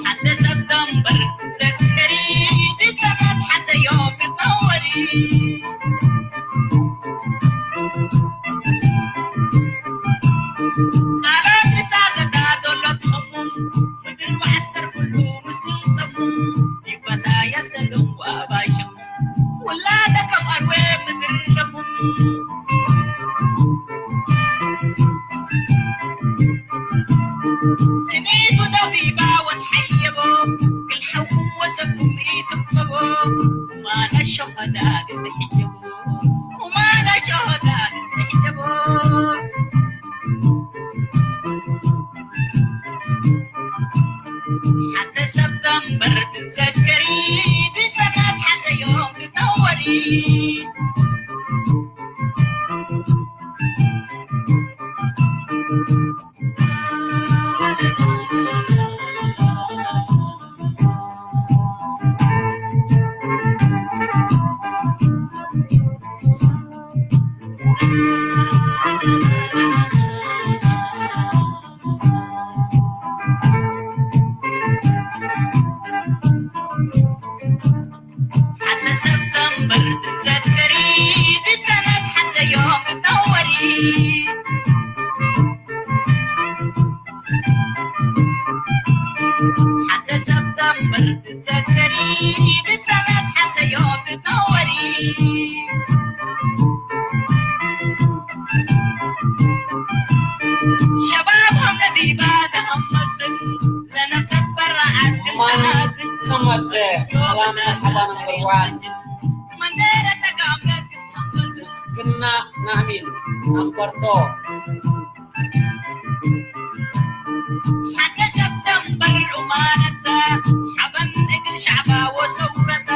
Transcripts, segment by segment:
ሓደ ሰብ ደንበር ዘክሪ ድጸናት ሓደዮ ክተወሪ ቃላት እታ ዘዳዶሎ ትኸሙም ምድር መዓስከር ኩሉ ምስል ሰሙም ይፈታ የሰሉም ዋባይሸም ውላደ ከም ኣርዌ ምድር ሰሙም ስኒቱ ደቢባ ወትሓየቦ ክልሓው ወሰኩም ኢትቅበቦ ማነ ሸኸዳ ልትሕየቦ ማነ ሸኸዳ ልትሕየቦ ሓደ ሰብ ደንበር ትዘከሪ ብጸናት ሓደ ዮም ትጠወሪ ሓደ ሰብ ደንበር ትዘከሪ ዝጸነት ሓደ ዮም ትጠወሪ ሓደ ሰብ ደንበር ትዘከሪ ዝጸነት ሓደ ዮም ትጠወሪ ሸባብ ኸም ነዲባ ተኸመስል ለነፍሰት በራዓት እማን ክምተናት ከመደ ሰላም መርሐባ ነምበር ዋን መንደረ ተጋብለት ምስግና ናእሚን ነምበር ቶ ሓደ ሰብ ደንበር ኡማነታ ሓበን እግል ሻዕባ ወሰውረታ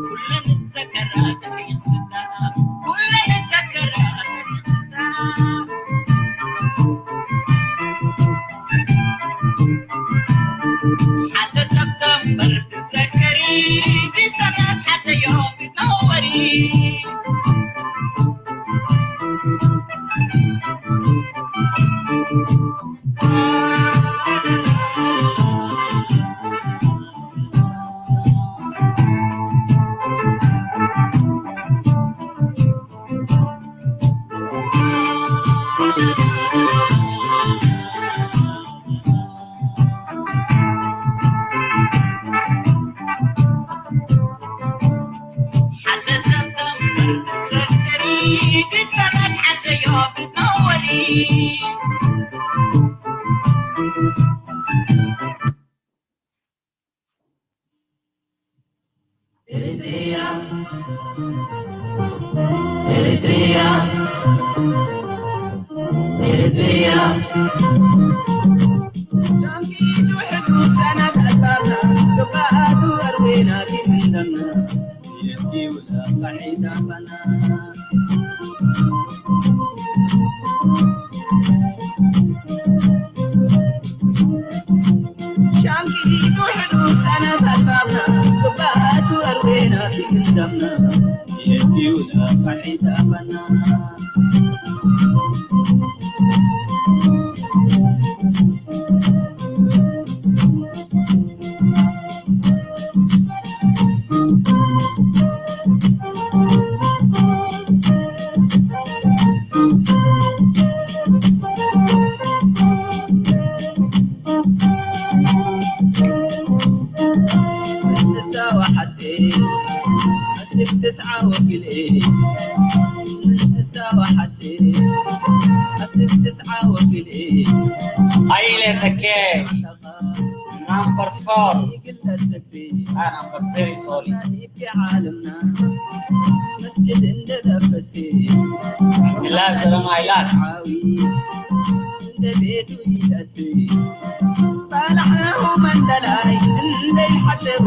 ኩለን ዘከራ ተሪኽታ ኩለን ዘከራ ተሪኽታ ሓደ ሰብ ደንበር ትዘከሪ ብጸናት ሓደ ዮም ትጠወሪ ሓደ ሰብ ደንበር ትዘከሪ ግድፈታት ሓደ ዮም ትጠወሪ Eritrea, Eritrea, Eritrea. Sanat al-Baba, Baba, Adu, Arwena, Kimindana, Yaki, Wala, Kahita, Pana. ሻንኪቱ ሕዱስ ኣናታታታ ክባቱ ኣርዌና ኪንዳምና የኪውና ፋሒታፋና ኣይለ ተኬ ናምበር ፎር ኣይ ናምበር ስሪ ሶሪ ላብ ዘለማ ኢላት ባላሕናሁ መንደላይ እንደይ ሓተዊ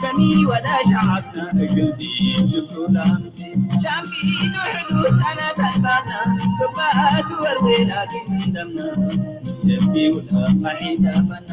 ከሚ ወላ ሸዓብና እግልዲ ሽኩላምሲ ሻምኪ ዱሕዱ ጻናት ኣልባና ክባቱ ወርዌና ኪንደምና የቢውና ማሒዳፈና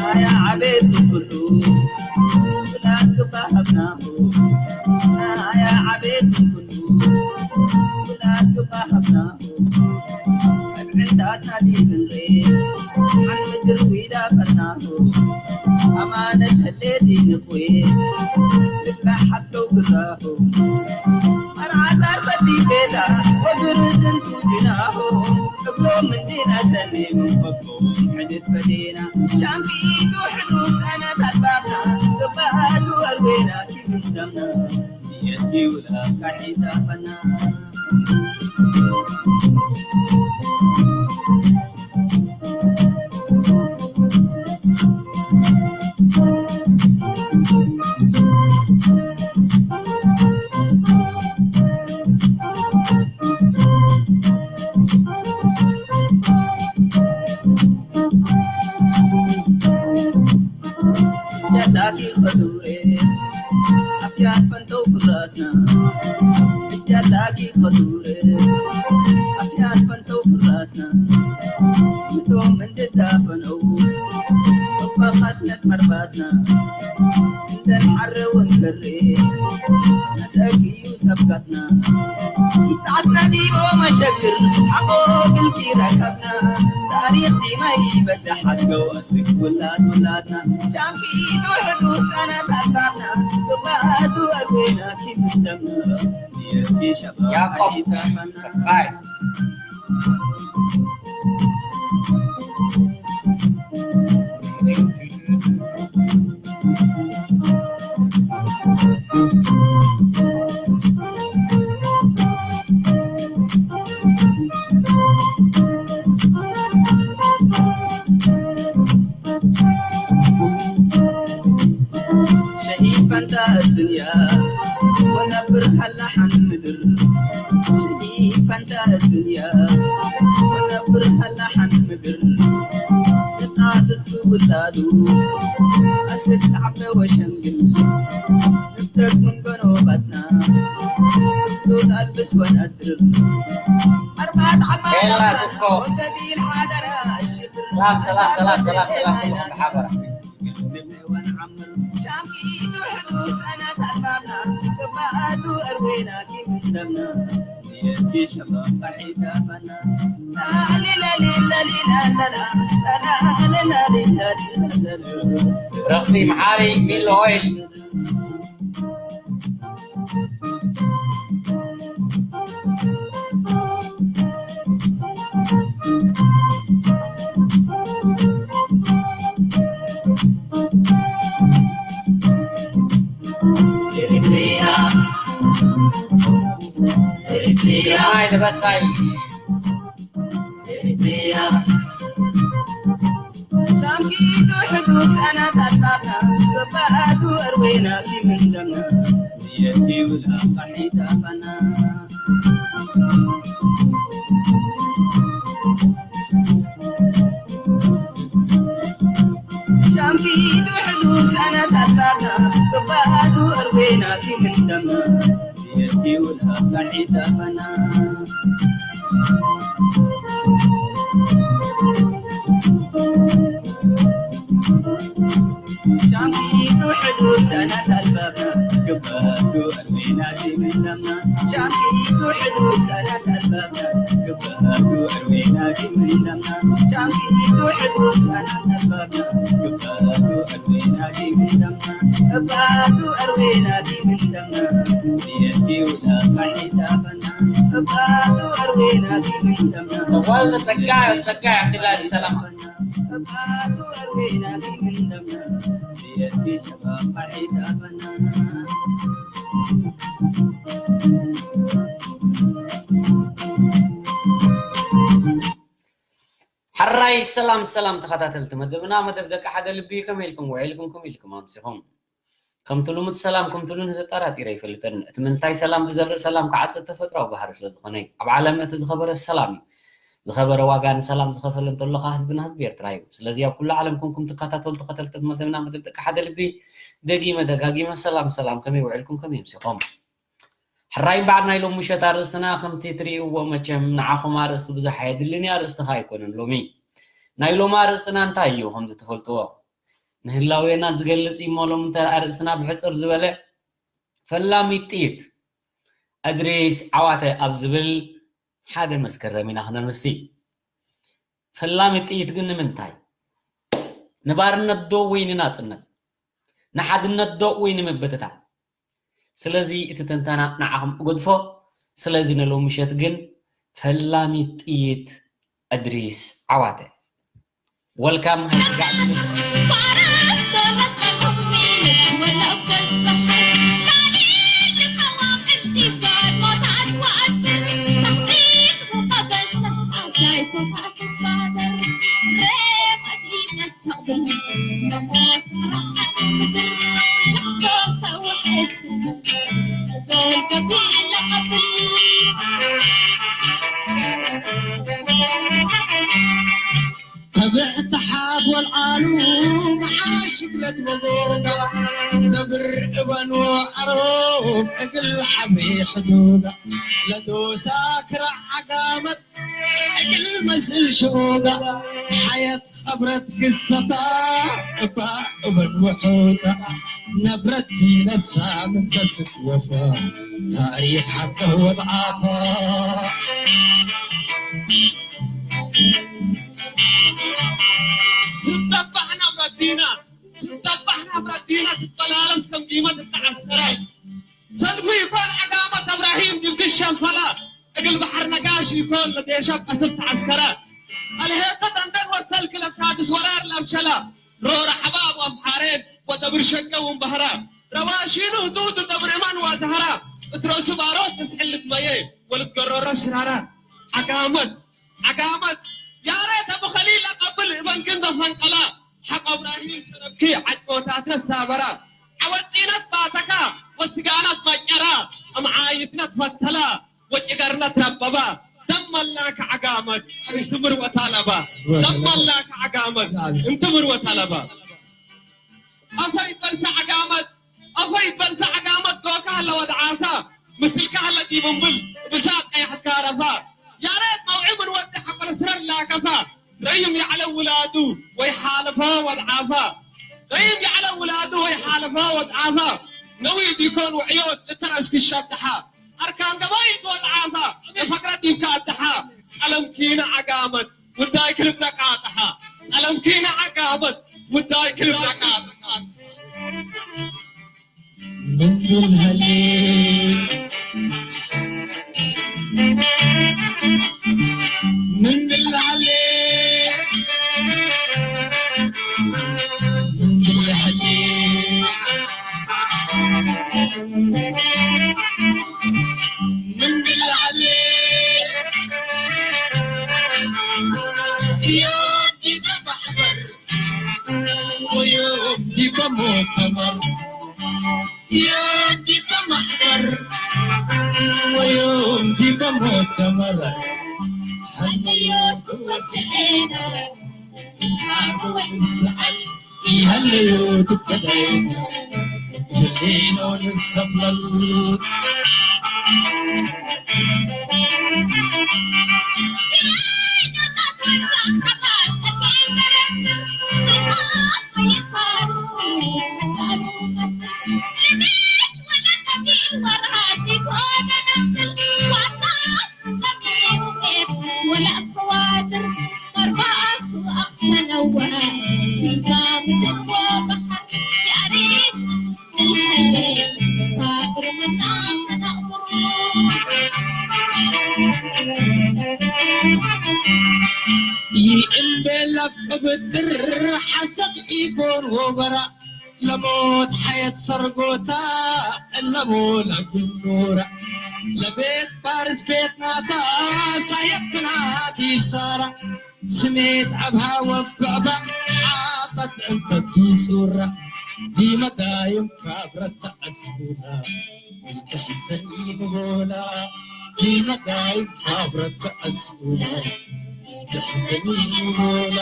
ኣያ ዓቤት ኩሉ ብላክ ባሃብናሁ ኣያ ዓቤት ኩሉ ብላክ ባሃብናሁ ዕንዳትና ዲብንሬ ሓን ምድር ዊዳ ፈናሁ ኣማነት ህሌት ይንፍዌ ልካ ሓተው ግራሁ ኣርዓታር ፈቲ ቤታ ወግርዝን ቱጅናሁ እብሎም እንዲና ሰኒም ፈኮም ሕድት ፈዴና ሻምኪቱ ሕዱስ ኣናት ኣልባብና ክባሃሉ ኣርዌና ኪምንተምና የስኪውላ ካሒታ ፈና ያላኪ ኸዱሬ ኣፍያት ፈንተው ፍራስና ያላኪ ኸዱሬ ኣፍያት ፈንተው ፍራስና ምቶም እንድዳፈነው እባ ኻስነት መርባትና እንደን ሓረውን ክሬ ኣሰግዩ ሰብካትና ይጣዓስና ዲቦ መሸግር ሓቆ ግልኪ ረከብና ታሪኽ ዲማ ይበዳሕ ኣድገው ኣስግ ውላድ ውላድና ሻምኪቱ ሕዱስ ኣናት ኣልባብና ክባሃቱ ኣርዌና ኪምንተምና የስኪ ሸባ ያዕቆብ ሓይታፈና ፋይፍ شهيد فانت الدنيا ونبر هلا حن مدر شهيد فانت الدنيا ونبر هلا حن مدر نتاسس ولادو أسد عبد وشنقل نبتك من بنوبتنا دون ألبس ونأدر أربعة عباد كلا تكو. وقبيل حاضر الشكر سلام، سلام، سلام، سلام، سلام، كلكم حاضر. ረኽቲ መሓሪ ሚሎ ኦይል Eritrea, Eritrea. Ay, de Basay. Eritrea. Shamkitu hudud ana tatata, rabatu arwena kimindamna. Yeti wala qahita fana. Shamkitu hudud ana tatata, rabatu arwena kimindamna. Yeti wala qahita fana. ሻምኪቱ ሕዱስ ኣናት ኣልባብና ግባቱ ኣርሜና ዲምንዳምና ሻምኪቱ ሕዱስ ኣናት ኣልባብና ግባቱ ኣርሜና ዲምንዳምና ሻምኪቱ ሕዱስ ኣናት ኣልባብና ግባቱ ኣርሜና ዲምንዳምና ግባቱ ኣርሜና ዲምንዳምና የዲውላ ካሒታፈና ተጓል ተጸጋ ጸጋ ዓብድላ ብሰላም። ሕራይ ሰላም ሰላም ተኸታተልቲ መደብና፣ መደብ ደቂ ሓደ ልቢ፣ ከመይ ኢልኩም ውዒልኩም፣ ከመይ ኢልኩም ኣምሲኹም? ከምቲ ልሙድ ሰላም ከምቲ ልኑህ ዘጠራጢረ ኣይፈልጥን። እቲ ምንታይ ሰላም ዝዘርእ ሰላም ክዓጽድ ተፈጥሮኣዊ ባህሪ ስለ ዝኾነ እዩ። ኣብ ዓለም እቲ ዝኸበረ ሰላም እዩ። ዝኸበረ ዋጋ ንሰላም ዝኸፈለ እንተሎ ኸኣ ህዝብና ህዝቢ ኤርትራ እዩ። ስለዚ ኣብ ኩሉ ዓለም ኮንኩም ትከታተሉ ተኸተልቲ መደብና መደብ ደቂ ሓደ ልቢ ደጊመ ደጋጊመ ሰላም ሰላም ከመይ ውዕልኩም ከመይ ኣምሲኹም? ሕራይ እምበኣር ናይ ሎሚ ምሸት ኣርእስትና ከምቲ ትርእይዎ መቸም ንዓኹም ኣርእስቲ ብዙሕ ኣየድልን እዩ። ኣርእስቲ ኸኣ ኣይኮነን ሎሚ። ናይ ሎሚ ኣርእስትና እንታይ እዩ? ከምዚ ትፈልጥዎ ንህላዌና ዝገልጽ እዩ እሞ ሎሚ እንታይ ኣርእስትና ብሕጽር ዝበለ ፈላሚት ጥይት እድሪስ ዓዋተ ኣብ ዝብል ሓደ መስከረም ኢና ክነምሲ። ፈላሚት ጥይት ግን ንምንታይ? ንባርነት ዶ ወይ ንናጽነት? ንሓድነት ዶ ወይ ንምብትታን? ስለዚ እቲ ትንተና ንዓኹም እገድፎ። ስለዚ ንሎሚ ምሸት ግን ፈላሚት ጥይት እድሪስ ዓዋተ። ወልካም ሃይስጋዕ ተብዕ ተሓት ወልዓሉ መዓሽ ግለት መጎጋ ተብር እበን ወዕሮ እግል ዓብሪ ሕዱጋ ለዶሳ ክራ ዓጋመት እግል መስል ሽኦጋ ሓየት ኸብረት ግሰታ እባ እበን ውሑሳ ነብረት ዲነሳ ምንተስት ወፋ ታሪኽ ሓቀ ወድዓፋ ትጠባሕ ናብ ረዲና ትጠባሕ ናብ ረዲና ትበላለስ ከም ጊመት እተዓስከረ ሰልፊ ይኮን ዓጋመት እብራሂም ድብግሽ ሸንፈላ እግል ባሕር ነጋሽ ይኮን ለዴሻ ቀስብ ተዓስከረ ኣልሄተ ተንዘን ወሰልክ ለሳድስ ወራር ለብሸላ ሮር ሐባብ አምሓሬን ወደብር ሸቀ ወንባህራ ረዋሺኑ ህጡቱ ደብር እማን ዋዛህራ እትረሱ ባሮት ተስሕልት መየ ወልትገረረ ሽራራ ዓጋመት ዓጋመት ያሬት አቡ ኸሊል አቀብል እበንክን ዘፈንቀላ ሐቅ እብራሂም ሸረብኪ ዓጭቦታት ነሳበራ ዓወፂነት ባተካ ወስጋናት ባጨራ እምዓይትነት ፈተላ ወጭገርነት ረበባ ደመላክ ዓጋመት እንትምር ወታለባ ደመላክ ዓጋመት እንትምር ወታለባ አፈይ በልሰ ዓጋመት አፈይ በልሰ ዓጋመት ዶካ ለወድዓሳ ምስልካ ለዲብንብል ብሻ ቀያሕካ ረፋ ያሬት መውዒ ምን ወዲ ሐቆል ስረር ላከፋ ረይም ያዕለ ውላዱ ወይ ሓለፈ ወድዓፋ ረይም ያዕለ ውላዱ ወይ ሓለፈ ወድዓፋ ነዊ ዲኮን ውዕዮት እተረስክ ሸብድሓ ኣርካን ገባይት ወድዓፋ ንፈቅረ ዲብካ ኣድሓ ቀለም ኪነ ዓጋመት ውዳይ ክልብለቃ ኣጥሓ ቀለም ኪነ ዓጋመት ውዳይ ክልብለቃ ኣጥሓ ምንድልሃሌ ምንድልሃሌ ምንድልሃሌ ምንድልሃሌ ይእምበላ ቅብጥር ሓሰብ ኢጎን ወበራ ለሞት ሓየት ሰርጎታ እለሞ ለግኑራ ለቤት ፋርስ ቤት ናታ ሳየት ብናት ይሳራ ስሜት ኣብሃ ወበባ ሓጠት እንተት ይሱራ ዲመዳይም ካብረት ተዐስቡና ይትሕሰኒ ንቦላ ዲመዳይም ካብረት ተዐስቡና ይትሕሰኒ ንቦላ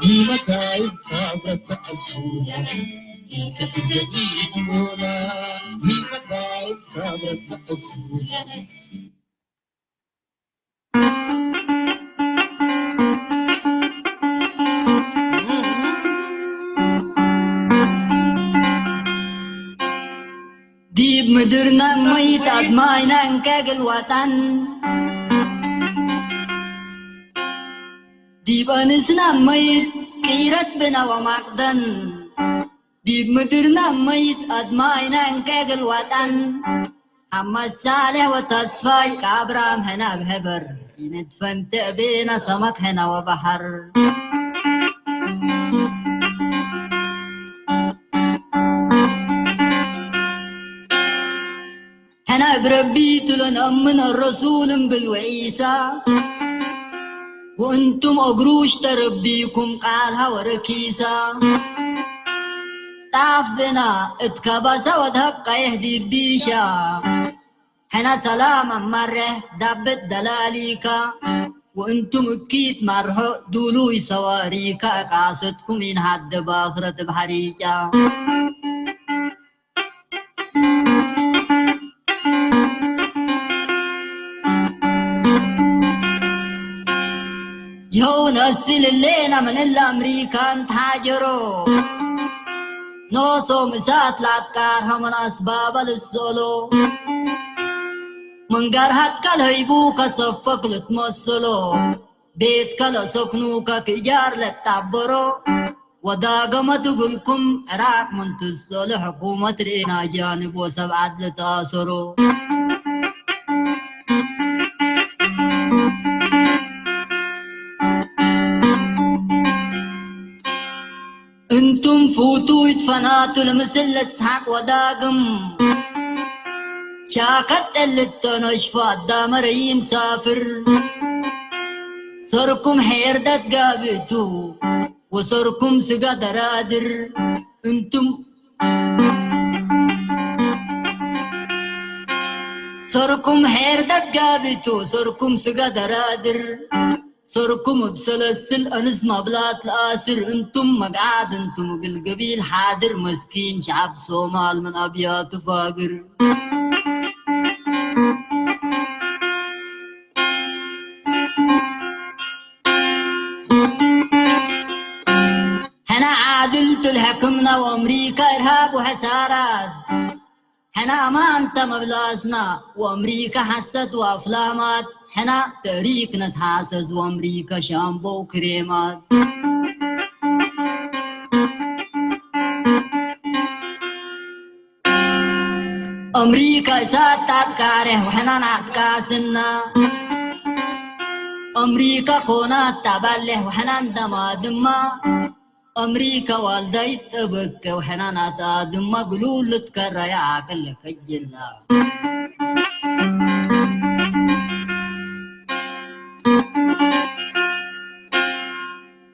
ዲመዳይም ካብረት ተዐስቡና ይትሕሰኒ ንቦላ ዲመዳይም ካብረት ተዐስቡና ምድርና መይት ኣድማይና እንከ ግልዋጣን ዲብ ኣንስና መይት ቅይረት ብና ወማቅደን ዲብ ምድርና መይት ኣድማይና እንከ ግልዋጣን ሓመድ ሳልሕ ወተስፋይ ከኣብርሃም ሕና ብሕበር ይንድፈን ትዕቤና ሰመክ ሕና ወባሕር። ሕና እብ ረቢ ትሎ ነእምን ኣረሱል እምብል ወዒሳ ወእንቱም እግሩ ሽተ ረቢኩም ቃልሃ ወረኪሳ ጣፍ ብና እት ከባሳ ወድሀብ ቀይሕ ዲቢሻ ሕና ሰላም ኣማርሕ ዳብት ደላሊካ ወእንቱም እኪት ማርሖ ዱሉይ ሰዋሪካ ቃሰትኩም ኢንሃደ ባኽረት እብ ሐሪጫ። ይኸው ነስል እሌና ምን እለ ኣምሪካን ተሓጀሮ ኖሶም እሳት ላትቃር ሀመን ኣስባበ ልሰሎ ምን ገርሃትከ ለህይቡ ከሰፈክ ልትመሰሎ ቤትከ ለሰክኑከ ክእጃር ለትጣበሮ ወዳገመ ትግልኩም ዕራቅ ምን ትሰሎ ሕኩመት ርኤና ጃንብ ወሰብዓት ለተኣሰሮ። እንቱም ፉቱ ይትፈናቱ ለምስል ለስሓቅ ወዳግም ቻከት ጠልት ተነሽፎ ኣዳመ ረይም ሳፍር ሰርኩም ሄርደት ጋብእቱ ወሰርኩም ስጋ ደራድር እንቱም ሰርኩም ሄርደት ጋብእቱ ሰርኩም ስጋ ደራድር ሰርኩም እብ ሰለስል ኣንስ ማብላት ለኣስር እንቱም መግዓድ እንቱም እግል ገቢል ሓድር መስኪን ሸዓብ ሶማል ምን ኣብያቱ ፋግር። ሕና ዓድልቱ ለሕክምና ወኣምሪካ እርሃብ ወሐሳራት ሕና ኣማንተ መብላስና ወኣምሪካ ሐሰት ወኣፍላማት ሕና ተእሪክ ነትሓሰስ ወኣምሪካ ሻምቦ ክሬማት። ኣምሪካ እሳት ታትካሬ ወሕና ናትካስና ኣምሪካ ኮናት ታባሌሕ ወሕና እንደማ ድማ ኣምሪካ ዋልዳይት ጠበከ ወሕና ናታ ድማ ግሉል ልትከረያ ዓቅል ከጅላ።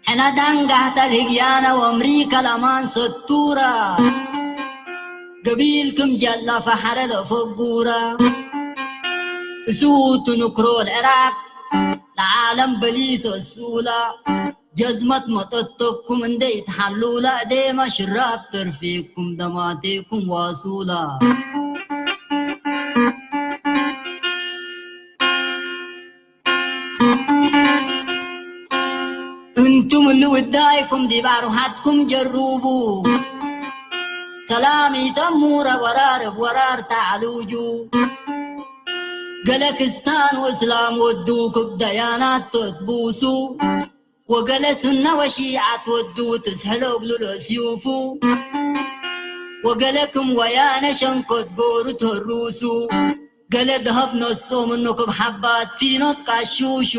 ሕና ዳንጋሕታ ልህግያና ወኣምሪካ ለማን ሰቱራ ገቢል ክም ጀላ ፈሐረ ለፈጉራ እሱ ትንክሮ ለዕራቅ ለዓለም በሊሶ እሱላ ጀዝመት መጠተኩም እንደ ኢትሓሉላ እዴማ ሽራብ ተርፌኩም ደማቴኩም ዋሱላ። እንቱም እሊ ውዳይኩም ዲብ ኣርውሓትኩም ጀሩቡ። ሰላም ኢተሙረ ወራር እብ ወራር ተዓሉጁ። ገለ ክስታን ወእስላም ወዱ ክብ ደያናት ተትቡሱ። ወገለ ሱነ ወሺዓት ወዱ ትስሕሎ እግሉ ለእስዩፉ። ወገለ ክም ወያነ ሸንኮት ጎሩ ተሩሱ። ገለ ደሀብ ነሶ ምኑ ክብ ሐባት ሲኖት ቃሹሹ።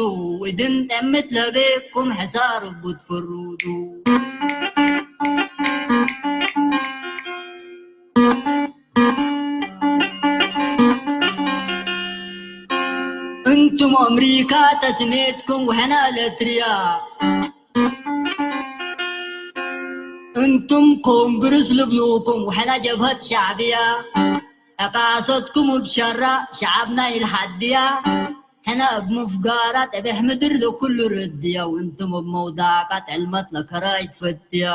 እድን ጠምት ለቤኩም ሕሳር እቡ ትፍሩዱ። እንቱም ኣምሪካ ተስሜትኩም ወሕና ኤለትርያ። እንቱም ኮንግርስ ልብሉኩም ወሕና ጀብሀት ሻዕብያ። ዕቃሰትኩም እብ ሸራ ሸዓብና ኢልሓድያ። ሕነ እብ ምፍጋራ ጠቤሕ ምድር ለኩሉ ርድያ። ወእንቱም እብ መውዳቃ ጥዕልመት ለከራይ ትፈትያ።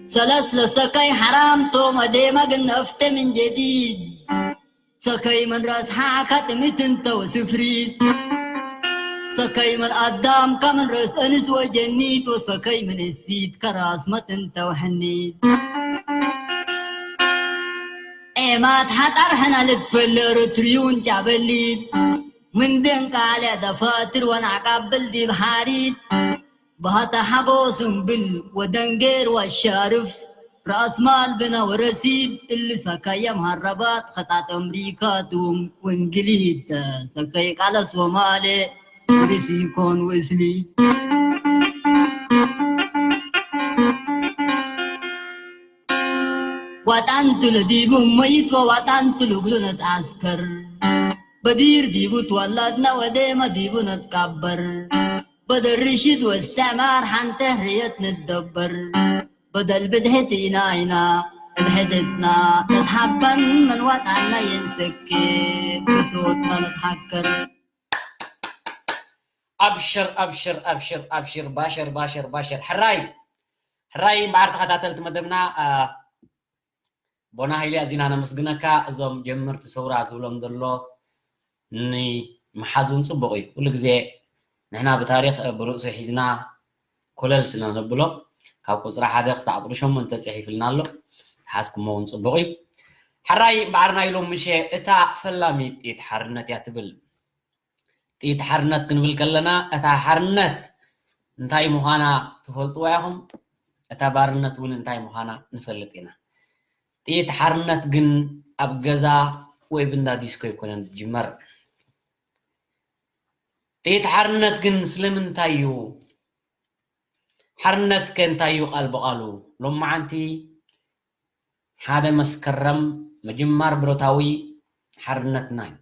ሰለስ ለሰከይ ሐራም ቶም፣ አዴመ ግን አፍተ ምን ጀዲድ። ሰከይ ምን ረአስ ሐከ ጥሚት እንተ ወስፍሪት። ሰከይ ምን ኣዳም ከምን ርእስ እንስ ወጀኒት ወሰከይ ምን እሲት ከራስ መትን ተውሕኒት። ኤማት ሓጣር ሕና ልትፈለር ትርዩን ጫበሊት ምን ደንቃለ ደፋትር ወናዕቃብል ዲብ ሓሪት ባህታ ሓጎ ስምብል ወደንጌር ወሻርፍ ራእስ ማል ብና ወረሲድ እሊ ሰከየ መሃረባት ኸጣጥ ኣምሪካ ትውም ወንግሊት ሰከይ ቃለ ሶማሌ ሪሲኮን ወስሊ ዋጣንቱ ለዲቡ መይት ወዋጣንቱ ልግሉ ነትዓስከር በዲር ዲቡ ትወላድና ወዴመ ዲቡ ነትቃበር በደርሽት ወስተማር ሓንተ ህየት ንደበር በደል ብድሕት ኢና ኢና ብድሕትትና ነትሓበን መንዋጣና የንሰኬ ብሶትና ነትሓከር። ኣብሽር ኣብሽር ኣብሽር ኣብሽር ባሸር ባሸር ባሸር ሕራይ ሕራይ እምበዓር ተኸታተልቲ መደብና ኣቦና ሃይለ ኣዚና ነመስግነካ። እዞም ጀመርቲ ሰውራ ዝብሎም ዘሎ ንምሓዝ እውን ፅቡቕ እዩ። ኩሉ ግዜ ንሕና ብታሪክ ብርእሱ ሒዝና ኮለል ስለ ነብሎ ካብ ቁፅሪ ሓደ ክሳዕ ቁፅሪ ሸሞንተ ፅሒፍልና ኣሎ። ተሓዝኩሞ እውን ፅቡቕ እዩ። ሕራይ እምበዓር ናይ ሎም ምሸ እታ ፈላሚት ጥይት ሓርነት እያ ትብል። ጥይት ሓርነት ክንብል ከለና እታ ሓርነት እንታይ ምዃና ትፈልጥዋ ኢኹም። እታ ባርነት እውን እንታይ ምዃና ንፈልጥ ኢና። ጥይት ሓርነት ግን ኣብ ገዛ ወይ ብንዳ ዲስኮ ኣይኮነን ዝጅመር። ጥይት ሓርነት ግን ስለምንታይ እዩ? ሓርነት ከ እንታይ እዩ? ቃል ብቓሉ ሎማዓንቲ ሓደ መስከረም ምጅማር ብረታዊ ሓርነትና እዩ።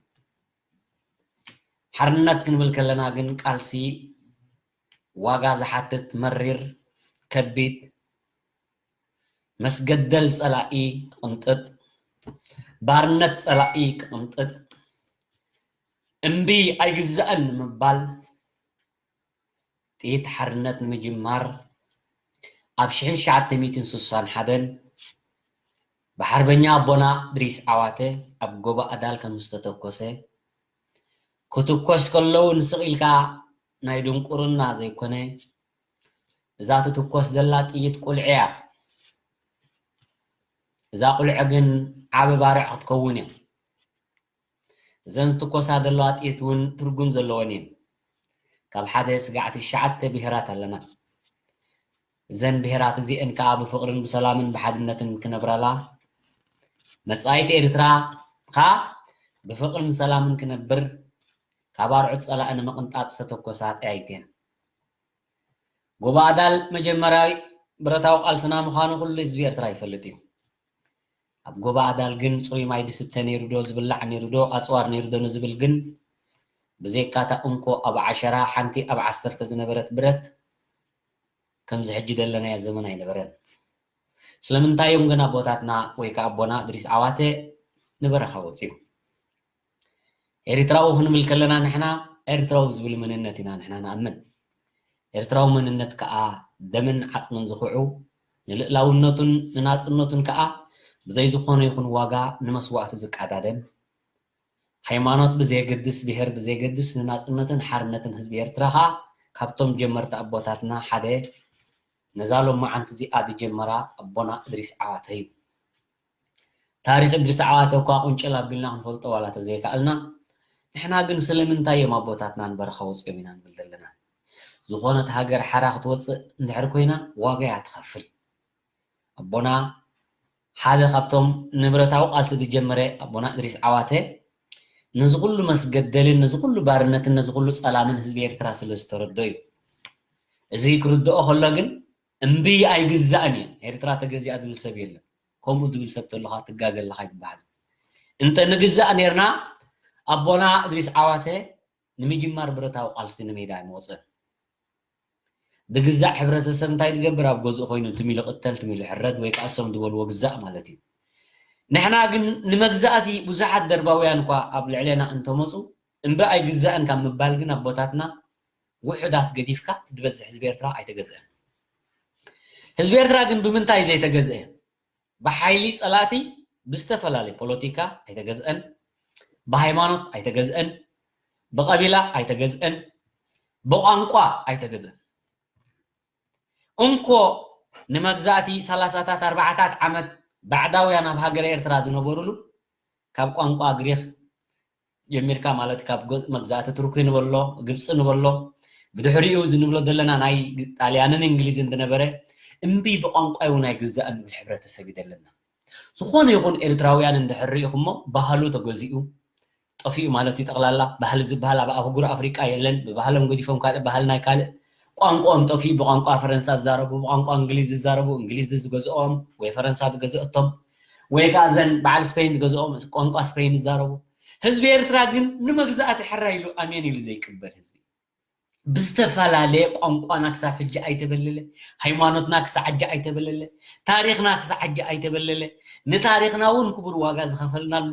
ሓርነት ክንብል ከለና ግን ቃልሲ ዋጋ ዝሓትት መሪር ከቢድ መስገደል ጸላኢ ክቕንጥጥ ባርነት ጸላኢ ክቕንጥጥ እምቢ ኣይግዛእን ንምባል ጥይት ሓርነት ንምጅማር ኣብ ሽሕን ትሽዓተ ሚእትን ስሳን ሓደን ብሓርበኛ ኣቦና ድሪስ ዓዋተ ኣብ ጎቦ ኣዳል ከም ዝተተኮሰ ክትኮስ ከለውን ስቕ ኢልካ ናይ ድንቁርና ዘይኮነ እዛ ትትኮስ ዘላ ጥይት ቁልዒ እያ። እዛ ቁልዒ ግን ዓቢ ባርዕ ክትከውን እያ። እዘን ዝትኮሳ ዘለዋ ጥይት እውን ትርጉም ዘለወን እየን። ካብ ሓደ ስጋዕ ትሽዓተ ብሄራት ኣለና። እዘን ብሄራት እዚአን ከዓ ብፍቕርን ብሰላምን ብሓድነትን ክነብራላ መጻኢት ኤርትራ ከዓ ብፍቕርን ሰላምን ክነብር ካብ ኣርዑት ጸላኢ ንምቕንጣጥ ዝተተኮሳ ጠያይት እየን። ጎቦ ኣዳል መጀመርያዊ ብረታዊ ቃልስና ምዃኑ ኩሉ ህዝቢ ኤርትራ ይፈልጥ እዩ። ኣብ ጎቦ ኣዳል ግን ጽሩይ ማይ ድስተ ነይሩ ዶ ዝብላዕ ነይሩ ዶ ኣጽዋር ነይሩ ዶ ንዝብል ግን ብዘይካ እታ እንኮ ኣብ ዓሸራ ሓንቲ ኣብ ዓሰርተ ዝነበረት ብረት ከምዚ ሕጂ ዘለናዮ ዘመን ኣይነበረን። ስለምንታይ እዮም ግን ኣቦታትና ወይ ከዓ ኣቦና እድሪስ ዓዋተ ንበረኻ ወፂኡ? ኤሪትራዊ ክንብል ከለና ንሕና ኤርትራዊ ዝብል መንነት ኢና ንሕና ንኣምን። ኤርትራዊ መንነት ከዓ ደምን ዓፅምን ዝኽዑ ንልእላውነቱን ንናፅነቱን ከዓ ብዘይ ዝኾነ ይኹን ዋጋ ንመስዋእቲ ዝቃዳደም ሃይማኖት ብዘየገድስ ብሄር ብዘየገድስ ንናፅነትን ሓርነትን ህዝቢ ኤርትራ ከዓ ካብቶም ጀመርቲ ኣቦታትና ሓደ ነዛ ሎማዓንቲ እዚኣ ዝጀመራ ኣቦና እድሪስ ዓዋተ እዩ። ታሪክ እድሪስ ዓዋተ እኳ ቁንጭል ኣቢልና ክንፈልጦ ዋላ ተዘይከኣልና ንሕና ግን ስለምንታይ እዮም ኣቦታትና ንበረኻ ወፂኦም ኢና ንብል ዘለና። ዝኾነት ሃገር ሓራ ክትወፅእ እንድሕር ኮይና ዋጋ እያ ትኸፍል። ኣቦና ሓደ ካብቶም ንብረታዊ ቃልሲ ዝጀመረ ኣቦና እድሪስ ዓዋተ ነዚ ኩሉ መስገደልን ነዚ ኩሉ ባርነትን ነዚ ኩሉ ፀላምን ህዝቢ ኤርትራ ስለ ዝተረዶ እዩ። እዚ ክርድኦ ከሎ ግን እምቢ ኣይግዛእን እየን ኤርትራ ተገዚኣ ዝብል ሰብ የለን። ከምኡ ዝብል ሰብ ተለካ ትጋገ ኣለካ ይትበሃል። እንተ ንግዛእ ነርና ኣቦና እድሪስ ዓዋተ ንምጅማር ብረታዊ ቃልሲ ንሜዳ ኣይመወፅን። ዝግዛእ ሕብረተሰብ እንታይ ዝገብር ኣብ ገዝኡ ኮይኑ ትም ኢሉ ቅተል ትም ኢሉ ሕረድ ወይ ከዓ እሶም ዝበልዎ ግዛእ ማለት እዩ። ንሕና ግን ንመግዛእቲ ብዙሓት ደርባውያን እኳ ኣብ ልዕሌና እንተመፁ እምቢ ኣይግዛእን ካብ ምባል ግን ኣቦታትና ውሑዳት ገዲፍካ እቲ ዝበዝሕ ህዝቢ ኤርትራ ኣይተገዝአን። ህዝቢ ኤርትራ ግን ብምንታይ ዘይተገዝአ? ብሓይሊ ፀላእቲ ብዝተፈላለዩ ፖለቲካ ኣይተገዝአን፣ ብሃይማኖት ኣይተገዝአን፣ ብቐቢላ ኣይተገዝአን፣ ብቋንቋ ኣይተገዘን። እንኮ ንመግዛእቲ ሰላሳታት ኣርባዓታት ዓመት ባዕዳውያን ኣብ ሃገረ ኤርትራ ዝነበሩሉ ካብ ቋንቋ ግሪኽ ጀሚርካ ማለት ካብ ጎ- መግዛእቲ ቱርኪ ንበሎ ግብፂ ንበሎ ብድሕሪኡ ዝንብሎ ዘለና ናይ ጣልያንን እንግሊዝን ዝነበረ እምቢ ብቋንቋ እውን ኣይግዛእን ዝብል ሕብረተሰብ እዩ ዘለና። ዝኾነ ይኹን ኤርትራውያን እንድሕር ሪኢኹሞ ባህሉ ተገዚኡ ጠፊኡ ማለት እዩ። ጠቕላላ ባህሊ ዝበሃል ኣብ ኣህጉር ኣፍሪቃ የለን። ብባህሎም ገዲፎም ካልእ ባህሊ ናይ ካልእ ቋንቋኦም ጠፊኡ ብቋንቋ ፈረንሳ ዝዛረቡ ብቋንቋ እንግሊዝ ዝዛረቡ እንግሊዝ ዝገዝኦም ወይ ፈረንሳ ዝገዝኦቶም ወይ ከዓ ዘን በዓል ስፔን ዝገዝኦም ቋንቋ ስፔን ዝዛረቡ። ህዝቢ ኤርትራ ግን ንመግዛእቲ ሕራይ ኢሉ ኣሜን ኢሉ ዘይቅበል ህዝቢ። ብዝተፈላለየ ቋንቋና ክሳብ ሕጂ ኣይተበለለ፣ ሃይማኖትና ክሳብ ሕጂ ኣይተበለለ፣ ታሪኽና ክሳብ ሕጂ ኣይተበለለ፣ ንታሪኽና እውን ክቡር ዋጋ ዝኸፈልናሉ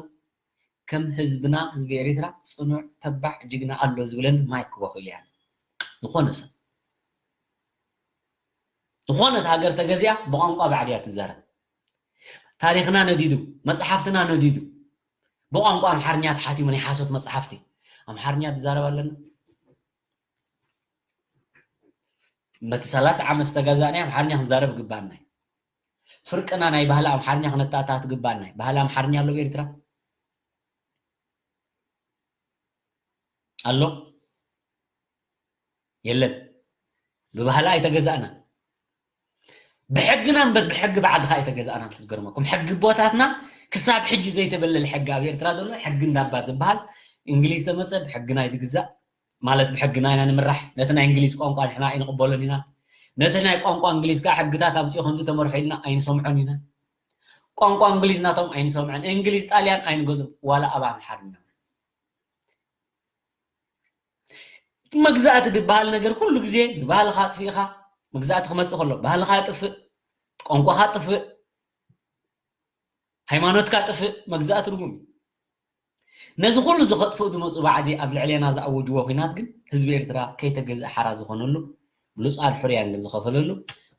ከም ህዝብና ህዝቢ ኤርትራ ፅኑዕ ተባዕ ጅግና ኣሎ ዝብለን ማይክ ክወኽል እያ። ዝኾነ ሰብ ዝኾነት ሃገር ተገዚኣ ብቋንቋ ባዕድያ ትዛረብ። ታሪኽና ነዲዱ፣ መፅሓፍትና ነዲዱ፣ ብቋንቋ ኣምሓርኛ ተሓቲሙ ናይ ሓሶት መፅሓፍቲ ኣምሓርኛ ትዛረብ ኣለና። በቲ ሰላሳ ዓመት ዝተገዛእናዮ ኣምሓርኛ ክንዛረብ ግባና እዩ። ፍርቅና ናይ ባህሊ ኣምሓርኛ ክነተኣታቱ ግባና እዩ። ባህሊ ኣምሓርኛ ኣሎ ብኤርትራ ኣሎ የለን። ብባህሊ ኣይተገዛእና ብሕግና እምበር ብሕጊ ባዕድኻ ኣይተገዛእና። ትዝገርመኩም ሕጊ ቦታትና ክሳብ ሕጂ ዘይተበለለ ሕጊ ኣብ ኤርትራ ዘሎ ሕጊ እንዳባ ዝበሃል እንግሊዝ ተመፀ ብሕግና ይትግዛእ ማለት ብሕግና ኢና ንምራሕ። ነቲ ናይ እንግሊዝ ቋንቋ ንሕና ኣይንቕበሎን ኢና። ነቲ ናይ ቋንቋ እንግሊዝ ከዓ ሕግታት ኣምፅኡ ከምዚ ተመርሑ ኢልና ኣይንሰምዖን ኢና። ቋንቋ እንግሊዝ ናቶም ኣይንሰምዖን። እንግሊዝ ጣልያን ኣይንገዝኦም ዋላ ኣብ ኣምሓርኛ። መግዛእቲ ዝበሃል ነገር ኩሉ ግዜ ንባህልኻ ኣጥፊእኻ መግዛእቲ ክመፅእ ከሎ ባህልኻ ጥፍእ፣ ቋንቋኻ ጥፍእ፣ ሃይማኖትካ ጥፍእ መግዛእቲ ርጉም እዩ። ነዚ ኩሉ ዝኸጥፍኡ ዝመፁ ባዕዲ ኣብ ልዕሌና ዝኣወጅዎ ኩናት ግን ህዝቢ ኤርትራ ከይተገዝእ ሓራ ዝኾነሉ ብሉፃን ሕሩያን ግን ዝኸፈለሉ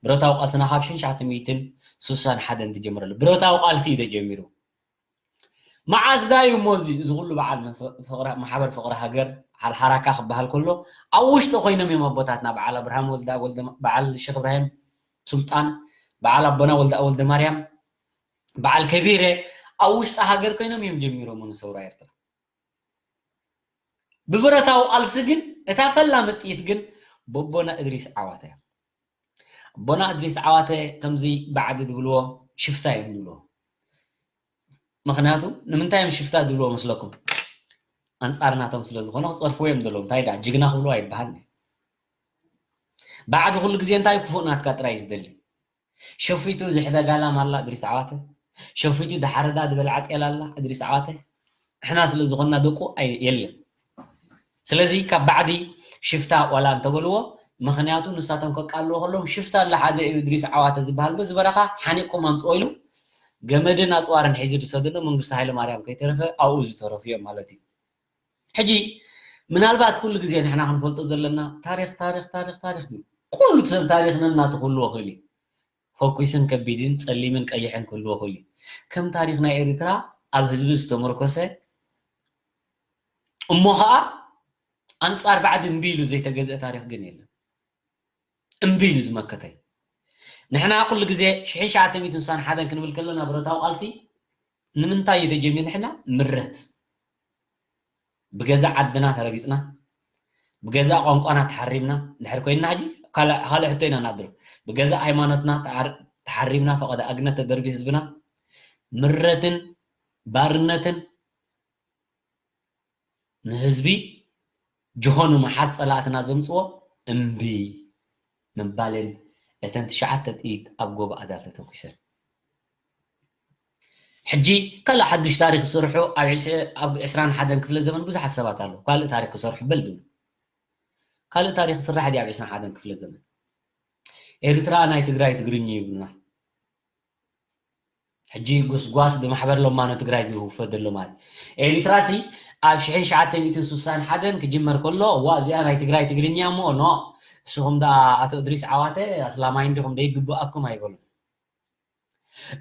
ብረታዊ ቃልስና ካብ ሽሕን ትሽዓተ ሚእትን ስሳን ሓደን ዝጀመረሉ ብረታዊ ቃልሲ እዩ ተጀሚሩ። መዓስ ዳዩ እሞ እዚ እዚ ኩሉ በዓል ፍቕሪ ማሕበር ፍቕሪ ሃገር ሓልሓራካ ክበሃል ከሎ ኣብ ውሽጢ ኮይኖም እዮም ኣቦታትና በዓል ኣብርሃም ወልደ በዓል ሸክ እብራሂም ሱልጣን በዓል ኣቦና ወልደ ወልደ ማርያም በዓል ከቢረ ኣብ ውሽጢ ሃገር ኮይኖም እዮም ጀሚሮም ንሰውራ ኤርትራ። ብብረታዊ ቃልሲ ግን እታ ፈላሚ ጥይት ግን በቦና እድሪስ ዓዋተ እያ። ኣቦና እድሪስ ዓዋተ ከምዚ ባዕዲ ዝብልዎ ሽፍታ እዮም ዝብልዎ። ምክንያቱ ንምንታይ እዮም ሽፍታ ዝብልዎ መስለኩም? ኣንፃር ናቶም ስለ ዝኾነ ክፀርፍዎ እዮም ዘለዉ። እንታይ ደኣ ጅግና ክብልዎ ኣይበሃል። ባዕዲ ኩሉ ግዜ እንታይ ክፉእ ናትካ ጥራይ እዩ ዝደሊ። ሸፊቱ ዝሕደጋ ላም ኣላ እድሪስ ዓዋተ፣ ሸፊቱ ዝሓረዳ ዝበልዓ ጤል ኣላ እድሪስ ዓዋተ። ንሕና ስለ ዝኾንና ደቁ ኣይ- የለን። ስለዚ ካብ ባዕዲ ሽፍታ ዋላ እንተበልዎ ምክንያቱ ንሳቶም ከቃልዎ ከለዎም ሽፍታ ኣላ ሓደ እዩ እድሪስ ዓዋተ ዝበሃል በዚ በረኻ ሓኒቅኩም ኣምፅኦ ኢሉ ገመድን ኣፅዋርን ሒዙ ዝሰደዶ መንግስቱ ሃይለ ማርያም ከይተረፈ ኣብኡ ዝተረፉ እዮም ማለት እዩ። ሕጂ ምናልባት ኩሉ ግዜ ንሕና ክንፈልጦ ዘለና ታሪክ ታሪክ ታሪክ ታሪክ እዩ። ኩሉ ሰብ ታሪክ ነናቱ ክህልዎ ክእል እዩ። ፈኩስን ከቢድን ጸሊምን ቀይሕን ክህልዎ ክእል እዩ። ከም ታሪክ ናይ ኤርትራ ኣብ ህዝቢ ዝተመርኮሰ እሞ ኸኣ ኣንጻር ባዕዲ እምቢ ኢሉ ዘይተገዝአ ታሪክ ግን የለን። እምቢ ኢሉ ዝመከተ እዩ። ንሕና ኩሉ ግዜ ሽሕን ትሽዓተ ሚእትን ስሳን ሓደን ክንብል ከለና ብረታዊ ቃልሲ ንምንታይ እዩ ተጀሚሩ? ንሕና ምረት ብገዛእ ዓድና ተረጊጽና፣ ብገዛእ ቋንቋና ተሓሪምና እንድሕር ኮይንና፣ ሕጂ ካልእ ካልእ ሕቶ ኢና ናድርብ። ብገዛእ ሃይማኖትና ተሓር- ተሓሪምና፣ ፈቐዶ ኣግነት ተደርቢ ህዝብና ምረትን ባርነትን ንህዝቢ ጅሆ ንምሓዝ ጸላእትና ዘምጽዎ እምቢ ምባልን እተን ትሽዓተ ጥይት ኣብ ጎቦ ኣዳል ተተኩሰን። ሕጂ ካልእ ሓዱሽ ታሪክ ዝሰርሑ ኣብ ዕስ- ኣብ ዕስራን ሓደን ክፍለ ዘመን ብዙሓት ሰባት ኣለዉ። ካልእ ታሪክ ክሰርሑ በል ዝብሉ። ካልእ ታሪክ ክስራሕ ድዩ ኣብ ዕስራን ሓደን ክፍለ ዘመን? ኤርትራ ናይ ትግራይ ትግርኛ ይብሉና። ሕጂ ጉስጓስ ብማሕበር ለማኖ ትግራይ ዝውፈ ዘሎ ማለት እዩ። ኤርትራ ሲ ኣብ ሽሕን ትሽዓተ ሚእትን ስሳን ሓደን ክጅመር ከሎ እዋ እዚኣ ናይ ትግራይ ትግርኛ እሞ ኖ ንስኹም ደኣ ኣቶ እድሪስ ዓዋተ ኣስላማይ እንዲኹም ደይግብኣኩም ኣይበሉን።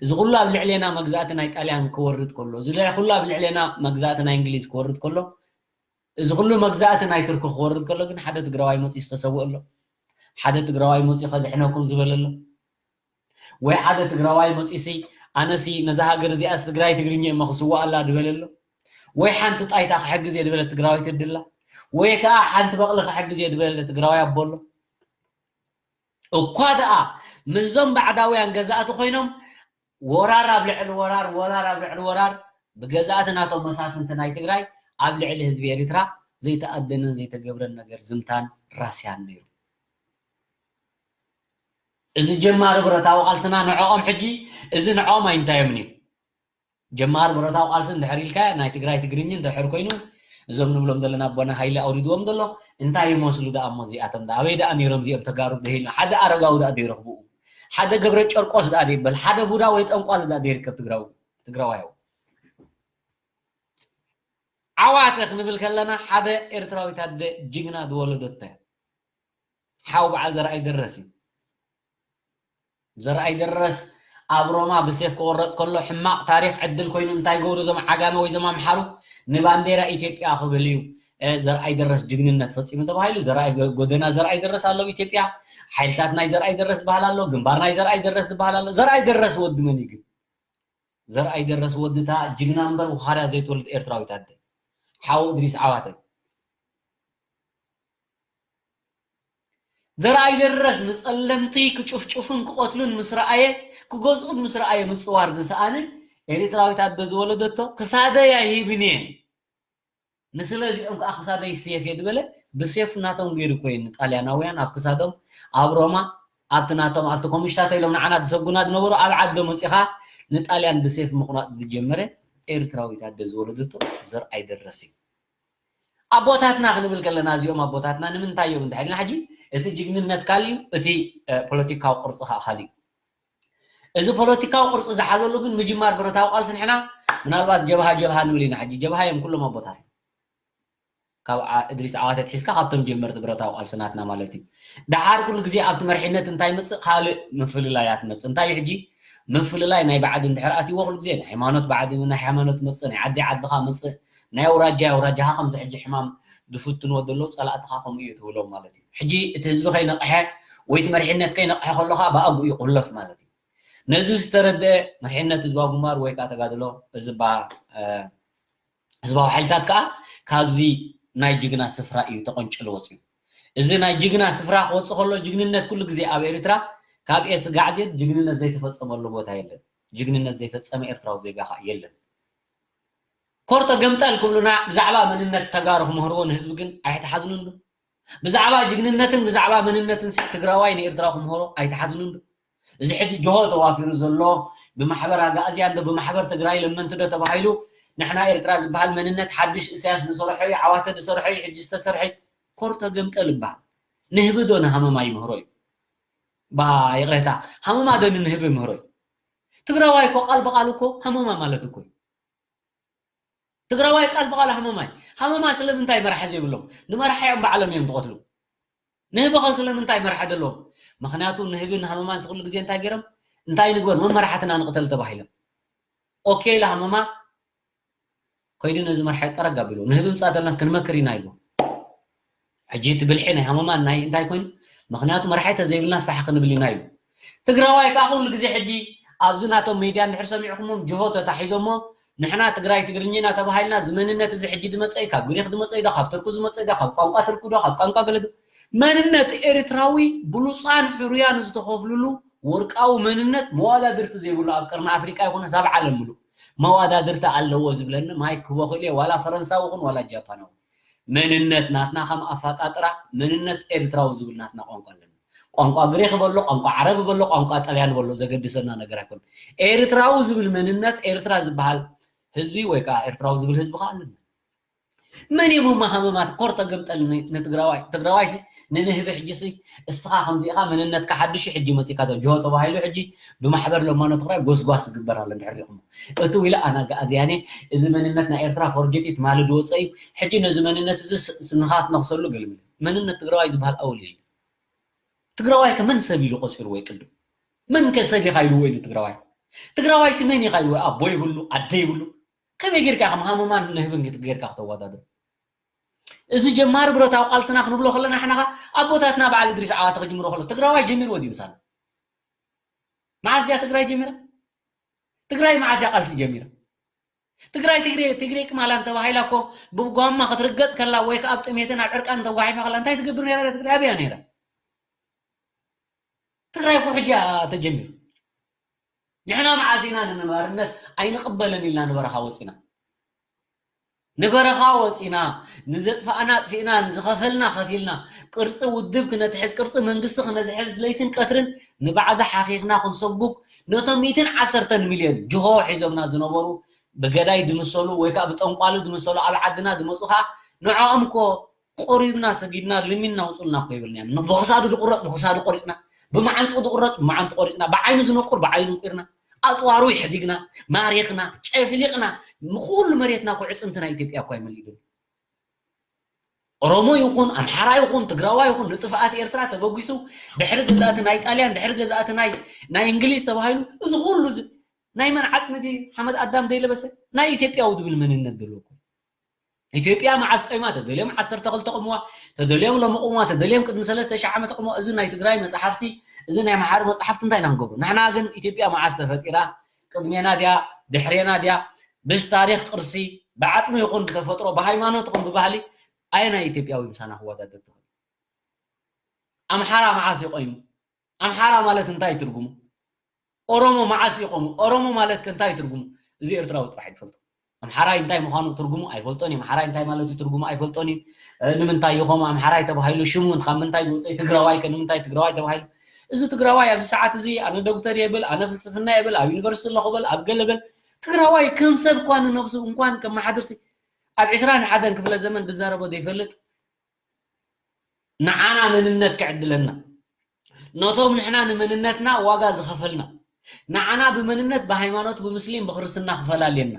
እዚ ኩሉ ኣብ ልዕሌና መግዛእቲ ናይ ጣልያን ክወርድ ከሎ፣ እዚ ኩሉ ኣብ ልዕሌና መግዛእቲ ናይ እንግሊዝ ክወርድ ከሎ፣ እዚ ኩሉ መግዛእቲ ናይ ቱርኪ ክወርድ ከሎ ግን ሓደ ትግራዋይ መፂኡ ዝተሰውእ ኣሎ? ሓደ ትግራዋይ መፂኡ ከድሕነኩም ዝበለ ኣሎ? ወይ ሓደ ትግራዋይ መፂኡሲ ኣነሲ ነዛ ሃገር እዚኣስ ትግራይ ትግርኛ እሞ ክስዋኣላ ዝበለ ኣሎ? ወይ ሓንቲ ጣይታ ክሕግዝ እየ ዝበለ ትግራዋይ ትድላ? ወይ ከዓ ሓንቲ በቕሊ ክሕግዝ እየ ዝበለ ትግራዋይ ኣቦ ኣሎ? እኳ ደኣ ምስዞም ባዕዳውያን ገዛእቲ ኮይኖም ወራር ኣብ ልዕሊ ወራር፣ ወራር ኣብ ልዕሊ ወራር ብገዛእቲ ናቶም መሳፍንቲ ናይ ትግራይ ኣብ ልዕሊ ህዝቢ ኤርትራ ዘይተኣደነን ዘይተገብረን ነገር ዝምታን ራስያን ነይሩ። እዚ ጀማሪ ብረታዊ ቃልስና ንዕኦም ሕጂ፣ እዚ ንዕኦም ኣይንታዮምን እዩ። ጀማሪ ብረታዊ ቃልሲ እንድሕር ኢልካ ናይ ትግራይ ትግርኝ እንድሕር ኮይኑ እዞም ንብሎም ዘለና ኣቦና ሃይለ ኣውሪድዎም ዘሎ እንታይ ይመስሉ ደኣ እሞ እዚኣቶም ደኣ ኣበይ ደኣ ነይሮም እዚኦም ተጋሩ ደሂልና ሓደ ኣረጋዊ ደኣ ዘይረኽብኡ ሓደ ገብረ ጨርቆስ ደኣ ዘይበል ሓደ ቡዳ ወይ ጠንቋል ደኣ ዘይርከብ ትግራዊ ትግራዋያዊ ዓዋተ ክንብል ከለና ሓደ ኤርትራዊት ኣደ ጅግና ዝወለደቶ እያ ሓው በዓል ዘርኣይ ደረስ እዩ ዘርኣይ ደረስ ኣብ ሮማ ብሴፍ ክቆረፅ ከሎ ሕማቕ ታሪክ ዕድል ኮይኑ እንታይ ገብሩ እዞም ዓጋመ ወይ እዞም ኣምሓሩ ንባንዴራ ኢትዮጵያ ክብል እዩ ዘርኣይ ደረስ ጅግንነት ፈፂሙ ተባሂሉ ዘርኣይ ጎደና ዘርኣይ ደረስ ኣሎ ኣብ ኢትዮጵያ ሓይልታት ናይ ዘርኣይ ደረስ ዝበሃል ኣሎ ግንባር ናይ ዘርኣይ ደረስ ዝበሃል ኣሎ ዘርኣይ ደረስ ወዲ መን እዩ ግን ዘርኣይ ደረስ ወድታ ጅግና እምበር ውኻርያ ዘይትወልድ ኤርትራዊት ኣደ ሓው እድሪስ ዓዋተ ዘርኣይ ደረስ ንፀለምቲ ክጭፍጭፉን ክቐትሉን ምስ ረኣየ ክገዝኡን ምስ ረኣየ ምፅዋር ዝሰኣነ ኤርትራዊት ኣደ ዝወለደቶ ክሳደይ ኣይህብን እየ ንስለ እዚኦም ከዓ ክሳደይ ስየፍ እየ ዝበለ ብሴፍ ናቶም ገይሩ ኮይኑ ጣልያናውያን ኣብ ክሳዶም ኣብ ሮማ ኣብቲ ናቶም ኣብቲ ኮሚሽታ ተይሎም ንዓና ዝሰጉና ዝነበሩ ኣብ ዓዶ መፂኻ ንጣልያን ብሴፍ ምቑራፅ ዝጀመረ ኤርትራዊት ኣደ ዝወለደቶ ዘርኣይ ደረስ እዩ ኣቦታትና ክንብል ከለና እዚኦም ኣቦታትና ንምንታይ እዮም እንድሕር ኢልና ሕጂ እቲ ጅግንነት ካልእ እዩ እቲ ፖለቲካዊ ቅርፂ ከዓ ካልእ እዩ እዚ ፖለቲካዊ ቅርፂ ዝሓዘሉ ግን ምጅማር ብረታዊ ቃልሲ ንሕና ምናልባት ጀብሃ ጀብሃ ንብል ኢና ሕጂ ጀብሃ እዮም ኩሎም ኣቦታት ካብ እድሪስ ዓዋተ ኣትሒዝካ ካብቶም ጀመርቲ ብረታዊ ቃልሲ ናትና ማለት እዩ። ደሓር ኩሉ ግዜ ኣብቲ መርሒነት እንታይ ይመፅእ ካልእ ምፍልላያት ይመፅእ። እንታይ እዩ ሕጂ ምፍልላይ ናይ ባዕዲ እንድሕር ኣትይዎ ኩሉ ግዜ ናይ ሃይማኖት ባዕዲ ናይ ሃይማኖት መፅእ ናይ ዓዲ ዓድኻ መፅእ ናይ ኣውራጃ ኣውራጃኻ ከምዚ ሕጂ ሕማም ዝፍትንዎ ዘለዉ ፀላእትኻ ከምኡ እዩ ትብሎም ማለት እዩ። ሕጂ እቲ ህዝቢ ከይነቕሐ ወይ እቲ መርሒነት ከይነቕሐ ከሎ ከዓ ብኣግኡ ይቑለፍ ማለት እዩ። ነዚ ዝተረደአ መርሒነት ህዝባዊ ግንባር ወይ ከዓ ተጋድሎ እዚ ባ ህዝባዊ ሓይልታት ከዓ ካብዚ ናይ ጅግና ስፍራ እዩ ተቐንጭሉ ወፅዩ። እዚ ናይ ጅግና ስፍራ ክወፅእ ከሎ ጅግንነት ኩሉ ግዜ ኣብ ኤርትራ ካብ ኤ ስጋዕ ዜድ ጅግንነት ዘይተፈፀመሉ ቦታ የለን። ጅግንነት ዘይፈፀመ ኤርትራዊ ዜጋ ከዓ የለን። ኮርቶ ገምጠል ክብሉና ብዛዕባ መንነት ተጋሩ ክምህርዎ ንህዝቢ ግን ኣይተሓዝኑን ዶ? ብዛዕባ ጅግንነትን ብዛዕባ መንነትን ትግራዋይ ንኤርትራ ክምህሮ ኣይተሓዝኑን ዶ? እዚ ሕጂ ጆሆ ተዋፊሩ ዘሎ ብማሕበር ኣጋእዝያን ዶ ብማሕበር ትግራይ ለመንቲ ዶ ተባሂሉ ንሕና ኤርትራ ዝበሃል መንነት ሓድሽ እሳያስ ዝሰርሖ እዩ ዓዋተ ዝሰርሖ እዩ ሕጂ ዝተሰርሐ እዩ ኮርቶ ገምጠል ይበሃል ንህቢ ዶ ንሃመማ ይምህሮ እዩ ባ ይቕሬታ ሃመማ ዶ ንንህቢ ይምህሮ እዩ ትግራዋይ እኮ ቃል ብቃል እኮ ሃመማ ማለት እኮ እዩ ትግራዋይ ቃል ብቃል ሃመማይ ሃመማ ስለምንታይ መራሒ ዘይብሎም ንመራሒ እዮም ባዕሎም እዮም ዝቐትሉ ንህቢ ኸ ስለምንታይ መራሒ ዘለዎም ምክንያቱ ንህቢ ንሃመማን ስኩሉ ግዜ እንታይ ገይሮም እንታይ ንግበር መመራሕትና ንቕተል ተባሂሎም ኦኬ ኢለ ሃመማ ከይዱ ነዚ መራሒ ጠረግ ኣቢሉ ንህቢ ምፃ ተለና ክንመክር ኢና ኢሉ ሕጂ እቲ ብልሒ ናይ ሃመማን ናይ እንታይ ኮይኑ ምክንያቱ መራሒ ተዘይብልና ስራሕ ክንብል ኢና ኢሉ ትግራዋይ ከዓ ኩሉ ግዜ ሕጂ ኣብዚ ናቶም ሜድያ እንድሕር ሰሚዕኩሞም ጅሆ ተታሒዞሞ ንሕና ትግራይ ትግርኛ ኢና ተባሂልና እዚ መንነት እዚ ሕጂ ዝመፀ እዩ ካብ ግሪክ ዝመፀ እዩ ዶ ካብ ትርኩ ዝመፀ እዩ ዶ ካብ ቋንቋ ትርኩ ዶ ካብ ቋንቋ ገለ መንነት ኤርትራዊ ብሉፃን ሕሩያን ዝተኸፍልሉ ወርቃዊ መንነት መዋዳድርቲ ዘይብሉ ኣብ ቀርኒ ኣፍሪቃ ይኮነስ ኣብ ዓለም ምሉእ መዋዳድርቲ ኣለዎ ዝብለኒ ማይክ ክቦ ክእል እየ ዋላ ፈረንሳዊ ይኹን ዋላ ጃፓናዊ መንነት ናትና ከም ኣፋጣጥራ መንነት ኤርትራዊ ዝብል ናትና ቋንቋ ኣለና ቋንቋ ግሪክ በሎ ቋንቋ ዓረብ በሎ ቋንቋ ጣልያን በሎ ዘገድሰና ነገር ኣይኮን ኤርትራዊ ዝብል መንነት ኤርትራ ዝበሃል ህዝቢ ወይ ከዓ ኤርትራዊ ዝብል ህዝቢ ከዓ ኣለና መን እዮም እሞ ሃመማት ኮር ተገምጠል ንትግራዋይ ትግራዋይ ንንህቢ ሕጂ ሲ እስኻ ከምዚኢኻ መንነትካ ሓድሽ ሕጂ መፂካ ጆ ተባሂሉ ሕጂ ብማሕበር ለማኖ ትግራይ ጎስጓስ ዝግበር ኣሎ እንድሕር ሪኹሞ እቲ ዊለ ኣናጋ ኣዝያኔ እዚ መንነት ናይ ኤርትራ ፎርጅት ትማሊ ዝወፀ እዩ ሕጂ ነዚ መንነት እዚ ስንኻ ትነኽሰሉ ገልምል መንነት ትግራዋይ ዝበሃል ኣውል የለ ትግራዋይ ከ መን ሰብ ኢሉ ቆፂሩ ወይ ቅድም መን ከ ሰብ ኢኻ ኢሉ ወይ ትግራዋይ ትግራዋይ ሲ መን ኢኻ ኢሉ ኣቦ ይብሉ ኣደ ይብሉ ከመይ ጌርካ ከም ሃመማን ንህብን ጌርካ ክተወዳድር እዚ ጀማሪ ብረታዊ ቃልስና ክንብሎ ከለና ንሕና ኣቦታትና በዓል እድሪስ ዓዋተ ክጅምሮ ከሎ ትግራዋይ ጀሚርዎ ድዩ ምሳና? መዓስ ድያ ትግራይ ጀሚራ? ትግራይ መዓስ እያ ቃልሲ ጀሚራ? ትግራይ ትግሬ ትግሬ ቅማላን ተባሂላ እኮ ብጓማ ክትርገፅ ከላ ወይ ከዓ ኣብ ጥሜትን ኣብ ዕርቃን ተጓሒፋ ከላ እንታይ ትገብር ነራ? ትግራይ ኣበያ ነራ? ትግራይ እኮ ሕጂ ተጀሚሩ። ንሕና መዓስ ኢና ንነባርነት ኣይንቕበልን ኢልና ንበረኻ ወፂና? ንበረኻ ወፂና፣ ንዘጥፋእና ኣጥፊእና፣ ንዝኸፈልና ከፊልና፣ ቅርፂ ውድብ ክነትሕዝ፣ ቅርፂ መንግስቲ ክነዝሕዝ ለይትን ቀትርን ንባዕዲ ሓኺኽና ክንሰጉግ ነቶም ሚእትን ዓሰርተን ሚልዮን ጅሆ ሒዞምና ዝነበሩ ብገዳይ ድምሰሉ ወይ ከዓ ብጠንቋሉ ድምሰሉ ኣብ ዓድና ድመፁ ከዓ ንዕኦም እኮ ቆሪብና ሰጊድና ልሚንና ውፁልና እኮ ይብልና እዮም። ብክሳዱ ድቁረፅ ብክሳዱ ቆሪፅና፣ ብመዓንጥኡ ድቁረፅ ብመዓንጡ ቆሪፅና፣ ብዓይኑ ዝነቁር ብዓይኑ እንቂርና፣ ኣፅዋሩ ይሕዲግና፣ ማሪኽና፣ ጨፍሊቕና፣ ንኩሉ መሬትና እኮ ዕፅምቲ ናይ ኢትዮጵያ እኮ ኣይመሊእሉ። ኦሮሞ ይኹን ኣምሓራ ይኹን ትግራዋ ይኹን ንጥፍኣት ኤርትራ ተበጊሱ ድሕሪ ገዛእቲ ናይ ጣልያን ድሕሪ ገዛእቲ ናይ ናይ እንግሊዝ ተባሂሉ እዚ ኩሉ እዚ ናይ መን ዓፅሚ ድዩ? ሓመድ ኣዳም ዘይለበሰ ናይ ኢትዮጵያዊ ዝብል መንነት ዘለዎ እኮ። ኢትዮጵያ መዓስ ቆይማ? ተደልዮም ዓሰርተ ክልተ ቆምዋ፣ ተደልዮም ሎሚ ቆምዋ፣ ተደልዮም ቅድሚ ሰለስተ ሺሕ ዓመት ቆምዋ። እዚ ናይ ትግራይ መፅሓፍቲ፣ እዚ ናይ ኣምሓሩ መፅሓፍቲ እንታይ ኢና ክንገብሮ? ንሕና ግን ኢትዮጵያ መዓስ ተፈጢራ? ቅድሜና ድያ? ድሕሬና ድያ? ብስ ታሪክ ቅርሲ፣ ብዓፅሚ ይኹን ብተፈጥሮ፣ ብሃይማኖት ይኹን ብባህሊ ኣየናይ ኢትዮጵያዊ ምሳና ክወዳደር ትኽእል? ኣምሓራ መዓስ ይቆይሙ? ኣምሓራ ማለት እንታይ ትርጉሙ? ኦሮሞ መዓስ ይቆሙ? ኦሮሞ ማለት ከ እንታይ ትርጉሙ? እዚ ኤርትራዊ ጥራሕ ይፈልጦ። ኣምሓራይ እንታይ ምዃኑ ትርጉሙ ኣይፈልጦን እዩ። ኣምሓራይ እንታይ ማለት እዩ ትርጉሙ ኣይፈልጦን እዩ። እ፣ ንምንታይ ይኾሙ ኣምሓራይ ተባሂሉ? ሽሙ ካብ ምንታይ ዝወፀ? ትግራዋይ ከ ንምንታይ ትግራዋይ ተባሂሉ? እዚ ትግራዋይ ኣብዚ ሰዓት እዚ ኣነ ዶክተር የብል፣ ኣነ ፍልስፍና የብል፣ ኣብ ዩኒቨርሲቲ ኣለኹ በል፣ ኣብ ገለ በል፣ ትግራዋይ ከም ሰብ እኳ ንነብሱ እንኳን ከመሓድርሲ ኣብ ዕስራን ሓደን ክፍለ ዘመን ዝዛረቦ ዘይፈልጥ ንዓና መንነት ክዕድለና፣ ነቶም ንሕና ንመንነትና ዋጋ ዝኸፈልና፣ ንዓና ብመንነት ብሃይማኖት ብሙስሊም ብክርስትና ክፈላልየና፣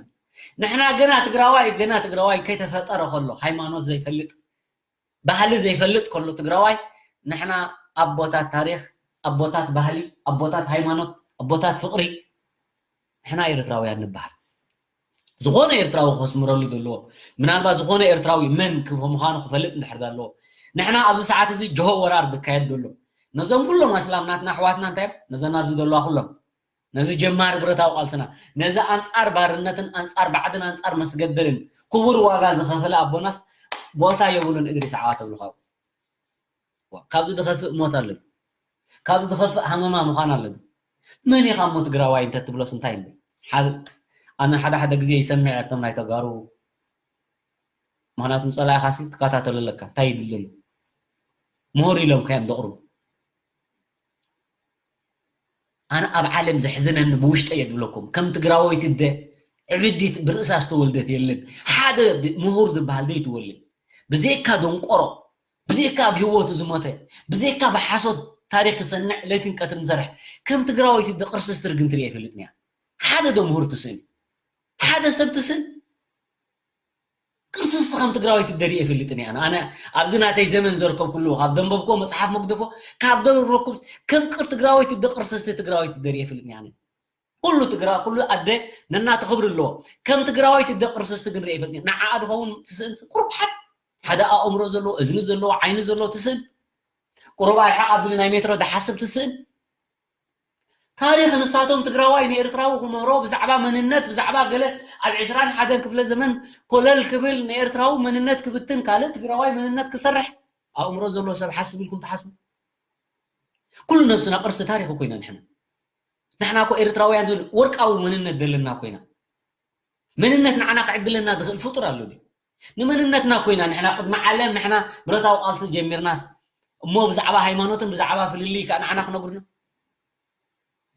ንሕና ገና ትግራዋይ ገና ትግራዋይ ከይተፈጠረ ከሎ ሃይማኖት ዘይፈልጥ ባህሊ ዘይፈልጥ ከሎ ትግራዋይ ንሕና ኣቦታት ታሪኽ ኣቦታት ባህሊ ኣቦታት ሃይማኖት ኣቦታት ፍቕሪ ንሕና ኤርትራውያን ንበሃል። ዝኾነ ኤርትራዊ ከስምረሉ ዘለዎ ምናልባት ዝኾነ ኤርትራዊ መን ክፍ- ምዃኑ ክፈልጥ እንድሕር ዘለዎ ንሕና ኣብዚ ሰዓት እዚ ጅሆ ወራር ዝካየድ ዘሎ ነዞም ኩሎም ኣስላም ናትና ኣሕዋትና እንታይ እዮም ነዘን ኣብዚ ዘለዋ ኩሎም ነዚ ጀማሪ ብረታዊ ቃልስና ነዚ ኣንፃር ባርነትን ኣንፃር ባዕድን ኣንፃር መስገደልን ክቡር ዋጋ ዝኸፈለ ኣቦናስ ቦታ የብሉን እድሪስ ዓዋ ተብሉ ካብኡ ካብዚ ዝኸፍእ ሞት ኣሎ ካብዚ ዝኸፍእ ሃመማ ምዃን ኣሎ መን ኢኻ እሞ ትግራዋይ እንተትብሎስ እንታይ ይብል ሓደ ኣነ ሓደ ሓደ ግዜ ይሰምዕ እቶም ናይ ተጋሩ ምክንያቱም ፀላኢኻሲ ትከታተሎ ኣለካ እንታይ ይድልን ምሁር ኢሎም ከዮም ዘቕርቡ ኣነ ኣብ ዓለም ዘሕዝነኒ ብውሽጠ እየ ዝብለኩም ከም ትግራወይቲ ደ ዕብዲት ብርእሳ ዝተወልደት የለን ሓደ ምሁር ዝበሃል ዘይትወልድ ብዘይካ ደንቆሮ ብዘይካ ኣብ ህይወቱ ዝሞተ ብዘይካ ብሓሶት ታሪክ ክሰንዕ ለይትን ቀትርን ዝሰርሕ ከም ትግራወይቲ ደ ቅርሲ ስትርግን ትርኢ ኣይፈልጥን እያ ሓደ ዶ ምሁር ትስእን ሓደ ሰብ ትስእን ቅርሲ እስቲ ከም ትግራዋይ ትደሪ የፈልጥን እያ ኣነ ኣብዚ ናተይ ዘመን ዘርከብኩሉ ካብ ደንበብኮ መፅሓፍ መግደፎ ካብ ደብረኩም ከም ቅር ትግራዋይ ትደ ቅርሲ እስቲ ትግራዋይ ትደሪ የፈልጥን እያ ኩሉ ትግራ ኩሉ ኣደ ነናቱ ክብሪ ኣለዎ ከም ትግራዋይ ትደ ቅርሲ እስቲ ግን ርኢ የፈልጥን ንዓኣ ድኸውን ትስእን ቁሩብ ሓደ ሓደ ኣእምሮ ዘለዎ እዝኒ ዘለዎ ዓይኒ ዘለዎ ትስእን ቁሩብ ኣይሓቕ ኣቢሉ ናይ ሜትሮ ድሓስብ ትስእን ታሪኽ ንሳቶም ትግራዋይ ንኤርትራዊ ክምህሮ ብዛዕባ መንነት ብዛዕባ ገለ ኣብ ዕስራን ሓደን ክፍለ ዘመን ኮለል ክብል ንኤርትራዊ መንነት ክብትን ካልእ ትግራዋይ መንነት ክሰርሕ ኣእምሮ ዘለዎ ሰብ ሓስብ ኢልኩም ትሓስቡ ኩሉ ነብስና ቅርሲ ታሪኽ እኮ ኢና ንሕና ንሕና እኮ ኤርትራውያን ዝብል ወርቃዊ መንነት ዘለና እኮ ኢና መንነት ንዓና ክዕድለና ዝኽእል ፍጡር ኣሎ ድዩ ንመንነትና ኮይና ንሕና ቅድሚ ዓለም ንሕና ብረታዊ ቃልሲ ጀሚርናስ እሞ ብዛዕባ ሃይማኖትን ብዛዕባ ፍልልይ ከዓ ንዓና ክነግሩና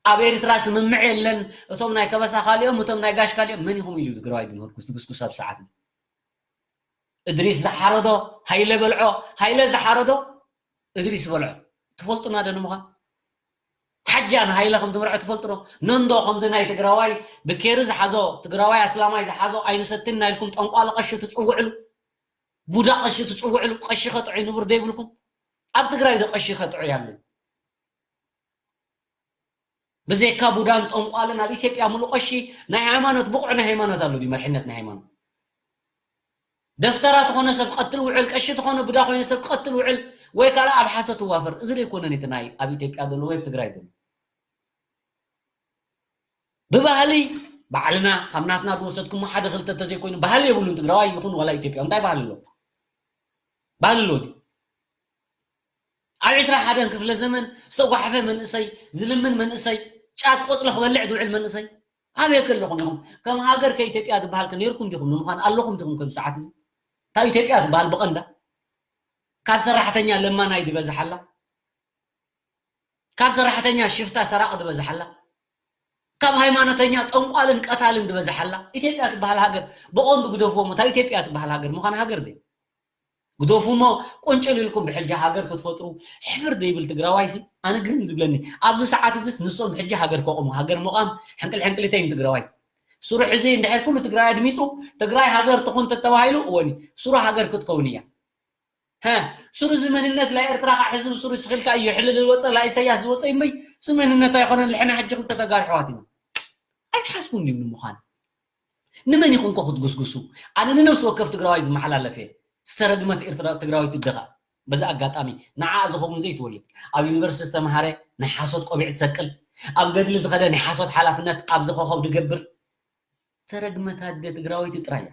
ኣብ ኤርትራ ስምምዕ የለን እቶም ናይ ከበሳ ካሊኦም እቶም ናይ ጋሽ ካሊኦም መን ኢኹም ኢሉ ትግራዋይ ዝምህር ኩስቲ ጉስጉስ ኣብ ሰዓት እዚ እድሪስ ዝሓረዶ ሃይለ በልዖ ሃይለ ዝሓረዶ እድሪስ በልዖ ትፈልጡና ዶ ንምዃን ሓጃ ንሃይለ ከም ትምርዖ ትፈልጡ ዶ ነንዶ ከምዚ ናይ ትግራዋይ ብኬሩ ዝሓዞ ትግራዋይ ኣስላማይ ዝሓዞ ኣይንሰትን ናይልኩም ጠንቋሊ ቀሺ ትፅውዕሉ ቡዳ ቀሺ ትፅውዕሉ ቀሺ ከጥዑ ንቡር ዘይብልኩም ኣብ ትግራይ ዶ ቀሺ ከጥዑ ያሉ ብዘይካ ቡዳን ጠንቋልን ኣብ ኢትዮጵያ ሙሉ ቀሺ ናይ ሃይማኖት ብቑዕ ናይ ሃይማኖት ኣሎ ድዩ መርሕነት ናይ ሃይማኖት ደፍተራ ዝኾነ ሰብ ቀትል ውዕል፣ ቀሺ ዝኾነ ብዳ ኮይነ ሰብ ቀትል ውዕል፣ ወይ ካልእ ኣብ ሓሶት ትዋፈር። እዚ ዘይኮነን እቲ ናይ ኣብ ኢትዮጵያ ዘሎ ወይ ኣብ ትግራይ ዘሎ። ብባህሊ ባዕልና ካብ ናትና ዝወሰድኩሞ ሓደ ክልተ ተዘይኮይኑ ባህሊ የብሉን ትግራዋይ ይኹን ዋላ ኢትዮጵያ። እንታይ ባህሊ ኣሎ? ባህሊ ኣሎ ድዩ? ኣብ ዕስራ ሓደን ክፍለ ዘመን ዝተጓሕፈ መንእሰይ፣ ዝልምን መንእሰይ፣ ጫት ቆፅሎ ክበልዕ ዝውዕል መንእሰይ ኣበይ ከለኹም ኢኹም? ከም ሃገር ከኢትዮጵያ ትበሃል ከ ነይርኩም ዲኹም? ንምዃን ኣለኹም ዲኹም ከም ሰዓት እዚ? እታ ኢትዮጵያ ትበሃል ብቐንዳ ካብ ሰራሕተኛ ለማናይ ዝበዝሓላ፣ ካብ ሰራሕተኛ ሽፍታ ሰራቂ ዝበዝሓላ፣ ካብ ሃይማኖተኛ ጠንቋልን ቀታልን ዝበዝሓላ ኢትዮጵያ ትበሃል ሃገር ብቐንዱ ግደፍዎ እሞ፣ እታ ኢትዮጵያ ትበሃል ሃገር ምዃን ሃገር ዘይ ግደፉ እሞ፣ ቁንጭል ኢልኩም ብሕጂ ሃገር ክትፈጥሩ ሕፍር ዘይብል ትግራዋይ ሲ ኣነ ግርም ዝብለኒ። ኣብዚ ሰዓት እዚስ ንሶም ብሕጂ ሃገር ከቑሙ፣ ሃገር ምቋም ሕንቅል ሕንቅሊተይ ንትግራዋይ። ስሩሕ እዚ እንድሕር ኩሉ ትግራይ ኣድሚፁ ትግራይ ሃገር ትኹን ተተባሂሉ እወኒ፣ ስሩ ሃገር ክትከውን እያ። ሀ፣ ስሩ እዚ መንነት ላይ ኤርትራ ከዓ ሕዚ ስሩ ስኽልካ እዩ ሕልል ዝወፀ፣ ላይ ኢሳያስ ዝወፀ እምበይ፣ እዚ መንነት ኣይኮነን። ልሕና ሕጂ ክልተ ተጋሩ ኣሕዋት ኢና። ኣይትሓስቡን ድዩ ንምዃን? ንመን ኢኹም ኮ ክትጉስጉሱ? ኣነ ንነብሲ ወከፍ ትግራዋይ ዝመሓላለፍ እየ። ዝተረግመት ኤርትራ ትግራዊት ድኻ። በዚ ኣጋጣሚ ንዓ ዝኸውን ዘይትወልድ፣ ኣብ ዩኒቨርሲቲ ዝተምሃረ ናይ ሓሶት ቆቢዕ ዝሰቅል፣ ኣብ ገድሊ ዝኸደ ናይ ሓሶት ሓላፍነት ኣብዚ ኮኸብ ድገብር፣ ዝተረግመት ኣደ ትግራወይቲ ጥራይ እያ።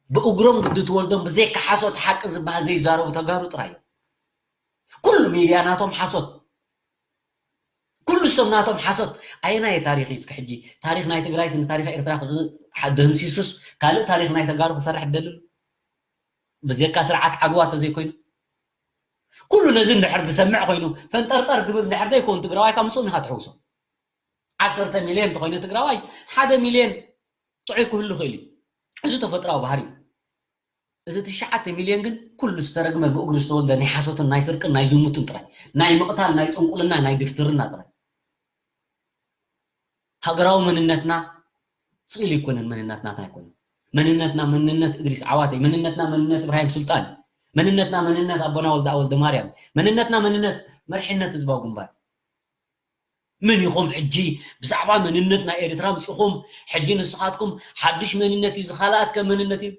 ብእግሮም ግዲ ትወልዶም ብዘይካ ሓሶት ሓቂ ዝበሃል ዘይዛረቡ ተጋሩ ጥራይ እዮም። ኩሉ ሚድያ ናቶም ሓሶት፣ ኩሉ ሰብ ናቶም ሓሶት። ኣየናይ ታሪኽ እዩ እስኪ ሕጂ? ታሪኽ ናይ ትግራይ ስኒ ታሪኽ ኤርትራ ክ- ደምሲሱስ ካልእ ታሪኽ ናይ ተጋሩ ክሰርሕ ትደልሉ? ብዘይካ ስርዓት ዓድዋ ተዘይኮይኑ ኩሉ ነዚ እንድሕር ዝሰምዕ ኮይኑ ፈንጠርጠር ዝብል እንድሕር ዘይኮን ትግራዋይ ካብ ምስኦም ኢኻ ትሕውሶ። ዓሰርተ ሚልዮን እንተኾይኑ ትግራዋይ ሓደ ሚልዮን ጥዑይ ክህሉ ይኽእል እዩ። እዚ ተፈጥራዊ ባህሪ እዩ። እዚ ትሽዓተ ሚልዮን ግን ኩሉ ዝተረግመ ብእግሪ ዝተወልደ ናይ ሓሶትን ናይ ስርቅን ናይ ዝሙትን ጥራይ ናይ ምቕታል ናይ ጥንቁልና ናይ ድፍትርና ጥራይ። ሃገራዊ መንነትና ስኢሉ ኣይኮነን። መንነትና እንታይ ኣይኮነን። መንነትና መንነት እድሪስ ዓዋተ፣ መንነትና መንነት እብራሂም ሱልጣን፣ መንነትና መንነት ኣቦና ወልደ ወልደ ማርያም፣ መንነትና መንነት መርሕነት ህዝባዊ ግንባር። ምን ኢኹም ሕጂ ብዛዕባ መንነት ናይ ኤርትራ ኣምጺኹም? ሕጂ ንስኻትኩም ሓድሽ መንነት እዩ ዝኻልኣ እስከ መንነት እዩ።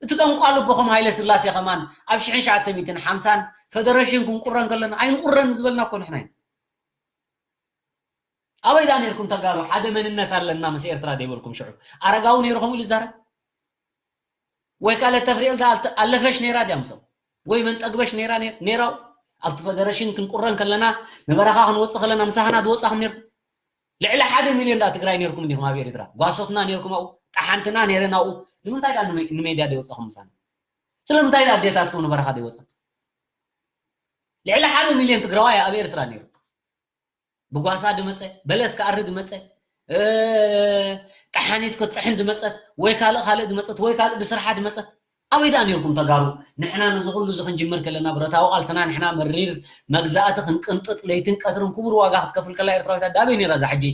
እቲ ጠንቋል ኣቦኹም ሃይለ ስላሴ ከማን ኣብ ሽሕን ሸዓተ ሚእትን ሓምሳን ፈደረሽን ክንቁረን ከለና ኣይንቁረን ዝበልና እኮ ንሕና ኢና። ኣበይ ዳ ነርኩም ተጋሩ ሓደ መንነት ኣለና ምስ ኤርትራ ደይበልኩም ሽዑ ኣረጋዊ ነይሩ ከምኡ ኢሉ ዝዛረብ? ወይ ካልእ ተፍሪኤል ዳ ኣልተ- ኣለፈሽ ነይራ ድያ ምሶም? ወይ መን ጠግበሽ ነይራ ነ- ነይራው? ኣብቲ ፈደረሽን ክንቁረን ከለና ንበረኻ ክንወፅእ ከለና ምሳኽና ዝወፃኹም ነይርኩም? ልዕሊ ሓደ ሚልዮን ዳ ትግራይ ነይርኩም እንዲኹም ኣብ ኤርትራ ጓሶትና ነይርኩም ኣብኡ ጠሓንትና ነይረን ኣብኡ ንምንታይ ዳ ንመ- ንሜድያ ደይወፃኹም ምሳና? ስለምንታይ ዳ ኣዴታትኩም ንበረኻ ደይወፃ? ልዕሊ ሓደ ሚልዮን ትግራዋይ ኣብ ኤርትራ ነይሩ። ብጓሳ ድመፀ በለስ ክኣሪ ድመፀ ጠሓኒት ክትጥሕን ድመፀት ወይ ካልእ ካልእ ድመፀት ወይ ካልእ ብስርሓ ድመፀት ኣበይ ደኣ ነርኩም ተጋሩ? ንሕና ነዚ ኩሉ እዚ ክንጅምር ከለና ብረታዊ ቃልስና ንሕና መሪር መግዛእቲ ክንቅንጥጥ ለይትን ቀትርን ክቡር ዋጋ ክትከፍል ከላ ኤርትራዊት ኣደ ኣበይ ነራ እዛ ሕጂ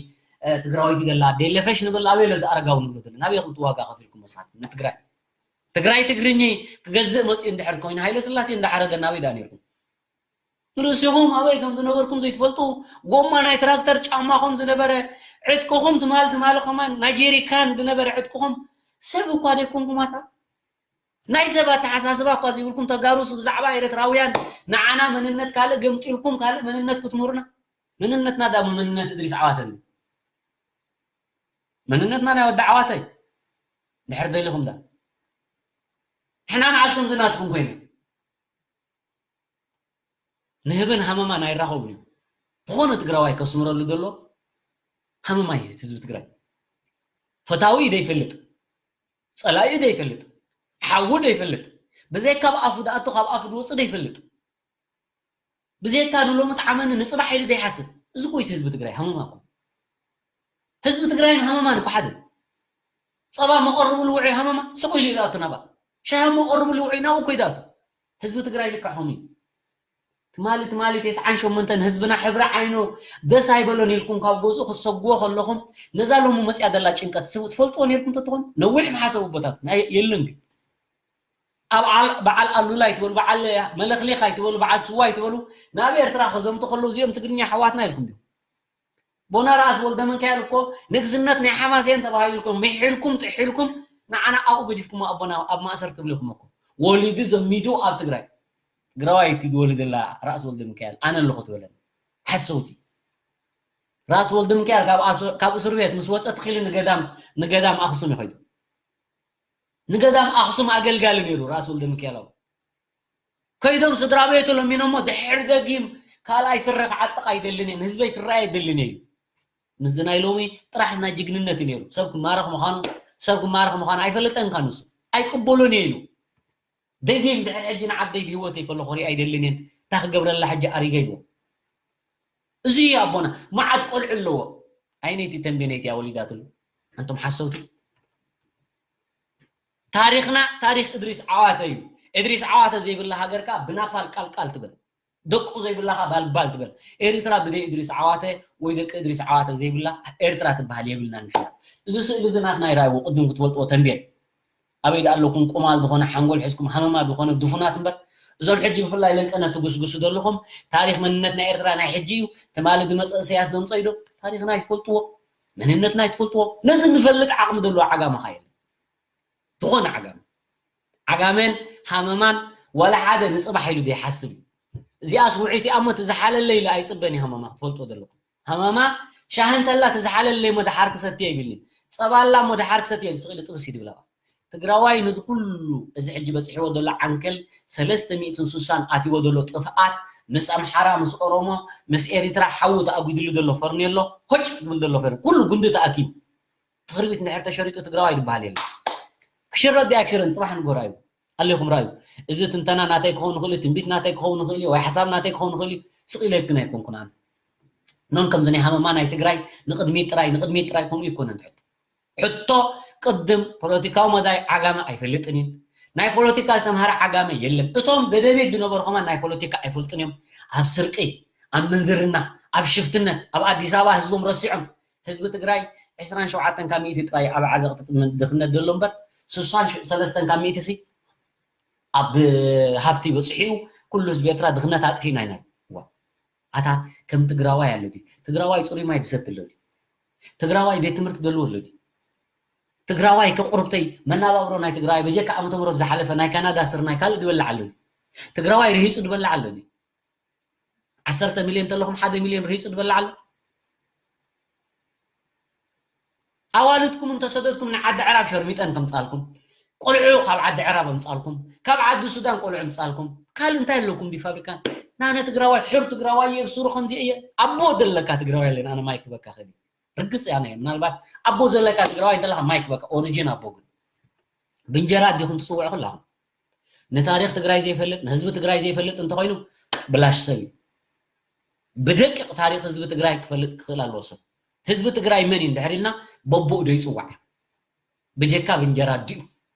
ትግራወይቲ ገላ ኣደ የለፈሽ ንብል ኣበይ ለዚ ኣረጋዊ ንብሎ ዘለና ኣበይ ከምቲ ዋጋ ከፊልኩም መስሓት ንትግራይ ትግራይ ትግርኝ ክገዝእ መፅኡ እንድሕር ኮይኑ ሃይለ ስላሴ እንዳሓረደ ናበይ ደኣ ነርኩም ንርእሲኹም ኣበይ ከም ዝነበርኩም ዘይትፈልጡ፣ ጎማ ናይ ትራክተር ጫማኹም ዝነበረ፣ ዕጥቅኹም ትማል ትማሊ ከማን ናይ ጀሪካን ዝነበረ ዕጥቅኹም፣ ሰብ እኳ ዘይኮንኩም ኣታ። ናይ ሰብ ኣተሓሳስባ እኳ ዘይብልኩም ተጋሩስ ብዛዕባ ኤርትራውያን ንዓና መንነት ካልእ ገምጢልኩም ካልእ መንነት ክትምህሩና። መንነትና ዳሞ መንነት እድሪስ ዓዋተ ድዩ? መንነትና ናይ ወዲ ዓዋተ እዩ። ድሕር ደሊኹም ዳ ንሕና መዓስ ከምዚ ናትኩም ኮይና ንህብን ሃመማን ኣይራኸቡን እዮም። ዝኾነ ትግራዋይ ከስምረሉ ዘሎ ሃመማ እዩ እቲ ህዝቢ ትግራይ። ፈታዊ ደይፈልጥ፣ ፀላኢ ደይፈልጥ፣ ሓዉ ደይፈልጥ፣ ብዘይ ካብ ኣፉ ዝኣቱ ካብ ኣፉ ዝወፅእ ደይፈልጥ፣ ብዘይካ ንሎሚ ፃዓመኒ ንፅባሕ ኢሉ ደይሓስብ እዚ እኮ እዩ እቲ ህዝቢ ትግራይ ሃመማ እኮ። ህዝቢ ትግራይን ሃመማን እኮ ሓደ። ጸባ መቐርቡ ልውዑ ሃመማ ስቕ ኢሉ ይኣቱ ናባ። ሻሂ መቐርቡ ልውዑ ናብኡ እኮ ይኣቱ። ህዝቢ ትግራይ ልክዕኹም እዩ። ትማሊ ትማሊ ተስዓን ሸሞንተን ህዝብና ሕብሪ ዓይኑ ደስ ኣይበሎን ኢልኩም ካብ ገዝኡ ክትሰግዎ ከለኹም ነዛ ሎሚ መፅያ ዘላ ጭንቀት ስብ ትፈልጥዎ ነይርኩም ተትኾኑ ነዊሕ ምሓሰቡ ቦታት ናይ የለን ግን ኣብ ዓል- በዓል ኣሉላ ኣይትበሉ በዓል መለክሌክ ኣይትበሉ በዓል ስዋ ኣይትበሉ ናብ ኤርትራ ከዘምቱ ከለዉ እዚኦም ትግርኛ ኣሕዋትና ኢልኩም ዲኹም ቦና ርኣስ ወልደሚካኤል እኮ ንግስነት ናይ ሓማሴን ተባሂልኩም ምሒልኩም ጥሒልኩም ንዓና ኣብኡ ገዲፍኩም ኣቦና ኣብ ማእሰር ትብልኹም እኮ። ወሊዱ ዘሚዱ ኣብ ትግራይ። ትግራዋይ እቲ ዝወለደላ ራእሲ ወልደ ሚካኤል ኣነ ኣለኹ ትበለኒ። ሓሰውቲ። ራእሲ ወልደ ሚካኤል ካብ ኣስ-፣ ካብ እስር ቤት ምስ ወፀ ትኺሉ ንገዳም፣ ንገዳም ኣኽሱም ይኸይዱ። ንገዳም ኣኽሱም ኣገልጋሊ ነይሩ ራእሲ ወልደ ሚካኤል። ከይዶም ስድራ ቤቱ ለሚኖሞ ድሕሪ ደጊም ካልኣይ ስረ ክዓጥቕ ኣይደልን እየ፣ ንህዝበይ ክረኣይ ኣይደልን እየ ኢሉ። ምስዚ ናይ ሎሚ ጥራሕ ናይ ጅግንነት እዩ ነይሩ። ሰብ ክማረኽ ምዃኑ፣ ሰብ ክማረኽ ምዃኑ ኣይፈልጠን ካን ንሱ። ኣይቅበሎን እየ ኢሉ። ደጊም ድሕሪ ሕጂ ንዓደይ ብህይወተይ ከለኹ ክሪኣ ኣይደልን እየን። እንታይ ክገብረላ ሕጂ ኣሪገ ኢልዎ። እዚ እዩ ኣቦና። መዓት ቆልዑ ኣለዎ። ኣይነይቲ ተንቤነይቲ እያ ወሊዳትሉ። ኣንቱም ሓሰውቲ። ታሪኽና ታሪኽ እድሪስ ዓዋተ እዩ። እድሪስ ዓዋተ ዘይብላ ሃገር ከኣ ብናፓል ቃልቃል ትበል። ደቁ ዘይብላ ከኣ ባልባል ትበል። ኤርትራ ብደይ እድሪስ ዓዋተ ወይ ደቂ እድሪስ ዓዋተ ዘይብላ ኤርትራ ትበሃል የብልናን ንሕና። እዚ ስእሊ እዚ ናትና ይርኣይዎ ቅድም ክትፈልጥዎ ተንቤን። ኣበይ ደኣ ኣለኩም ቁማል ዝኾነ ሓንጎል ሒዝኩም ሃመማ ዝኾነ ድፉናት እምበር እዞም ሕጂ ብፍላይ ለንቀነ ትጉስጉሱ ዘለኹም ታሪኽ መንነት ናይ ኤርትራ ናይ ሕጂ እዩ። ትማሊ ዝመጸ እሰያስ ዘምጾ እዩ ዶ? ታሪኽና ኣይትፈልጥዎ፣ መንነትና ኣይትፈልጥዎ። ነዚ ንፈልጥ ዓቕሚ ዘለዎ ዓጋመ ኸኣ የለን። ዝኾነ ዓጋመ። ዓጋመን ሃመማን ዋላ ሓደ ንጽባሕ ኢሉ ዘይሓስብ እዩ። እዚኣስ ውዒት እያ እሞ ትዝሓለለይ ኢሉ ኣይጽበን እዩ ሃመማ ክትፈልጥዎ ዘለኩም። ሃመማ ሻሂ እንተላ ትዝሓለለይ እሞ ደሓር ክሰትዮ ይብልኒ። ጸባ ኣላ እሞ ደሓር ክሰትዮ ይብል። ስቕ ኢሉ ጥብስ ይብል ኣባ። ትግራዋይ ነዚ ኩሉ እዚ ሕጂ በጺሕዎ ዘሎ ዓንከል ሰለስተ ሚእትን ስሳን ኣትይዎ ዘሎ ጥፍኣት ምስ ኣምሓራ፣ ምስ ኦሮሞ፣ ምስ ኤሪትራ ሓዊ ተኣጒድሉ ዘሎ ፈርኔሎ፣ ሆጭ ዝብል ዘሎ ፈርኔሎ፣ ኩሉ ጉንዲ ተኣኪቡ። ትኽርቢት እንድሕር ተሸሪጡ ትግራዋይ ዝበሃል የለን። ክሽረጥ ድያ ክሽረን ጽባሕ ንጎራ እዩ። ኣለይኹም ራእዩ። እዚ ትንተና ናተይ ክኸውን ይኽእል እዩ፣ ትንቢት ናተይ ክኸውን ይኽእል እዩ፣ ወይ ሓሳብ ናተይ ክኸውን ይኽእል እዩ። ስቕ ኢለ ግን ኣይኮንኩን ኣነ። ኖን ከምዚ ናይ ሃመማ ናይ ትግራይ ንቕድሚት ጥራይ፣ ንቕድሚት ጥራይ ከምኡ ይኮነን ትሕቶ። ሕቶ ቅድም ፖለቲካዊ መዳይ ዓጋመ ኣይፈልጥን እዩ። ናይ ፖለቲካ ዝተምሃረ ዓጋመ የለን። እቶም ደደቤት ዝነበሩ ከማን ናይ ፖለቲካ ኣይፈልጡን እዮም። ኣብ ስርቂ፣ ኣብ ምንዝርና፣ ኣብ ሽፍትነት፣ ኣብ ኣዲስ ኣበባ ህዝቦም ረሲዖም። ህዝቢ ትግራይ ዕስራን ሸውዓተን ካብ ሚእቲ ጥራይ ኣብ ዓዘቕቲ ድኽነት ዘሎ እምበር፣ ስሳን ሰለስተን ካብ ሚእቲ ሲ ኣብ ሃብቲ በፂሑ እዩ። ኩሉ ህዝቢ ኤርትራ ድኽነት ኣጥፊእና ኢና። ዋ፣ ኣታ ከም ትግራዋይ ኣሎ ድዩ? ትግራዋይ ፅሩይ ማይ ዝሰቲ ኣሎ ድዩ? ትግራዋይ ቤት ትምህርቲ ዘለዎ ኣሎ ድዩ? ትግራዋይ ከቁርብተይ መናባብሮ ናይ ትግራዋይ በጀካ ዓመተ ምህረት ዝሓለፈ ናይ ካናዳ ስርናይ ካልእ ዝበልዕ ኣሎ ድዩ? ትግራዋይ ርሂፁ ዝበልዕ ኣሎ ድዩ? ዓሰርተ ሚልዮን ተለኹም ሓደ ሚልዮን ርሂፁ ዝበልዕ ኣሎ? ኣዋልድኩም እንተሰደድኩም ንዓዲ ዕራብ ሸርሚጠን ከምፃልኩም፣ ቆልዑ ካብ ዓዲ ዕራብ ኣምፃልኩም፣ ካብ ዓዲ ሱዳን ቆልዑ ኣምፃልኩም፣ ካልእ እንታይ ኣለኩም? ዲ ፋብሪካን ናነ ትግራዋይ ሕር ትግራዋይ እየ፣ ብሱሩ ከምዚ እየ። ኣቦ ዘለካ ትግራዋይ ኣለን። ኣነ ማይክ በካ ከዲ ርግፅ ያነ ምናልባት ኣቦ ዘለካ ትግራዋይ እንተለካ ማይክ በካ ኦሪጂን ኣቦ ግን ብእንጀራ ኣዲኹም ትፅውዑ ከለኹም ንታሪኽ ትግራይ ዘይፈልጥ ንህዝቢ ትግራይ ዘይፈልጥ እንተኾይኑ ብላሽ ሰብ እዩ። ብደቂቕ ታሪኽ ህዝቢ ትግራይ ክፈልጥ ክኽእል ኣለዎ ሰብ። ህዝቢ ትግራይ መን እዩ እንድሕር ኢልና በቦኡ ዶ ይፅዋዕ? ብጀካ ብእንጀራ ኣዲኡ።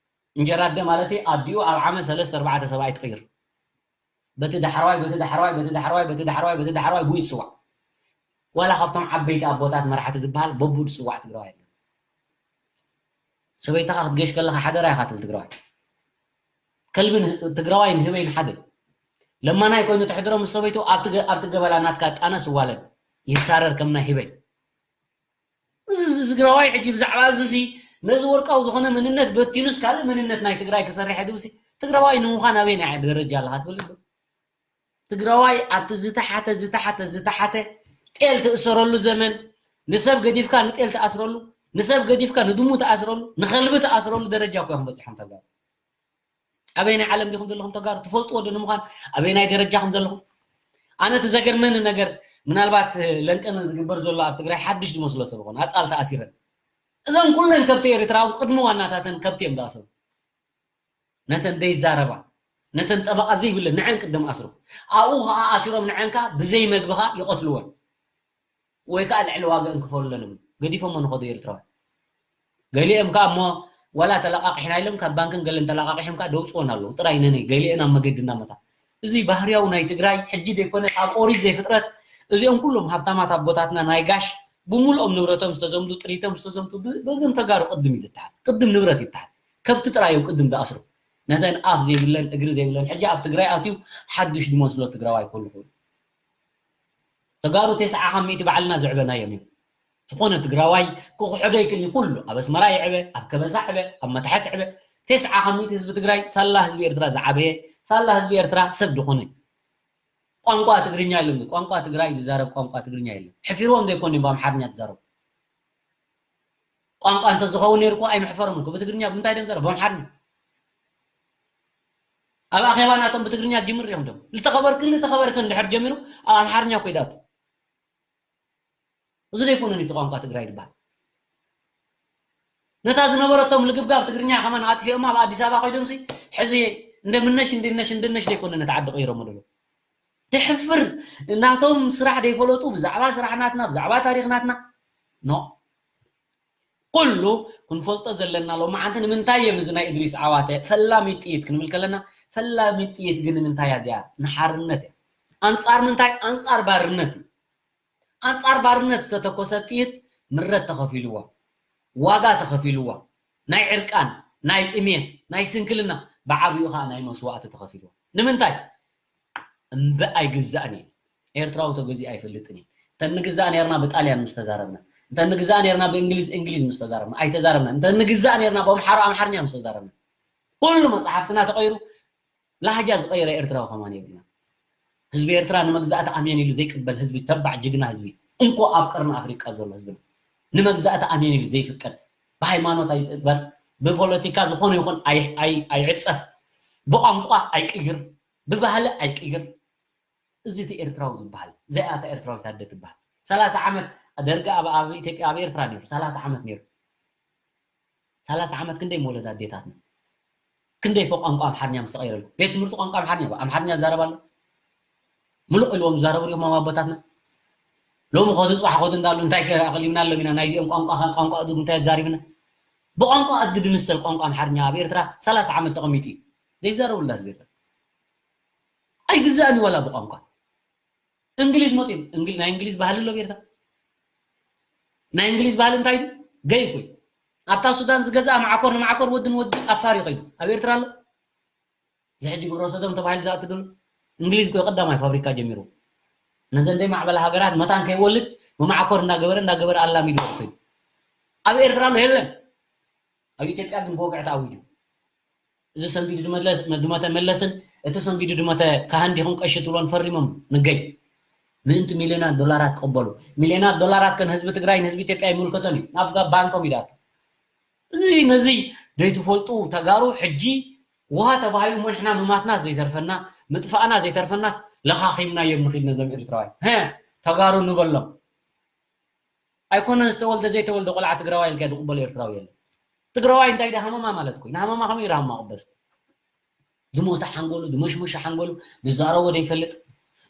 እንጀራ ኣደ ማለት ኣዲኡ ኣብ ዓመት ሰለስተ ኣርባዕተ ሰብኣይ ትቕይር። በቲ ዳሕረዋይ በቲ ዳሕረዋይ በቲ ዳሕረዋይ በቲ ዳሕረዋይ በቲ ዳሕረዋይ ብኡ ይፅዋዕ። ዋላ ካብቶም ዓበይቲ ኣቦታት መራሕቲ ዝበሃል በቡ ዝፅዋዕ ትግራዋይ ኣሎ። ሰበይትኻ ክትገሽ ከለኻ ሓደራ ኢኻ ትብል ትግራዋይ። ከልቢ ትግራዋይ ንህበይ ንሓደ ለማናይ ኮይኑ ተሕድሮ ምስ ሰበይቱ ኣብቲ ገበላ ናትካ ጣነስ ይዋለድ ይሳረር ከም ናይ ህበይ። እዚ ትግራዋይ ሕጂ ብዛዕባ እዚ ሲ ነዚ ወርቃዊ ዝኾነ መንነት በቲኑስ ካልእ መንነት ናይ ትግራይ ክሰርሕ ድብሲ ትግራዋይ ንምዃን ኣበይ ናይ ደረጃ ኣለኻ ትብል ዶ? ትግራዋይ ኣብቲ ዝተሓተ ዝተሓተ ዝተሓተ ጤል ትእሰረሉ ዘመን ንሰብ ገዲፍካ ንጤል ትኣስረሉ ንሰብ ገዲፍካ ንድሙ ትኣስረሉ ንኸልቢ ትኣስረሉ ደረጃ እኮ እዮም በፂሖም ተጋሩ። ኣበይ ናይ ዓለም ዲኹም ዘለኹም ተጋሩ ትፈልጥዎ ዶ ንምዃን ኣበይ ናይ ደረጃ ከም ዘለኹም? ኣነ እቲ ዘገርመኒ ነገር ምናልባት ለንቀነ ዝግበር ዘሎ ኣብ ትግራይ ሓድሽ ዝመስሎ ሰብ ኾነ ኣጣል ተኣሲረን እዘን ኩለን ከብቲ ኤርትራ ቅድሚ ዋናታተን ከብቲ እዮም ዝኣሰሩ። ነተን ዘይዛረባ ነተን ጠበቓ ዘይብለን ንዐን ቅድም ኣስሩ ኣብኡ ከዓ ኣሲሮም ንዐን ከዓ ብዘይ መግቢ ከዓ ይቐትልወን ወይ ከዓ ልዕሊ ዋግአን ክፈሉለን ይብሉ ገዲፎሞ ንኸዱ ኤርትራውያን። ገሊኦም ከዓ እሞ ዋላ ተለቃቂሕና ኢሎም ካብ ባንክን ገለን ተለቃቂሖም ከዓ ደውፅወን ኣለዉ ጥራይ ነነይ ገሊአን ኣብ መገዲ እናመታ እዚ ባህርያዊ ናይ ትግራይ ሕጂ ዘይኮነ ኣብ ኦሪት ዘይፍጥረት እዚኦም ኩሎም ሃብታማት ኣቦታትና ናይ ጋሽ ብምሉኦም ንብረቶም ዝተዘምዱ ጥሪቶም ዝተዘምቱ በዞም ተጋሩ ቅድም እዩ ዝትሓዝ ቅድም ንብረት ይትሓዝ ከብቲ ጥራይ እዮም ቅድም ዝኣስሩ ነተን ኣፍ ዘይብለን እግሪ ዘይብለን ሕጂ ኣብ ትግራይ ኣትዩ ሓዱሽ ዝመስሎ ትግራዋይ ክህሉ ክህሉ ተጋሩ ተስዓ ካብ ሚእቲ ባዕልና ዘዕበናዮም እዮም ዝኾነ ትግራዋይ ክኽሕዶ ይክእል እዩ። ኩሉ ኣብ ኣስመራ ይዕበ፣ ኣብ ከበሳ ዕበ፣ ኣብ መታሕት ዕበ፣ ተስዓ ካብ ሚእቲ ህዝቢ ትግራይ ሳላ ህዝቢ ኤርትራ ዝዓበየ፣ ሳላ ህዝቢ ኤርትራ ሰብ ዝኾነ ቋንቋ ትግርኛ የለን። ቋንቋ ትግራይ ዝዛረብ ቋንቋ ትግርኛ የለን። ሕፊርዎም ዘይኮን እዮም ብኣምሓርኛ ዝዛረቡ። ቋንቋ እንተዝኸውን ነይሩ እኮ ኣይምሕፈሮም እኮ። ብትግርኛ ብምንታይ ድዮም ዝዛረቡ? ብኣምሓርኛ። ኣብ ኣኼባ ናቶም ብትግርኛ ጅምር እዮም ዶም። ልተኸበርክን ልተኸበርክን እንድሕር ጀሚሩ ኣብ ኣምሓርኛ እኮ ይዳቱ። እዚ ዘይኮነን እቲ ቋንቋ ትግራይ ዝበሃል። ነታ ዝነበረቶም ልግብጋብ ትግርኛ ከማን ኣጥፊኦማ ኣብ ኣዲስ ኣበባ ኮይዶምሲ ሕዚ እንደምነሽ እንድነሽ እንድነሽ ዘይኮነ ነቲ ዓዲ ቀይሮሞ ደሎ። ደሕፍር ናቶም ስራሕ ደይፈለጡ ብዛዕባ ስራሕ ናትና ብዛዕባ ታሪኽ ናትና ኖ ኩሉ ክንፈልጦ ዘለና ሎማዓንቲ ንምንታይ እዮም እዚ ናይ እድሪስ ዓዋተ ፈላሚት ጥይት ክንብል ከለና ፈላሚት ጥይት ግን ንምንታይ እያ እዚኣ ንሓርነት እያ ኣንፃር ምንታይ ኣንፃር ባርነት እዩ ኣንፃር ባርነት ዝተተኮሰ ጥይት ምረት ተኸፊልዋ ዋጋ ተኸፊልዋ ናይ ዕርቃን ናይ ጥሜት ናይ ስንክልና ብዓብኡ ከዓ ናይ መስዋእቲ ተኸፊልዋ ንምንታይ እምበ ኣይግዛእን እዩ ኤርትራዊ ተገዚኡ ኣይፈልጥን እዩ እንተ ንግዛእ ነርና ብጣልያን ምስ ተዛረብና እንተ ንግዛእ ነርና ብእንግሊዝ እንግሊዝ ምስ ተዛረብና ኣይተዛረብና እንተ ንግዛእ ነርና ብኣምሓሩ ኣምሓርኛ ምስ ተዛረብና ኩሉ መፅሓፍትና ተቐይሩ ላህጃ ዝቐየረ ኤርትራዊ ከማን የብልና ህዝቢ ኤርትራ ንመግዛእቲ ኣምየን ኢሉ ዘይቅበል ህዝቢ ተባዕ ጅግና ህዝቢ እንኮ ኣብ ቀርኒ ኣፍሪቃ ዘሎ ህዝብና ንመግዛእቲ ኣምየን ኢሉ ዘይፍቀድ ብሃይማኖት ኣይበር ብፖለቲካ ዝኾነ ይኹን ኣይዕፀፍ ብቋንቋ ኣይቅይር ብባህሊ ኣይቅይር እዚ እቲ ኤርትራዊ ዝበሃል እዚኣ እታ ኤርትራዊት ኣደ ትበሃል ሰላሳ ዓመት ደርጊ ኣብ ኣብ ኢትዮጵያ ኣብ ኤርትራ ነይሩ ሰላሳ ዓመት ነይሩ ሰላሳ ዓመት ክንደይ መውለድ ኣዴታትና ክንደይ ኮ ቋንቋ ኣምሓርኛ ምስ ተቐይረሉ ቤት ትምህርቲ ቋንቋ ኣምሓርኛ ኣምሓርኛ ዝዛረብ ኣሎ ምሉእ ኢልዎም ዝዛረቡ ሪኦም ኣቦታትና ሎሚ ኸዱ ፅባሕ ኸዱ እንዳሉ እንታይ ኣቕሊብና ኣሎም ኢና ናይዚኦም ቋንቋ ቋንቋ እዱ እንታይ ዛሪብና ብቋንቋ ኣዱ ድምሰል ቋንቋ ኣምሓርኛ ኣብ ኤርትራ ሰላሳ ዓመት ተቐሚጡ እዩ ዘይዛረቡላ ህዝቢ ኤርትራ ኣይግዛእን እዩ ዋላ ብቋንቋ እንግሊዝ መፅኡ ናይ እንግሊዝ ባህሊ ኣሎ ቤርታ ናይ እንግሊዝ ባህሊ እንታይ ገይ እኮ ኣብታ ሱዳን ዝገዝኣ ማዕኮር ንማዕኮር ወዲ ንወዲ ኣፋር ይኸይዱ ኣብ ኤርትራ ኣሎ እዚ ሕጂ ግብረ ሰዶም ተባሂሉ ዝኣቲ ዘሎ እንግሊዝ እኮ ቀዳማይ ፋብሪካ ጀሚሩ ነዘን ደይ ማዕበላ ሃገራት መታን ከይወልድ ብማዕኮር እንዳገበረ እንዳገበረ ኣላሚዱ ይኸይዱ ኣብ ኤርትራ ኣሎ የለን ኣብ ኢትዮጵያ ግን ብወግዒ ተኣዊጁ። እዚ ሰንቢዱ ድመተ መለስን እቲ ሰንቢዱ ድመተ ካህን ዲኹም ቀሺ ትብሎን ፈሪሞም ንገይ ምእንቲ ሚልዮናት ዶላራት ክቕበሉ። ሚልዮናት ዶላራት ከ ንህዝቢ ትግራይ ንህዝቢ ኢትዮጵያ ይምልከቶም እዩ። ናብ ጋ ባንኮም እዩ ዝኣቱ። እዚ ነዚ ዘይትፈልጡ ተጋሩ ሕጂ ውሃ ተባሂሉ እሞ ንሕና ምማትና ዘይተርፈና ምጥፋእና ዘይተርፈናስ ለኻኺምናዮም ንኺድ ነዞም ኤርትራውያን። ሀ ተጋሩ ንበሎም። ኣይኮነን ዝተወልደ ዘይተወልደ ቆልዓ ትግራዋይ ኢልካ ዝቕበሎ ኤርትራዊ የለን። ትግራዋይ እንታይ ዳ ሃመማ ማለት እኮ እዩ። ንሃመማ ከመይ ኢሉ ሃመማ ቅበል? ዝሞተ ሓንጎሉ፣ ዝመሽመሸ ሓንጎሉ፣ ዝዛረቦ ዘይፈልጥ፣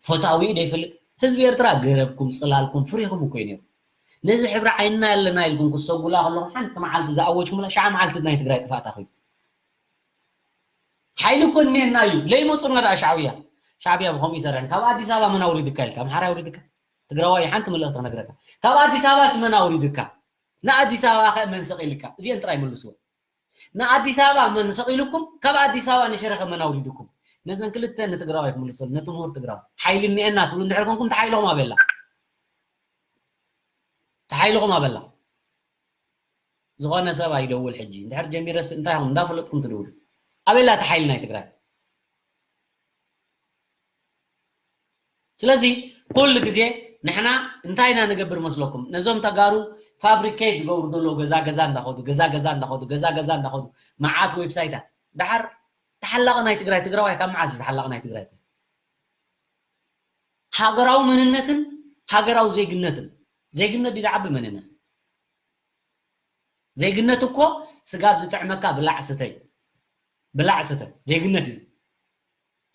ፈታዊኡ ዘይፈልጥ። ህዝቢ ኤርትራ ገረብኩም፣ ጽላልኩም፣ ፍሬኹም እኮ እዩ ነይሩ። ነዚ ሕብሪ ዓይንና ኣለና ኢልኩም ክትሰጉላ ከለኹም ሓንቲ መዓልቲ ዝኣወጅኩምላ ሽዓ መዓልቲ ናይ ትግራይ ጥፋእታ ኮይኑ። ሓይሊ እኮ እኒኤና እዩ። ለይመፁና ደኣ ሻዕብያ። ሻዕብያ ብኸምኡ ይሰርሕን። ካብ ኣዲስ ኣበባ መን ኣውሪድካ ኢልካ? ኣምሓራ ኣውሪድካ? ትግራዋይ ሓንቲ መልእኽቲ ክነግረካ ካብ ኣዲስ ኣበባስ መን ኣውሪዱካ ንኣዲስ ኣበባ ከ መን ሰቒልካ እዚአን ጥራይ መልስዎ ንኣዲስ ኣበባ መን ሰቒሉኩም ካብ ኣዲስ ኣበባ ንሽረ ከ መን ኣውሪዱኩም ነዘን ክልተ ንትግራዋይ ክምልሰሉ ነቲ ምሁር ትግራዋይ ሓይሊ እኒአና ትብሉ እንድሕር ኮንኩም ተሓይልኹም ኣበላ ተሓይልኹም ኣበላ ዝኾነ ሰብ ኣይደውል ሕጂ እንድሕር ጀሚረስ እንታይ ኹም እንዳፈለጥኩም ትድውሉ ኣበላ እቲ ሓይሊ ናይ ትግራይ ስለዚ ኩሉ ግዜ ንሕና እንታይ ኢና ንገብር መስለኩም ነዞም ተጋሩ ፋብሪኬት ዝገብሩ ዘለዉ ገዛ ገዛ እንዳኸዱ ገዛ ገዛ እንዳኸዱ ገዛ ገዛ እንዳኸዱ መዓት ዌብሳይታት ድሓር ተሓላቂ ናይ ትግራይ ትግራዋይ ካብ መዓልቲ ተሓላቂ ናይ ትግራይ ሃገራዊ መንነትን ሃገራዊ ዜግነትን ዜግነት ድዩ ዝዓቢ መንነት ዜግነት እኮ ስጋብ ዝጥዕመካ ብላዕ ስተይ ብላዕ ስተ ዜግነት እዩ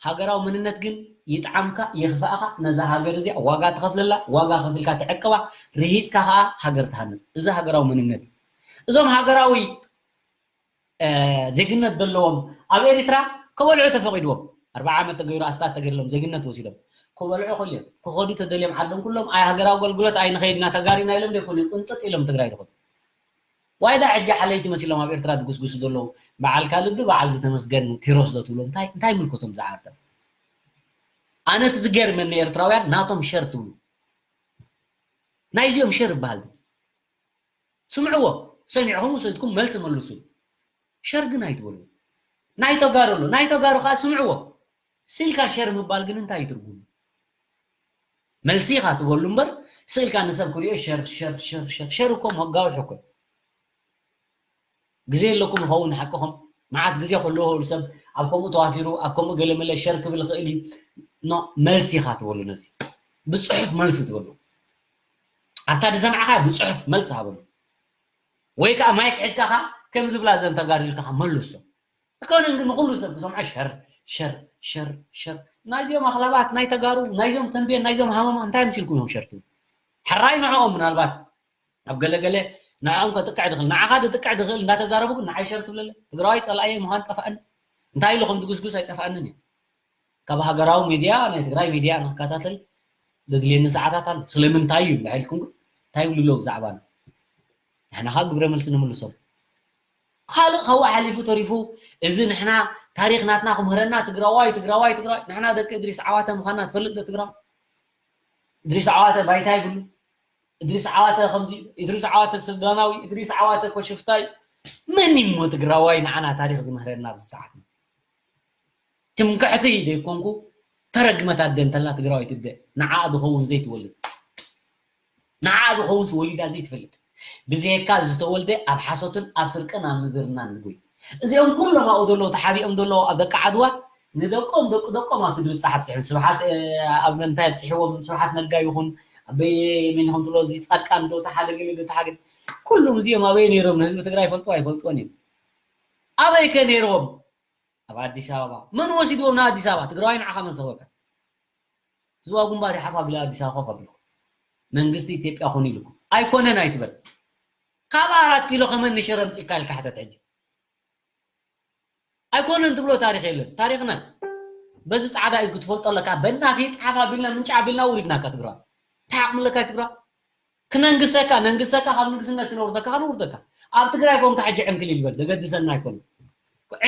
ሃገራዊ መንነት ግን ይጥዓምካ የኽፍኣኻ ነዛ ሃገር እዚኣ ዋጋ ትኸፍለላ ዋጋ ከፊልካ ትዕቅባ ርሂፅካ ከዓ ሃገር ትሃንፅ እዚ ሃገራዊ መንነት እዩ እዞም ሃገራዊ ዜግነት ዘለዎም ኣብ ኤሪትራ ክበልዑ ተፈቂድዎም ኣርባዓ ዓመት ተገይሩ ኣስታት ተገይርሎም ዜግነት ወሲዶም ክበልዑ ክልዮም ክኸዱ ተደልዮም ዓዶም ኩሎም ኣይ ሃገራዊ ኣገልግሎት ኣይ ንኸይድና ተጋሪና ኢሎም ደይኮኑ ቅንጥጥ ኢሎም ትግራይ ድኾኑ ዋይዳ ሕጂ ሓለይቲ መሲሎም ኣብ ኤርትራ ድጉስጉሱ ዘለዉ በዓል ካልድ በዓል ዝተመስገን ኪሮስ ዶ ትብሎ እንታይ እንታይ ምልከቶም ዝዓርተ ኣነ እቲ ዝገርመኒ ኤርትራውያን ናቶም ሸር ትብሉ ናይዚኦም ሸር ይበሃል ስምዕዎ። ሰሚዕኹም ውሰድኩም መልሲ መልሱ። ሸር ግን ኣይትበሉ። ናይ ተጋሩ ኣሎ፣ ናይ ተጋሩ ከዓ ስምዕዎ። ስኢልካ ሸር ምባል ግን እንታይ እዩ ትርጉሙ? መልሲ ኢኻ ትበሉ እምበር፣ ስኢልካ ንሰብ ክሪኦ ሸር፣ ሸር፣ ሸር፣ ሸር፣ ሸር እኮ መጋውሒ እኮ እዩ። ግዜ የለኩም ይኸውን ሓቅኹም። መዓት ግዜ ከለዎ ሰብ ኣብ ከምኡ ተዋፊሩ፣ ኣብ ከምኡ ገለመለ ሸር ክብል ይኽእል እዩ። ኖ፣ መልሲ ኢኻ ትበሉ ነዚ። ብጽሑፍ መልሲ ትበሉ። ኣብታ ዝሰማዕኻ ብጽሑፍ መልሲ ሃበሉ። ወይ ከዓ ማይክ ሒዝካ ኸዓ ከም ዝብላ ዘን ተጋሩ ኢልካ ኸዓ መልሶ። ኣይኮነን ግን ንኹሉ ሰብ ክሰምዖ ሸር፣ ሸር፣ ሸር፣ ሸር። ናይዚኦም ኣኽላባት፣ ናይ ተጋሩ፣ ናይዞም ተንቤን፣ ናይዞም ሃመማ እንታይ መሲልኩም እዮም ሸር ትብሉ? ሕራይ ንዕኦም ምናልባት ኣብ ገለ ገለ ንዕኦም ከጥቅዕ ድኽእል፣ ንዓኻ ድጥቅዕ ድኽእል እንዳተዛረቡ ግን ንዓይ ሸር ትብለለ። ትግራዋይ ጸላእየ ምዃን ጠፋእኒ። እንታይ ኢሉ ከም ዝጉስጉስ ኣይጠፋእንን እዩ። ካብ ሃገራዊ ሚድያ፣ ናይ ትግራይ ሚድያ ንክከታተል ዘድልየኒ ሰዓታት ኣሎ። ስለምንታይ እዩ እንዳ ኢልኩም ግን እንታይ ይብሉ ኣለዉ ብዛዕባና? ንሕና ኸዓ ግብረ መልሲ ንምልሶም። ካልእ ካብኡ ሓሊፉ ተሪፉ እዚ ንሕና ታሪኽ ናትና ክምህረና ትግራዋይ፣ ትግራዋይ፣ ትግራዋይ፣ ንሕና ደቂ እድሪስ ዓዋተ ምዃንና ትፈልጥ ዶ ትግራዋይ? እድሪስ ዓዋተ ባይታ ይብሉ። እድሪስ ዓዋተ ከምዚ፣ እድሪስ ዓዋተ ስልጣናዊ፣ እድሪስ ዓዋተ ኮሽፍታይ። መን እሞ ትግራዋይ ንዓና ታሪኽ ዝምህረና ኣብዚ ሰዓት እዚ? ትምክሕቲ ዘይኮንኩ ተረግመት ኣደ እንተላ ትግራዋይ ትደ ንዓኣ ዝኸውን ዘይትወልድ ንዓኣ ዝኸውን ወሊዳ ዘይትፈልጥ ብዘየካ ዝተወልደ ኣብ ሓሶትን ኣብ ስርቅን ኣብ ምዝርናን ዝጎይ እዚኦም ኩሎም ኣብኡ ዘለዉ ተሓቢኦም ዘለዉ ኣብ ደቂ ዓድዋ ንደቆም ደቂ ደቆም ኣብቲ ድብል ፃሓ ብፅሕም ስብሓት ኣብ ምንታይ ኣብፅሕዎም ስብሓት ነጋ ይኹን ኣበይ መን ይኹን ትሎ እዚ ፃድቃን ዶ ተሓደ ገለ ዶ ተሓደ ኩሎም እዚኦም ኣበይ ነይሮም ንህዝቢ ትግራይ ይፈልጥዎ ኣይፈልጥዎን እዮም ኣበይ ከ ነይሮም ኣብ ኣዲስ ኣበባ መን ወሲድዎም ንኣዲስ ኣበባ ትግራዋይ ንዓኻ መን ሰበካ ዝዋ ጉንባር ይሓፋ ብላ ኣዲስ ኣበባ ኮፍ ኣቢልኩም መንግስቲ ኢትዮጵያ ኮን ኢልኩም ኣይኮነን ኣይትበል ካብ ኣራት ኪሎ ከመን ንሽረ ምፅእካ ኢልካ ሕተት ሕጂ ኣይኮነን ትብሎ ታሪክ የለን ታሪክና በዚ ፃዕዳ እዩ ክትፈልጦ ኣለካ በናፊ ጣሓፍ ኣቢልና ምንጫ ኣቢልና ውሪድናካ ትግራዋይ እንታይ ዓቕሚ ኣለካ ትግራዋይ ክነንግሰካ ነንግሰካ ካብ ንግስነት ክነውርደካ ከነውርደካ ኣብ ትግራይ ኮንካ ሕጂ ዕንክሊል በል ዘገድሰና ኣይኮነ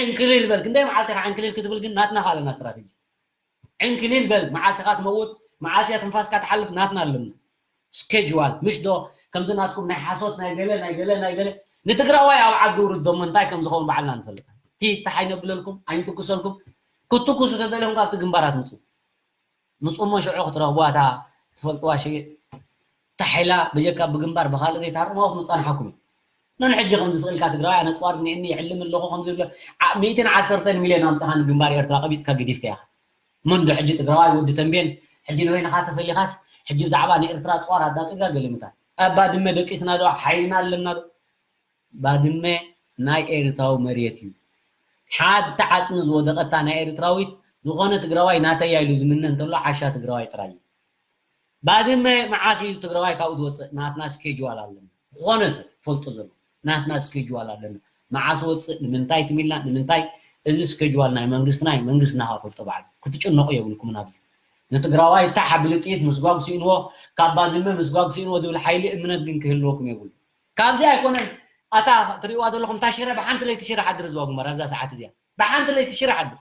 ዕንክሊል በል ክንደይ መዓልቲ ኢኻ ዕንክሊል ክትብል ግን ናትና ኣለና ስትራተጂ ዕንክሊል በል መዓስ ኢኻ ትመውት መዓስ እያ ትንፋስካ ትሓልፍ ናትና ኣለና ስኬጅዋል ምሽ ዶ ከምዚ ናትኩም ናይ ሓሶት ናይ ገለ ናይ ገለ ናይ ገለ ንትግራዋይ ኣብ ዓዲ ውርድ ዶሞ እንታይ ከም ዝኸውን ባዕልና ንፈልጥ ቲ ተሓይ ነብለልኩም ኣይንትኩሰልኩም ክትትኩሱ ተደለኹም ካብቲ ግንባራት ምፁ ምፁ እሞ ሽዑ ክትረኽቡዋ እታ ትፈልጥዋ ሽግር እታ ሓይላ በጀካ ብግንባር ብኻልእ ዘይትሃርምዋ ክምፃንሓኩም እዩ ነንሕጂ ከምዚ ስቕ ኢልካ ትግራዋይ ኣነ ፅዋር እኒአኒ ይዕልም ኣለኹ ከምዚ ዝብሎ ሚእትን ዓሰርተን ሚልዮን ኣምፅኻ ንግንባር ኤርትራ ቀቢፅካ ገዲፍካ ኢኻ መን ዶ ሕጂ ትግራዋይ ወዲ ተንቤን ሕጂ ንበይንኻ ተፈሊኻስ ሕጂ ብዛዕባ ንኤርትራ ፅዋር ኣዳቂጋ ገለ ምታት ኣብ ባድመ ደቂስና ዶ ሓይልና ኣለና ዶ ባድመ ናይ ኤርትራዊ መሬት እዩ። ሓንቲ ዓፅሚ ዝወደቐታ ናይ ኤርትራዊት ዝኾነ ትግራዋይ ናተያ ኢሉ ዝምነ እንተሎ ዓሻ ትግራዋይ ጥራይ እዩ። ባድመ መዓስ እዩ ትግራዋይ ካብኡ ዝወፅእ? ናትና ስኬጅዋል ኣለና። ዝኾነ ሰብ ፈልጦ ዘሎ ናትና ስኬጅዋል ኣለና። መዓስ ወፅእ? ንምንታይ ትም ኢልና? ንምንታይ? እዚ ስኬጅዋል ናይ መንግስትና እዩ። መንግስትና ከፈልጦ ባዕሉ። ክትጭነቑ የብልኩምን ኣብዚ። ንትግራዋይ ታሕ ኣቢሉ ጥይት ምስጓግ ስኢንዎ፣ ካብ ባድመ ምስጓግ ስኢንዎ ዝብል ሓይሊ እምነት ግን ክህልወኩም የብሉ። ካብዚ ኣይኮነን ኣታ ትሪእዋ ዘለኹም እታ ሽረ ብሓንቲ ለይቲ ሽረ ሓድር ዝዋ ጉመር ኣብዛ ሰዓት እዚኣ ብሓንቲ ለይቲ ሽረ ሓድር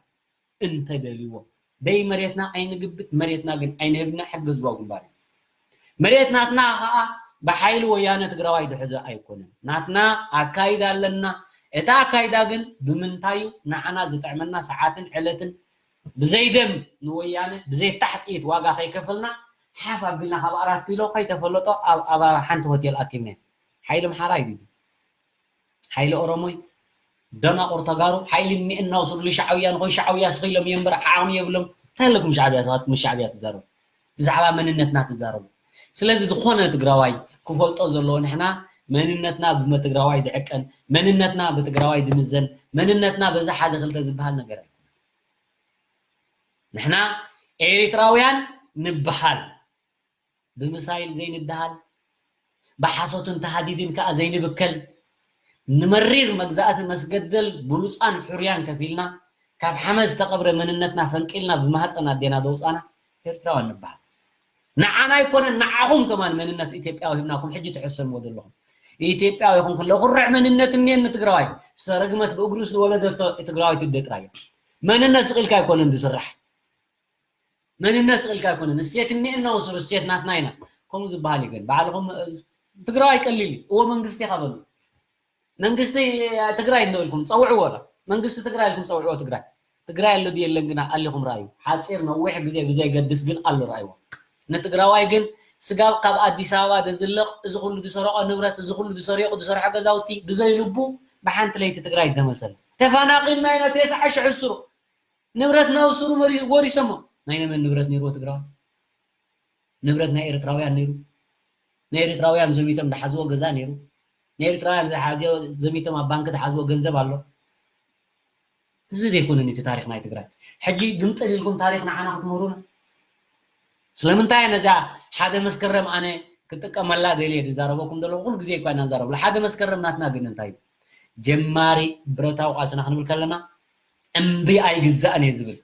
እንተደልዎ ደይ መሬትና ኣይንግብት መሬትና ግን ኣይንህብና ሕገ ዝዋ ጉንባር እዩ መሬት ናትና ከዓ ብሓይሊ ወያነ ትግራዋይ ድሕዞ ኣይኮነን ናትና ኣካይዳ ኣለና እታ ኣካይዳ ግን ብምንታዩ ንዓና ዝጥዕመና ሰዓትን ዕለትን ብዘይ ደም ንወያነ ብዘይ ታሕጥኢት ዋጋ ከይከፈልና ሓፍ ኣቢልና ካብ ኣራት ኪሎ ከይተፈለጦ ኣብ ኣባባ ሓንቲ ሆቴል ኣኪብና ሓይሊ ኣምሓራ እዩ ቢዚ ሓይሊ ኦሮሞይ ደናቁር ተጋሩ ሓይሊ እኒኤና ውስዱ ልሻዕብያ ንኾይ ሻዕብያ ስኺሎም እዮም እምበር ዓቕሚ የብሎም እንታይ ኣለኩም ሻዕብያ ስኻት ምስ ሻዕብያ ትዛረቡ ብዛዕባ መንነትና ትዛረቡ ስለዚ ዝኾነ ትግራዋይ ክፈልጦ ዘለዎ ንሕና መንነትና ብትግራዋይ ድዕቀን መንነትና ብትግራዋይ ድምዘን መንነትና በዚ ሓደ ክልተ ዝበሃል ነገር ኣይኮነ ንሕና ኤሪትራውያን ንበሃል ብምሳይል ዘይንደሃል ብሓሶትን ተሃዲድን ከዓ ዘይንብከል ንመሪር መግዛእቲ መስገደል ብሉፃን ሕሩያን ከፊልና ካብ ሓመድ ዝተቐብረ መንነትና ፈንቂልና ብማህፀን ኣዴና ዘውፃና ኤርትራውያን ንበሃል ንዓና ኣይኮነን ንዓኹም ከማን መንነት ኢትዮጵያዊ ሂብናኩም ሕጂ ትሕሰምዎ ዘለኹም ኢትዮጵያዊ ይኹን ክለ ኩርዕ መንነት እኒኤኒ ትግራዋይ ሰረግመት ብእግሩ ዝወለደቶ ትግራዋይ ትደ ጥራይ መንነት ስቕ ኢልካ ኣይኮነን ዝስራሕ መንነት ስቕ ኢልካ ኣይኮነን እሴት እኒኤና ወስሩ እሴት ናትና ኢና ከምኡ ዝበሃል ይገን ባዕልኹም ትግራዋይ ቀሊል እዩ። እዎ መንግስቲ ኢኻ በሉ። መንግስቲ ትግራይ እንዶ ኢልኩም ጸውዕዎ። ላ መንግስቲ ትግራይ ኢልኩም ጸውዕዎ። ትግራይ ትግራይ ኣሎ ድዩ የለን ግና ኣሊኹም ረኣዩ። ሓፂር ነዊሕ ግዜ ብዘይገድስ ግን ኣሎ ረኣይዎ። ንትግራዋይ ግን ስጋብ ካብ ኣዲስ ኣበባ ደዝልቕ፣ እዚ ኩሉ ዝሰረቆ ንብረት፣ እዚ ኩሉ ዝሰሪቁ ዝሰርሖ ገዛውቲ ብዘይ ልቡ ብሓንቲ ለይቲ ትግራይ ተመልሰላ። ተፈናቂልና ኢና፣ ተስዓ ሽሕ ስሩ ንብረት ናብ ስሩ መሪ-፣ ወሪሶሞ። ናይ ነመን ንብረት ነይርዎ ትግራዋይ? ንብረት ናይ ኤርትራውያን ነይሩ። ናይ ኤርትራውያን ዘሚቶም ዝሓዝዎ ገዛ ነይሩ። ናይ ኤርትራውያን ዝሓዝዎ፣ ዘሚቶም ኣብ ባንክ ዝሓዝዎ ገንዘብ ኣሎ። እዚ ዘይኮነን እቲ ታሪኽ ናይ ትግራይ። ሕጂ ግምጥል ኢልኩም ታሪኽ ንዓና ክትምህሩና? ስለምንታይ ነዚኣ ሓደ መስከረም ኣነ ክጥቀመላ ደልየ ዝዛረበኩም ዘለኹ? ኩሉ ግዜ እኳ ኢና ንዛረበሉ። ሓደ መስከረም ናትና ግን እንታይ እዩ? ጀማሪ ብረታዊ ቃልስና ክንብል ከለና፣ እምቢ ኣይግዛእን እየ ዝብል፣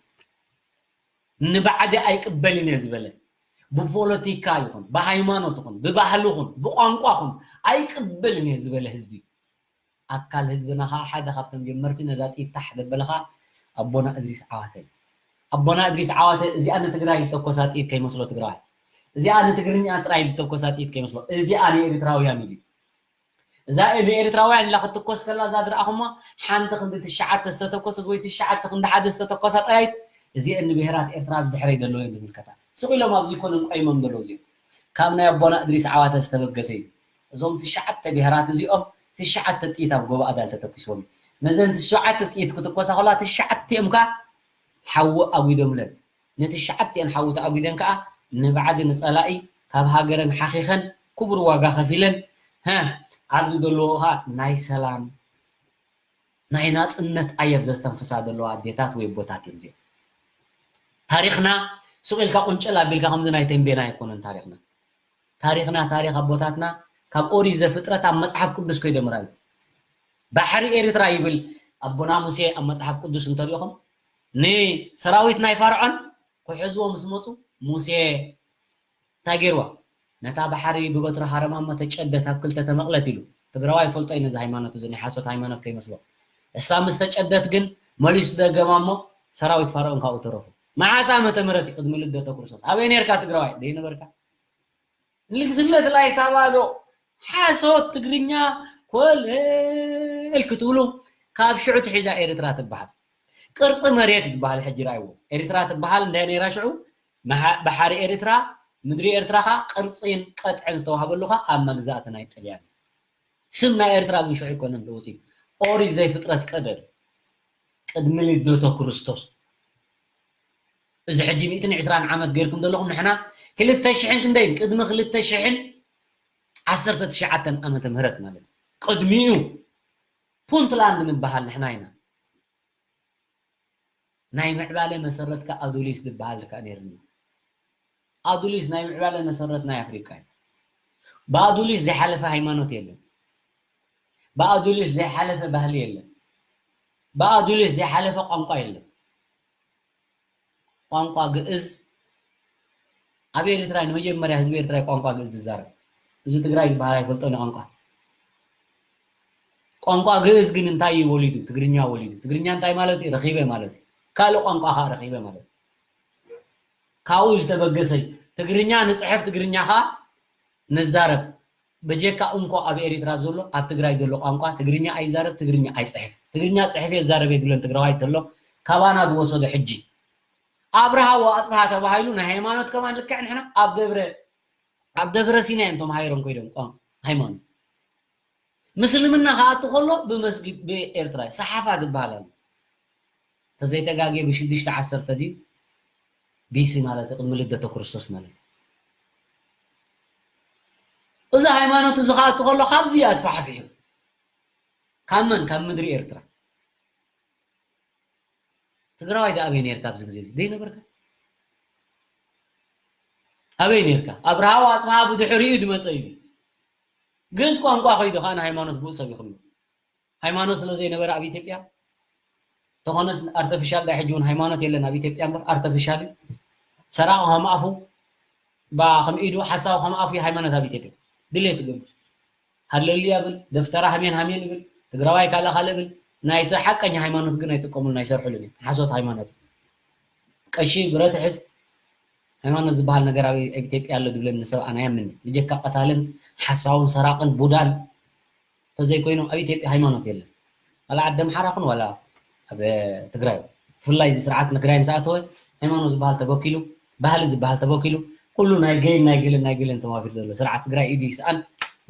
ንባዕዲ ኣይቅበልን እየ ዝበለ፣ ብፖለቲካ ይኹን፣ ብሃይማኖት ይኹን፣ ብባህሊ ይኹን፣ ብቋንቋ ይኹን ኣይቅበልን እየ ዝበለ ህዝቢ እዩ። ኣካል ህዝብና ከዓ ሓደ ካብቶም ጀመርቲ ነዛ ጥይት ታሕ ዘበለ ከዓ ኣቦና እድሪስ ዓዋተ እዩ። ኣቦና እድሪስ ዓዋተ እዚኣ ንትግራይ ዝተኮሳ ጥይት ከይመስሎ ትግራዋይ፣ እዚኣ ንትግርኛ ጥራይ ዝተኮሳ ጥይት ከይመስሎ፣ እዚኣ ንኤርትራውያን ኢሉ እዩ። እዛ ንኤርትራውያን ኢላ ክትኮስ ከላ እዛ ዝረኣኹማ ሓንቲ ክንዲ ትሽዓተ ዝተተኮሰት ወይ ትሽዓተ ክንዲ ሓደ ዝተተኮሳ ጠያይት እዚአን ንብሄራት ኤርትራ ብድሕረይ ዘለዉ እዮም ዝምልከታ። ስቕ ኢሎም ኣብዚ ኮነን ቆይሞም ዘለዉ እዚኦም። ካብ ናይ ኣቦና እድሪስ ዓዋተ ዝተበገሰ እዩ። እዞም ትሽዓተ ብሄራት እዚኦም ትሽዓተ ጥይት ኣብ ጎባኣ ዳል ተተኪስዎም እዩ። ነዘን ትሽዓተ ጥይት ክትኮሳ ከላ ትሽዓቲኦም ከኣ ሓዊ ኣጒዶምለን። ንትሽዓቲኤን ሓዊ ተኣጒደን ከኣ ንባዕዲ ንጸላኢ ካብ ሃገረን ሓኺኸን ክቡር ዋጋ ከፊለን፣ ሀ፣ ኣብዚ ዘለዎ ከኣ ናይ ሰላም ናይ ናጽነት ኣየር ዘስተንፍሳ ዘለዋ ኣዴታት ወይ ኣቦታት እዮም እዚኦም። ታሪኽና ስቕ ኢልካ ቁንጭል ኣቢልካ ከምዚ ናይ ተንቤና ኣይኮነን ታሪኽና። ታሪኽና ታሪኽ ኣቦታትና ካብ ኦሪት ዘፍጥረት ኣብ መጽሓፍ ቅዱስ ከይዶም ራዩ። ባሕሪ ኤርትራ ይብል ኣቦና ሙሴ ኣብ መጽሓፍ ቅዱስ እንተሪእኹም ንሰራዊት ናይ ፋርዖን ክሕዝዎ ምስ መጹ ሙሴ እንታይ ገይርዋ? ነታ ባሕሪ ብበትሩ ሃረማ እሞ ተጨደት ኣብ ክልተ ተመቕለት ኢሉ። ትግራዋይ ይፈልጦ እዩ ነዚ ሃይማኖት እዚ ናይ ሓሶት ሃይማኖት ከይመስሎ። እሳ ምስ ተጨደት ግን መሊሱ ደገማ እሞ ሰራዊት ፋርዖን ካብኡ ተረፉ። መዓስ ዓመተ ምህረት እዩ? ቅድሚ ልደተ ክርስቶስ። ኣበይ ነርካ ትግራዋይ? ደይነበርካ? ንግስነት ላይ ሳባ ዶ ሓሶት ትግርኛ ኮለል ክትብሉ ካብ ሽዑ ትሒዛ ኤርትራ ትበሃል። ቅርፂ መሬት ይበሃል ሕጂ ራይዎ። ኤርትራ ትበሃል እንታይ ነይራ ሽዑ? መሓ-፣ ባሕሪ ኤርትራ፣ ምድሪ ኤርትራ ኸዓ ቅርፂን ቀጥዕን ዝተዋህበሉ ኸዓ ኣብ መግዛእቲ ናይ ጥልያን። ስም ናይ ኤርትራ ግን ሽዑ ኣይኮነን ለውጢ። ኦሪት ዘይፍጥረት ቀደም ቅድሚ ልደቶ ክርስቶስ። እዚ ሕጂ ሚእትን ዕስራን ዓመት ገይርኩም ዘለኹም ንሕና ክልተ ሽሕን ክንደይን ቅድሚ ክልተ ሽሕን ዓሰርተ ትሽዓተን ዓመተ ምህረት ማለት እዩ። ቅድሚኡ ፑንትላንድ ንበሃል ንሕና ኢና። ናይ ምዕባለ መሰረት ከኣ ኣዱሊስ ዝበሃል ከኣ ነይሩና። ኣዱሊስ ናይ ምዕባለ መሰረት ናይ ኣፍሪቃ እዩ። ብኣዱሊስ ዘይሓለፈ ሃይማኖት የለን። ብኣዱሊስ ዘይሓለፈ ባህሊ የለን። ብኣዱሊስ ዘይሓለፈ ቋንቋ የለን። ቋንቋ ግእዝ ኣብ ኤርትራ ንመጀመርያ ህዝቢ ኤርትራ ቋንቋ ግእዝ ዝዛረብ። እዚ ትግራይ ዝበሃል ኣይፈልጦን ቋንቋ። ቋንቋ ግእዝ ግን እንታይ እዩ ወሊዱ? ትግርኛ ወሊዱ። ትግርኛ እንታይ ማለት እዩ? ረኺበ ማለት እዩ። ካልእ ቋንቋ ኸዓ ረኺበ ማለት እዩ። ካብኡ ዝተበገሰ እዩ። ትግርኛ ንጽሕፍ፣ ትግርኛ ኸዓ ንዛረብ። በጀካ እንኮ ኣብ ኤሪትራ ዘሎ፣ ኣብ ትግራይ ዘሎ ቋንቋ ትግርኛ ኣይዛረብ፣ ትግርኛ ኣይጽሕፍ። ትግርኛ ጽሕፍ የዛረብ የብለን ትግራዋይ ተሎ ካባና ዝወሰዶ ሕጂ። ኣብርሃ ወኣጽብሃ ተባሂሉ ናይ ሃይማኖት ከማን ልክዕ ንሕና ኣብ ደብረ፣ ኣብ ደብረ ሲና እዮም ተማሂሮም ኮይዶም ቋም ሃይማኖት። ምስልምና ክኣቱ ከሎ ብመስጊድ ብኤርትራ ሰሓፋ ዝበሃል ኣሎ። ተዘይተጋግየ ብሽዱሽተ ዓሰርተ ድዩ? ቢሲ ማለት ቅድሚ ልደተ ክርስቶስ ማለት። እዚ ሃይማኖት እዚ ክኣቱ ከሎ ካብዚ ኣስፋሕፊሑ። ካብ መን? ካብ ምድሪ ኤርትራ። ትግራዋይ ደኣ ኣበይ ነርካ ኣብዚ ግዜ እዚ? ደይነበርካ? ኣበይ ነርካ? ኣብርሃ ኣጽብሃ ብድሕሪኡ ዝመጸ እዩ እዚ። ግእዝ ቋንቋ ከይዱ ከኣ ንሃይማኖት ብኡ ሰብ ይኽሉ። ሃይማኖት ስለ ዘይነበረ ኣብ ኢትዮጵያ፣ ተኾነ ኣርተፊሻል ዳይ ሕጂ እውን ሃይማኖት የለን ኣብ ኢትዮጵያ እምበር ኣርተፊሻል እዩ። ሰራቒ ከም ኣፉ፣ ባ ከም ኢዱ፣ ሓሳዊ ከም ኣፉ እዩ ሃይማኖት ኣብ ኢትዮጵያ። ድሌት ይገብር። ሃለሉያ ብል፣ ደፍተራ ሃሜን ሃሜን ይብል፣ ትግራዋይ ካልእ ካልእ ብል፣ ናይቲ ሓቀኛ ሃይማኖት ግን ኣይጥቀሙሉን ኣይሰርሑሉን እዮም። ሓሶት ሃይማኖት እዩ። ቀሺ ብረት ሕዝ፣ ሃይማኖት ዝበሃል ነገር ኣብ ኢትዮጵያ ኣሎ ድብለኒ ሰብ ኣነ ኣያምንን። ብጀካ ቀታልን ሓሳውን ሰራቕን ቡዳን ተዘይኮይኑ ኣብ ኢትዮጵያ ሃይማኖት የለን። ዋላ ዓዲ ኣምሓራ ኹን ዋላ ኣብ ትግራይ፣ ብፍላይ እዚ ስርዓት ትግራይ ምስ ኣተወ ሃይማኖት ዝበሃል ተበኪሉ፣ ባህሊ ዝበሃል ተበኪሉ፣ ኩሉ ናይ ገይን ናይ ገለን ናይ ገለን ተማፊር ዘሎ ስርዓት ትግራይ ኢዱ ይስኣን።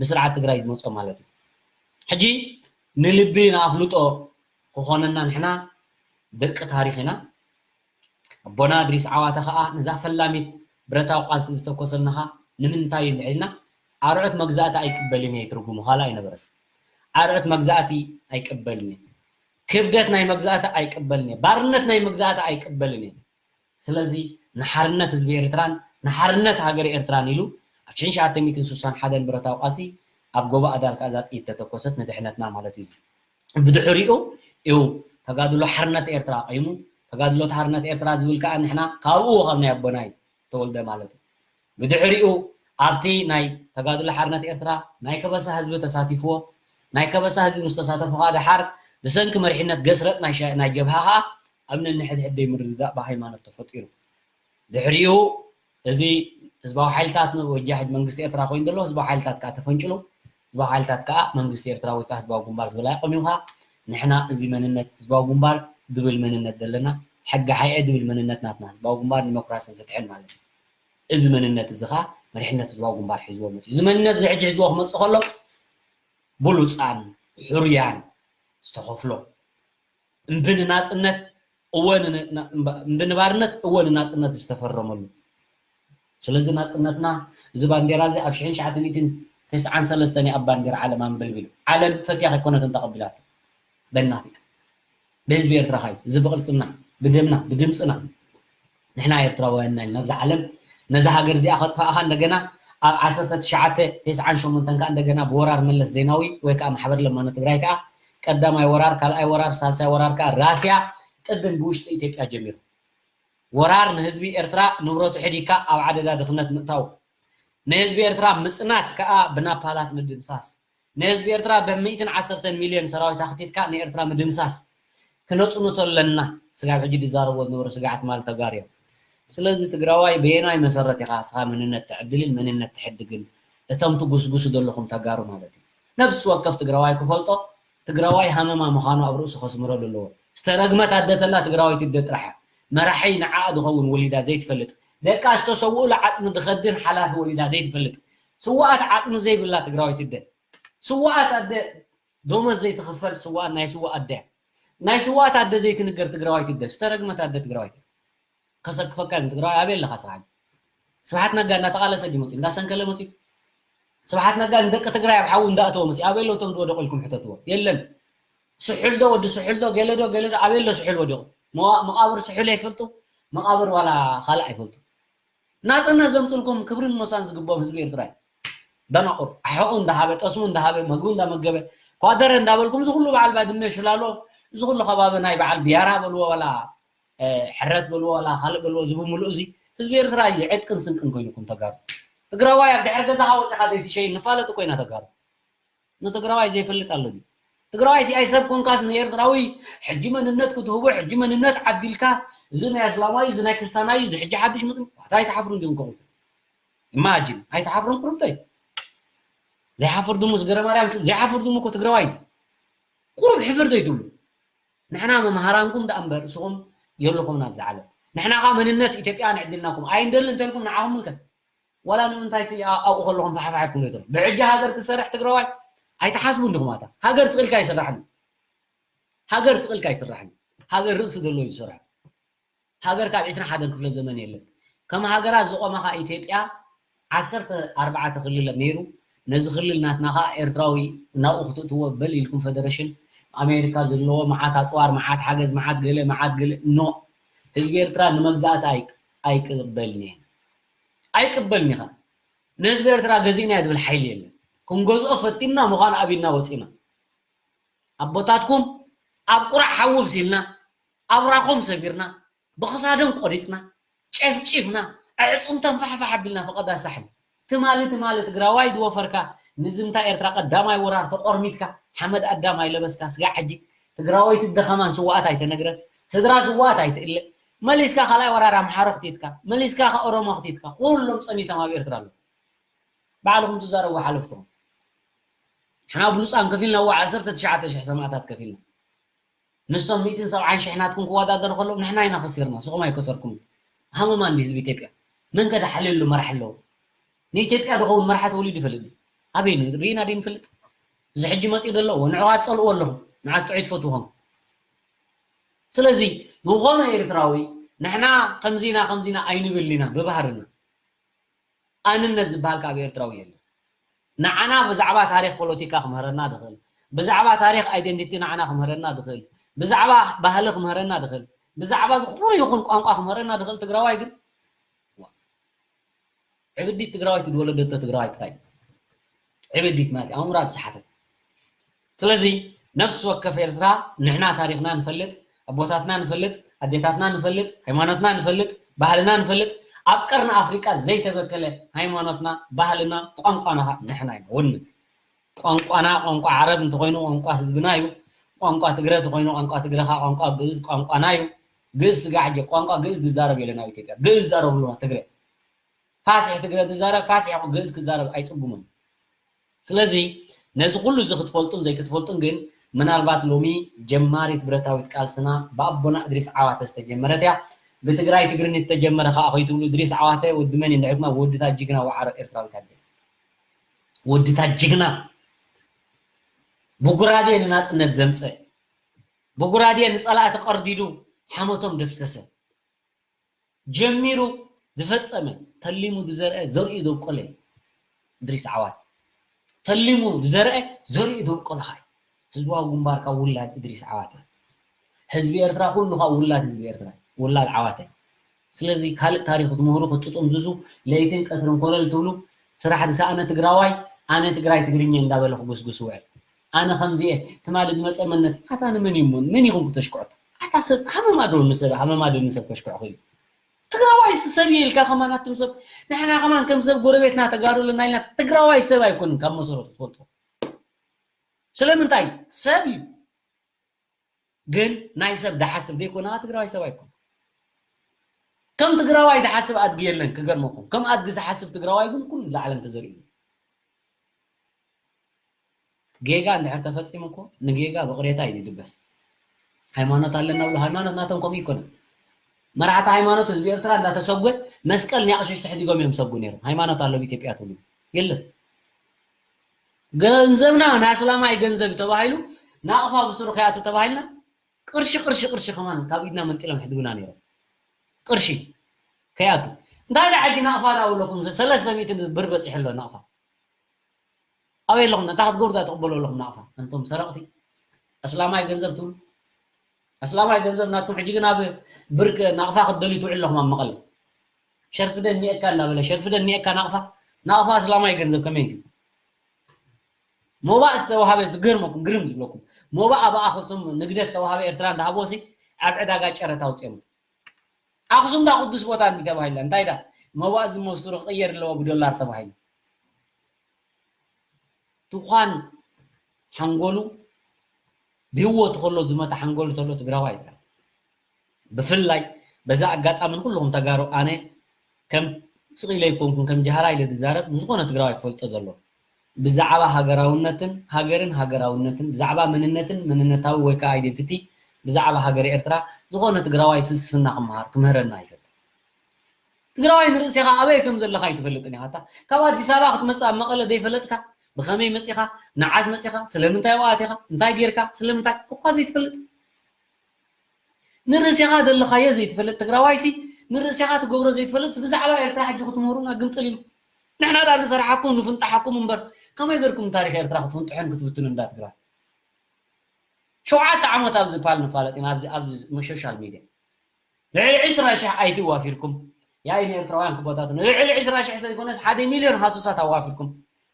ብስርዓት ትግራይ ዝመፆ ማለት እዩ። ሕጂ ንልቢ ንኣፍልጦ ክኾነና ንሕና ደቂ ታሪኽ ኢና። ኣቦና እድሪስ ዓዋተ ኸዓ ነዛ ፈላሚት ብረታዊ ቃልሲ ዝተኮሰልናኻ ንምንታይ እዩ እንድሕልና ኣርዑት መግዛእቲ ኣይቅበልን እየ ትርጉሙ ካልእ ኣይነበረን። ኣርዑት መግዛእቲ ኣይቅበልን እየ። ክብደት ናይ መግዛእቲ ኣይቅበልን እየ። ባርነት ናይ መግዛእቲ ኣይቅበልን እየ። ስለዚ ንሓርነት ህዝቢ ኤርትራን ንሓርነት ሃገር ኤርትራን ኢሉ ኣብ ሽሕን ትሽዓተ ሚእትን ስሳን ሓደን ብረታዊ ቃልሲ ኣብ ጎቦ ኣዳል ከኣ እዛ ጥይት ተተኮሰት ንድሕነትና ማለት እዩ። ብድሕሪኡ እዩ ተጋድሎ ሓርነት ኤርትራ ቀይሙ። ተጋድሎ ሓርነት ኤርትራ ዝብል ከኣ ንሕና ካብኡ ካብ ናይ ኣቦናይ ተወልደ ማለት እዩ። ብድሕሪኡ ኣብቲ ናይ ተጋድሎ ሓርነት ኤርትራ ናይ ከበሳ ህዝቢ ተሳቲፍዎ። ናይ ከበሳ ህዝቢ ምስ ተሳተፉ ከኣ ደሓር ብሰንኪ መሪሕነት ገስረጥ ናይ ሸ-፣ ናይ ጀብሃ ከኣ ኣብ ነንሕድሕድ ዘይምርድዳእ ብሃይማኖት ተፈጢሩ። ድሕሪኡ እዚ ህዝባዊ ሓይልታት ንወጃሂድ መንግስቲ ኤርትራ ኮይኑ ዘሎ ህዝባዊ ሓይልታት ከኣ ተፈንጭሉ። ህዝባዊ ሓይልታት ከኣ መንግስቲ ኤርትራ ወይ ከኣ ህዝባዊ ግንባር ዝበላ ኣቆሚምካ ንሕና እዚ መንነት ህዝባዊ ግንባር ዝብል መንነት ዘለና ሕጊ ሓይዒ ዝብል መንነት ናትና ህዝባዊ ግንባር ዲሞክራስን ፍትሕን ማለት እዩ። እዚ መንነት እዚ ከኣ መሪሕነት ህዝባዊ ግንባር ሒዝዎ መፅኡ። እዚ መንነት እዚ ሕጂ ሒዝዎ ክመፅእ ከሎ ብሉፃን ሕሩያን ዝተኸፍሎ እምቢ ንናጽነት እወ ን-፣ ና-፣ እምባ-፣ እምቢ ንባርነት እወ ንናጽነት ዝተፈረመሉ። ስለዚ ናጽነትና እዚ ባንዴራ እዚ ኣብ ሽሕን ትሽዓተ ሚእትን ተስዓን ሰለስተን እያ ኣብ ባንዴራ ዓለም ኣንበልቢሉ። ዓለም ፈትያ ከይኮነትን ተቐቢላቶ። በናፊጥ። ብህዝቢ ኤርትራ ኻዩ። እዚ ብቕልጽና፣ ብደምና፣ ብድምጽና። ንሕና ኤርትራውያን ኢና ኢልና ኣብዚ ዓለም ነዛ ሃገር እዚኣ ከጥፋእኻ እንደገና ኣብ ዓሰርተ ትሽዓተ ተስዓን ሸሞንተን ከኣ እንደገና ብወራር መለስ ዜናዊ ወይ ከኣ ማሕበር ለማኖ ትግራይ ከኣ ቀዳማይ ወራር፣ ካልኣይ ወራር፣ ሳልሳይ ወራር ከኣ ራስያ ቅድም ብውሽጢ ኢትዮጵያ ጀሚሩ። ወራር ንህዝቢ ኤርትራ ንብረቱ ሕዲግካ ኣብ ዓደዳ ድኽነት ምእታው። ንህዝቢ ኤርትራ ምጽናት ከኣ ብናፓላት ምድምሳስ። ንህዝቢ ኤርትራ ብሚእትን ዓሰርተን ሚልዮን ሰራዊት ኣኽቲትካ ንኤርትራ ምድምሳስ። ክነጽንቶ ኣለና። ስጋብ ሕጂ ዝዛረብዎ ዝነበሩ ስግኣት ማለት ተጋሩ እዮም። ስለዚ ትግራዋይ በየናይ መሰረት ኢኻ ንስኻ መንነት ተዕድልን መንነት ተሕድግን? እቶም ትጉስጉሱ ዘለኹም ተጋሩ ማለት እዩ። ነብሲ ወከፍ ትግራዋይ ክፈልጦ ትግራዋይ ሃመማ ምዃኑ ኣብ ርእሱ ከስምረሉ ኣለዎ። ዝተረግመት ኣደ ተላ ትግራወይቲ ኣደ ጥራሕ እያ። መራሒ ንዓኣ ዝኸውን ወሊዳ ዘይትፈልጥ፣ ደቃ ዝተሰውኡሉ ዓጽሚ ዝኸድን ሓላፊ ወሊዳ ዘይትፈልጥ፣ ስውኣት ዓጽሚ ዘይብላ ትግራወይቲ ኣደ፣ ስውኣት ኣደ ደሞዝ ዘይትኽፈል ስውኣት ናይ ስውኣት ኣደ እያ። ናይ ስውኣት ኣደ ዘይትንገር ትግራዋይቲ ኣደ፣ ዝተረግመት ኣደ ትግራዋይቲ። ከሰክፈካ እዩ ትግራዋይ ኣበይ ኣለኻ ስሓን? ስብሓት ነጋ እንዳተቓለሰ ድዩ መፅዩ? እንዳሰንከለ መፅዩ? ስብሓት ነጋ ንደቂ ትግራይ ኣብ ሓዊ እንዳእተወ መፅዩ? ኣበይ ኣለዉ እቶም ዝወደቑ ኢልኩም ሕተትዎ። የለን። ስሑል ዶ ወዲ ስሑል ዶ ገለ ዶ ገለ ዶ ኣበይ ኣሎ ስሑል ወዲቑ? መዋ-፣ መቓብር ስሑል ኣይፈልጡ፣ መቓብር ዋላ ካልእ ኣይፈልጡ። ናፅነት ዘምፅልኩም ክብርን ሞሳን ዝግብኦም ህዝቢ ኤርትራ እዩ። ደናቑር ኣሕቑ እንዳሃበ፣ ጠስሙ እንዳሃበ፣ መግቢ እንዳመገበ፣ ኳደረ እንዳበልኩም እዚ ኩሉ በዓል ባድመ ሽላሎ፣ እዚ ኩሉ ከባቢ ናይ በዓል ቢያራ በልዎ ዋላ፣ እ፣ ሕረት በልዎ ዋላ ካልእ በልዎ፣ እዚ ብምሉእ እዚ ህዝቢ ኤርትራ እዩ ዕጥቅን ስንቅን ኮይኑኩም ተጋሩ። ትግራዋይ ኣብ ድሕሪ ገዛኻ ወፂኻ ዘይትሸይን ንፋለጥ እኮ ኢና ተጋሩ። ንትግራዋይ ዘይፈልጥ ኣሎ ድዩ? ትግራዋይ ሲ ኣይ ሰብ ኮንካስ ንኤርትራዊ ሕጂ መንነት ክትህቦ፣ ሕጂ መንነት ዓዲልካ፣ እዚ ናይ ኣስላማይ፣ እዚ ናይ ክርስታናይ፣ እዚ ሕጂ ሓድሽ ምጥን፣ ዋታ ኣይትሓፍሩን ዲኹም ከምኡ? ኢማጂን፣ ኣይትሓፍሩን ቁሩብተይ? ዘይሓፍር ድሙ፣ እዚ ገረማርያም ሽው ዘይሓፍር ድሙ እኮ ትግራዋይ እዩ። ቁሩብ ሕፍር ዘይትብሉ? ንሕና መምሃራንኩም ደኣ እምበር እስኹም የለኹም ናብዚ ዓለም። ንሕና ኸኣ መንነት ኢትዮጵያ ንዕድልናኩም ኣይንደልን እንተልኩም ንዓኹም ምልከት። ዋላ ንምንታይ ሲ ኣ-፣ ኣብኡ ከለኹም ፋሕፋሕ ኢልኩም ዘይትረፉ? ብሕጂ ሃገር ክትሰርሕ ትግራዋይ ኣይትሓስቡን ዲኹም? ኣታ ሃገር ስቕ ኢልካ ኣይስራሕን። ሃገር ስቕ ኢልካ ኣይስራሕን። ሃገር ርእሲ ዘለዎ እዩ ዝሰርሖ። ሃገር ካብ ዕስራን ሓደን ክፍለ ዘመን የለን። ከም ሃገራት ዝቖማ ኸኣ ኢትዮጵያ ዓሰርተ ኣርባዕተ ክልል ነይሩ። ነዚ ክልል ናትና ኸኣ ኤርትራዊ ናብኡ ክትእትዎ በል ኢልኩም ፈደረሽን ኣሜሪካ ዘለዎ መዓት ኣጽዋር፣ መዓት ሓገዝ፣ መዓት ገለ፣ መዓት ገለ፣ ኖ። ህዝቢ ኤርትራ ንመግዛእቲ ኣይ-፣ ኣይቅበልን እየ። ኣይቅበልን ኢኻ። ንህዝቢ ኤርትራ ገዚእናዮ ዝብል ሓይሊ የለን። ክንገዝኦ ፈቲንና ምዃኑ ኣቢና ወጺና። ኣቦታትኩም ኣብ ቁራዕ ሓዊ ኣብሲልና፣ ኣብራኾም ሰቢርና፣ ብኽሳዶም ቆሪጽና፣ ጨፍጪፍና፣ ኣዕጽምቶም ፋሕፋሕ ኣቢልና ፈቐዳ ሳሕል። ትማሊ ትማሊ ትግራዋይ ዝወፈርካ ንዝምታ ኤርትራ ቀዳማይ ወራር ተቆርሚትካ፣ ሓመድ ኣዳም ኣይለበስካ፣ ስጋዕ ሕጂ ትግራወይቲ ደኸማን ስዋኣት ኣይተነግረ፣ ስድራ ስዋኣት ኣይትእለ፣ መሊስካ ካልኣይ ወራር ኣምሓሮ ክትትካ፣ መሊስካ ከ ኦሮሞ ክትትካ፣ ኩሎም ጸኒቶም ኣብ ኤርትራ ኣለዉ። ባዕልኹም ትዛረቡ ሓለፍትኹም። ንሕና ብሉጻን ከፊልና፣ እዋ ዓሰርተ ትሽዓተ ሽሕ ሰማእታት ከፊልና። ምስቶም ሚእትን ሰብዓን ሽሕ ናትኩም ክወዳደሩ ከለዉ ንሕና ኢና ከሲርና፣ ንስኹም ኣይከሰርኩም። ሃመማ እንዲ ህዝቢ ኢትዮጵያ። መን ከ ደሓልየሉ መራሕ ኣለዎ? ንኢትዮጵያ ዝኸውን መራሕ ተወሊዱ ይፈልጥ ድዩ? ኣበይ ሪኢና ድዩ ንፈልጥ? እዚ ሕጂ መጺኡ ዘሎ ንዕኡ ኣትጸልእዎ ኣለኹም። ንዓስ ጥዑይ ትፈትዉ ኾንኩም። ስለዚ ዝኾነ ኤርትራዊ ንሕና ከምዚና ከምዚና ኣይንብል ኢና ብባህርና። ኣንነት ዝበሃል ካብ ኤርትራዊ የለን። ንዓና ብዛዕባ ታሪኽ ፖለቲካ ክምህረና ድኽእል፣ ብዛዕባ ታሪኽ ኣይደንቲቲ ንዓና ክምህረና ድኽእል፣ ብዛዕባ ባህሊ ክምህረና ድኽእል፣ ብዛዕባ ዝኾነ ይኹን ቋንቋ ክምህረና ድኽእል ትግራዋይ ግን፣ ዋ፣ ዕብዲት ትግራዋይ ትወለደቶ ትግራዋይ ጥራይ። ዕብዲት ማለት ኣእምራ ዝሰሓተት። ስለዚ ነፍሲ ወከፍ ኤርትራ ንሕና ታሪኽና ንፈልጥ፣ ኣቦታትና ንፈልጥ፣ ኣዴታትና ንፈልጥ፣ ሃይማኖትና ንፈልጥ፣ ባህልና ንፈልጥ። ኣብ ቀርኒ ኣፍሪቃ ዘይተበከለ ሃይማኖትና፣ ባህልና፣ ቋንቋና ኸኣ ንሕና ኢና። ወንነት ቋንቋና ቋንቋ ዓረብ እንተኾይኑ ቋንቋ ህዝብና እዩ። ቋንቋ ትግረ እንተኾይኑ ቋንቋ ትግረ ኸኣ ቋንቋ ግእዝ ቋንቋና እዩ። ግእዝ ስጋዕ ጀ ቋንቋ ግእዝ ዝዛረብ የለን ኣብ ኢትዮጵያ። ግእዝ ዝዛረብሉ ትግረ። ፋሲሕ ትግረ ዝዛረብ ፋሲሕ ግእዝ ክዛረብ ኣይጽጉምን። ስለዚ ነዚ ኩሉ እዚ ክትፈልጡን ዘይክትፈልጡን ግን ምናልባት ሎሚ ጀማሪት ብረታዊት ቃልስና ብኣቦና እድሪስ ዓዋተ ዝተጀመረት እያ። ብትግራይ ትግርኒ ዝተጀመረ ከዓ ከይትብሉ እድሪስ ዓዋተ ወዲ መን እዩ እንድሕር ድማ ወድታ ጅግና ወዓሮ ኤርትራዊት ኣደ። ወድታ ጅግና ብጉራዴ ንናጽነት ዘምጸ ብጉራዴ ንጸላእቲ ቀርዲዱ ሓመቶም ደፍሰሰ። ጀሚሩ ዝፈጸመ፣ ተሊሙ ዝዘርአ ዘርእዩ ዘብቆለ እድሪስ ዓዋተ። ተሊሙ ዝዘርአ ዘርእዩ ዘብቆለ ኸኣ ህዝባዊ ግንባር ካብ ውላድ እድሪስ ዓዋተ። ህዝቢ ኤርትራ ኩሉ ካብ ውላድ ህዝቢ ኤርትራ፣ ውላድ ዓዋተ። ስለዚ ካልእ ታሪኽ ክትምህሩ ክትጥምዝዙ ለይትን ቀትርን ኮለል ትብሉ ስራሕ ዝሰኣነ ትግራዋይ ኣነ ትግራይ ትግርኛ እንዳበለ ክጉስጉስ ውዕል። ኣነ ከምዚ እየ ትማሊ ዝመፀ መነት ኣታ ንመን እዩ እሞ መን ኢኹም ክተሽክዖ? ኣታ ሰብ ሃመማ ዶ ንሰብ ሃመማ ዶ ንሰብ ከሽክዖ ክእል? ትግራዋይ ሰብ እየ ኢልካ ከማን ኣቱም ሰብ ንሕና ከማን ከም ሰብ ጎረቤትና ተጋሩልና ኢልና ትግራዋይ ሰብ ኣይኮንን ካብ መሰረቱ ትፈልጦ ስለምንታይ ሰብ እዩ ግን ናይ ሰብ ድሓስብ ዘይኮነ ትግራዋይ ሰብ ኣይኮነ ከም ትግራዋይ ድሓስብ ኣድጊ የለን ክገርመኩም ከም ኣድጊ ዝሓስብ ትግራዋይ ግን ኩሉ ዝዓለም ተዘሪኡ ጌጋ እንድሕር ተፈፂሙ እኮ ንጌጋ ብቕሬታ እዩ ዝድበስ። ሃይማኖት ኣለና ብሎ ሃይማኖት ናቶም ከምኡ ይኮነ። መራሕቲ ሃይማኖት ህዝቢ ኤርትራ እንዳተሰጎ መስቀል ናይ ኣቕሽሽቲ ሕዲጎም እዮም ሰጉ ነይሮም። ሃይማኖት ኣሎ ኣብ ኢትዮጵያ ትብሉ የለን። ገንዘብና ናይ ኣስላማይ ገንዘብ ተባሂሉ ናቕፋ ብስሩ ከይኣቱ ተባሂልና ቅርሺ ቅርሺ ቅርሺ ከማን ካብ ኢድና መንጢሎም ሕድጉና ነይሮም። ቅርሺ ከይኣቱ እንታይ ዳ ሕጂ ናቕፋ ዳ ብለኩም ሰለስተ ሚእቲ ብር በፂሑ ኣሎ ናቕፋ ኣበይ ኣለኹም? ነታ ክትገብሩ ዳ ትቕበሉ ኣለኹም ናቕፋ? ኣንቶም ሰረቕቲ። ኣስላማይ ገንዘብ ትብሉ። ኣስላማይ ገንዘብ ናትኩም ሕጂ ግን ኣብ ብርክ ናቕፋ ክትደልዩ ትውዕሉ ኣለኹም ኣብ መቐለ። ሸርፍደ እኒኤካ እንዳበለ ሸርፍደ እኒኤካ ናቕፋ ናቕፋ ኣስላማይ ገንዘብ ከመይ እዩ? ሞባእ ዝተዋሃበ ዝገርመኩም ግርም ዝብለኩም ሞባእ ኣብ ኣኽሱም ንግደት ተዋሃበ ኤርትራ እንዳሃቦሲ ኣብ ዕዳጋ ጨረታ ኣውፅኦም ኣኽሱም ዳ ቅዱስ ቦታ እንዲ ተባሂላ እንታይ ዳ መዋእ ዝመስሩ ክቕየር ኣለዎ ብዶላር ተባሂሉ ትዃን ሓንጎሉ ብህይወቱ ከሎ ዝመተ ሓንጎሉ ተሎ ትግራዋ ይበሃል ብፍላይ በዛ ኣጋጣሚ ንኩልኹም ተጋሩ ኣነ ከም ስቕ ኢለ ኣይኮንኩን ከም ጀሃላ ኢለ ዝዛረብ ንዝኾነ ትግራዋይ ክፈልጦ ዘለዎ ብዛዕባ ሃገራውነትን ሃገርን ሃገራውነትን ብዛዕባ መንነትን መንነታዊ ወይ ከዓ ኣይደንቲቲ ብዛዕባ ሃገረ ኤርትራ ዝኾነ ትግራዋይ ፍልስፍና ክመሃር ክምህረና ኣይፈትን። ትግራዋይ ንርእሴኻ ኣበይ ከም ዘለኻ ኣይትፈልጥን ኢኻ። ካብ ኣዲስ ኣበባ ክትመጽእ ኣብ መቐለ ዘይፈለጥካ ብኸመይ መጺኻ ንዓት መጺኻ ስለምንታይ ኣብኣ ኣቲኻ እንታይ ጌርካ ስለምንታይ እኳ ዘይትፈልጥ ንርእሴኻ ዘለኻዮ ዘይትፈልጥ ትግራዋይሲ ንርእሴኻ ትገብሮ ዘይትፈልጥ ብዛዕባ ኤርትራ ሕጂ ክትምህሩና ግምጥል ኢሉ ንሕና ዳ ንሰርሓኩም ንፍንጣሓኩም እምበር ከመይ ገርኩም ታሪክ ኤርትራ ክትፍንጥሑን ክትብትኑ እንዳ ትግራይ ሸውዓተ ዓመት ኣብዚ ፓል ንፋለጥ ኢና ኣብዚ ኣብዚ ሶሻል ሚድያ ልዕሊ ዕስራ ሽሕ ኣይቲ ዋፊርኩም ያይ ንኤርትራውያን ክቦታቱ ልዕሊ ዕስራ ሽሕ ዘይኮነስ ሓደ ሚልዮን ሃሱሳት ኣዋፊርኩም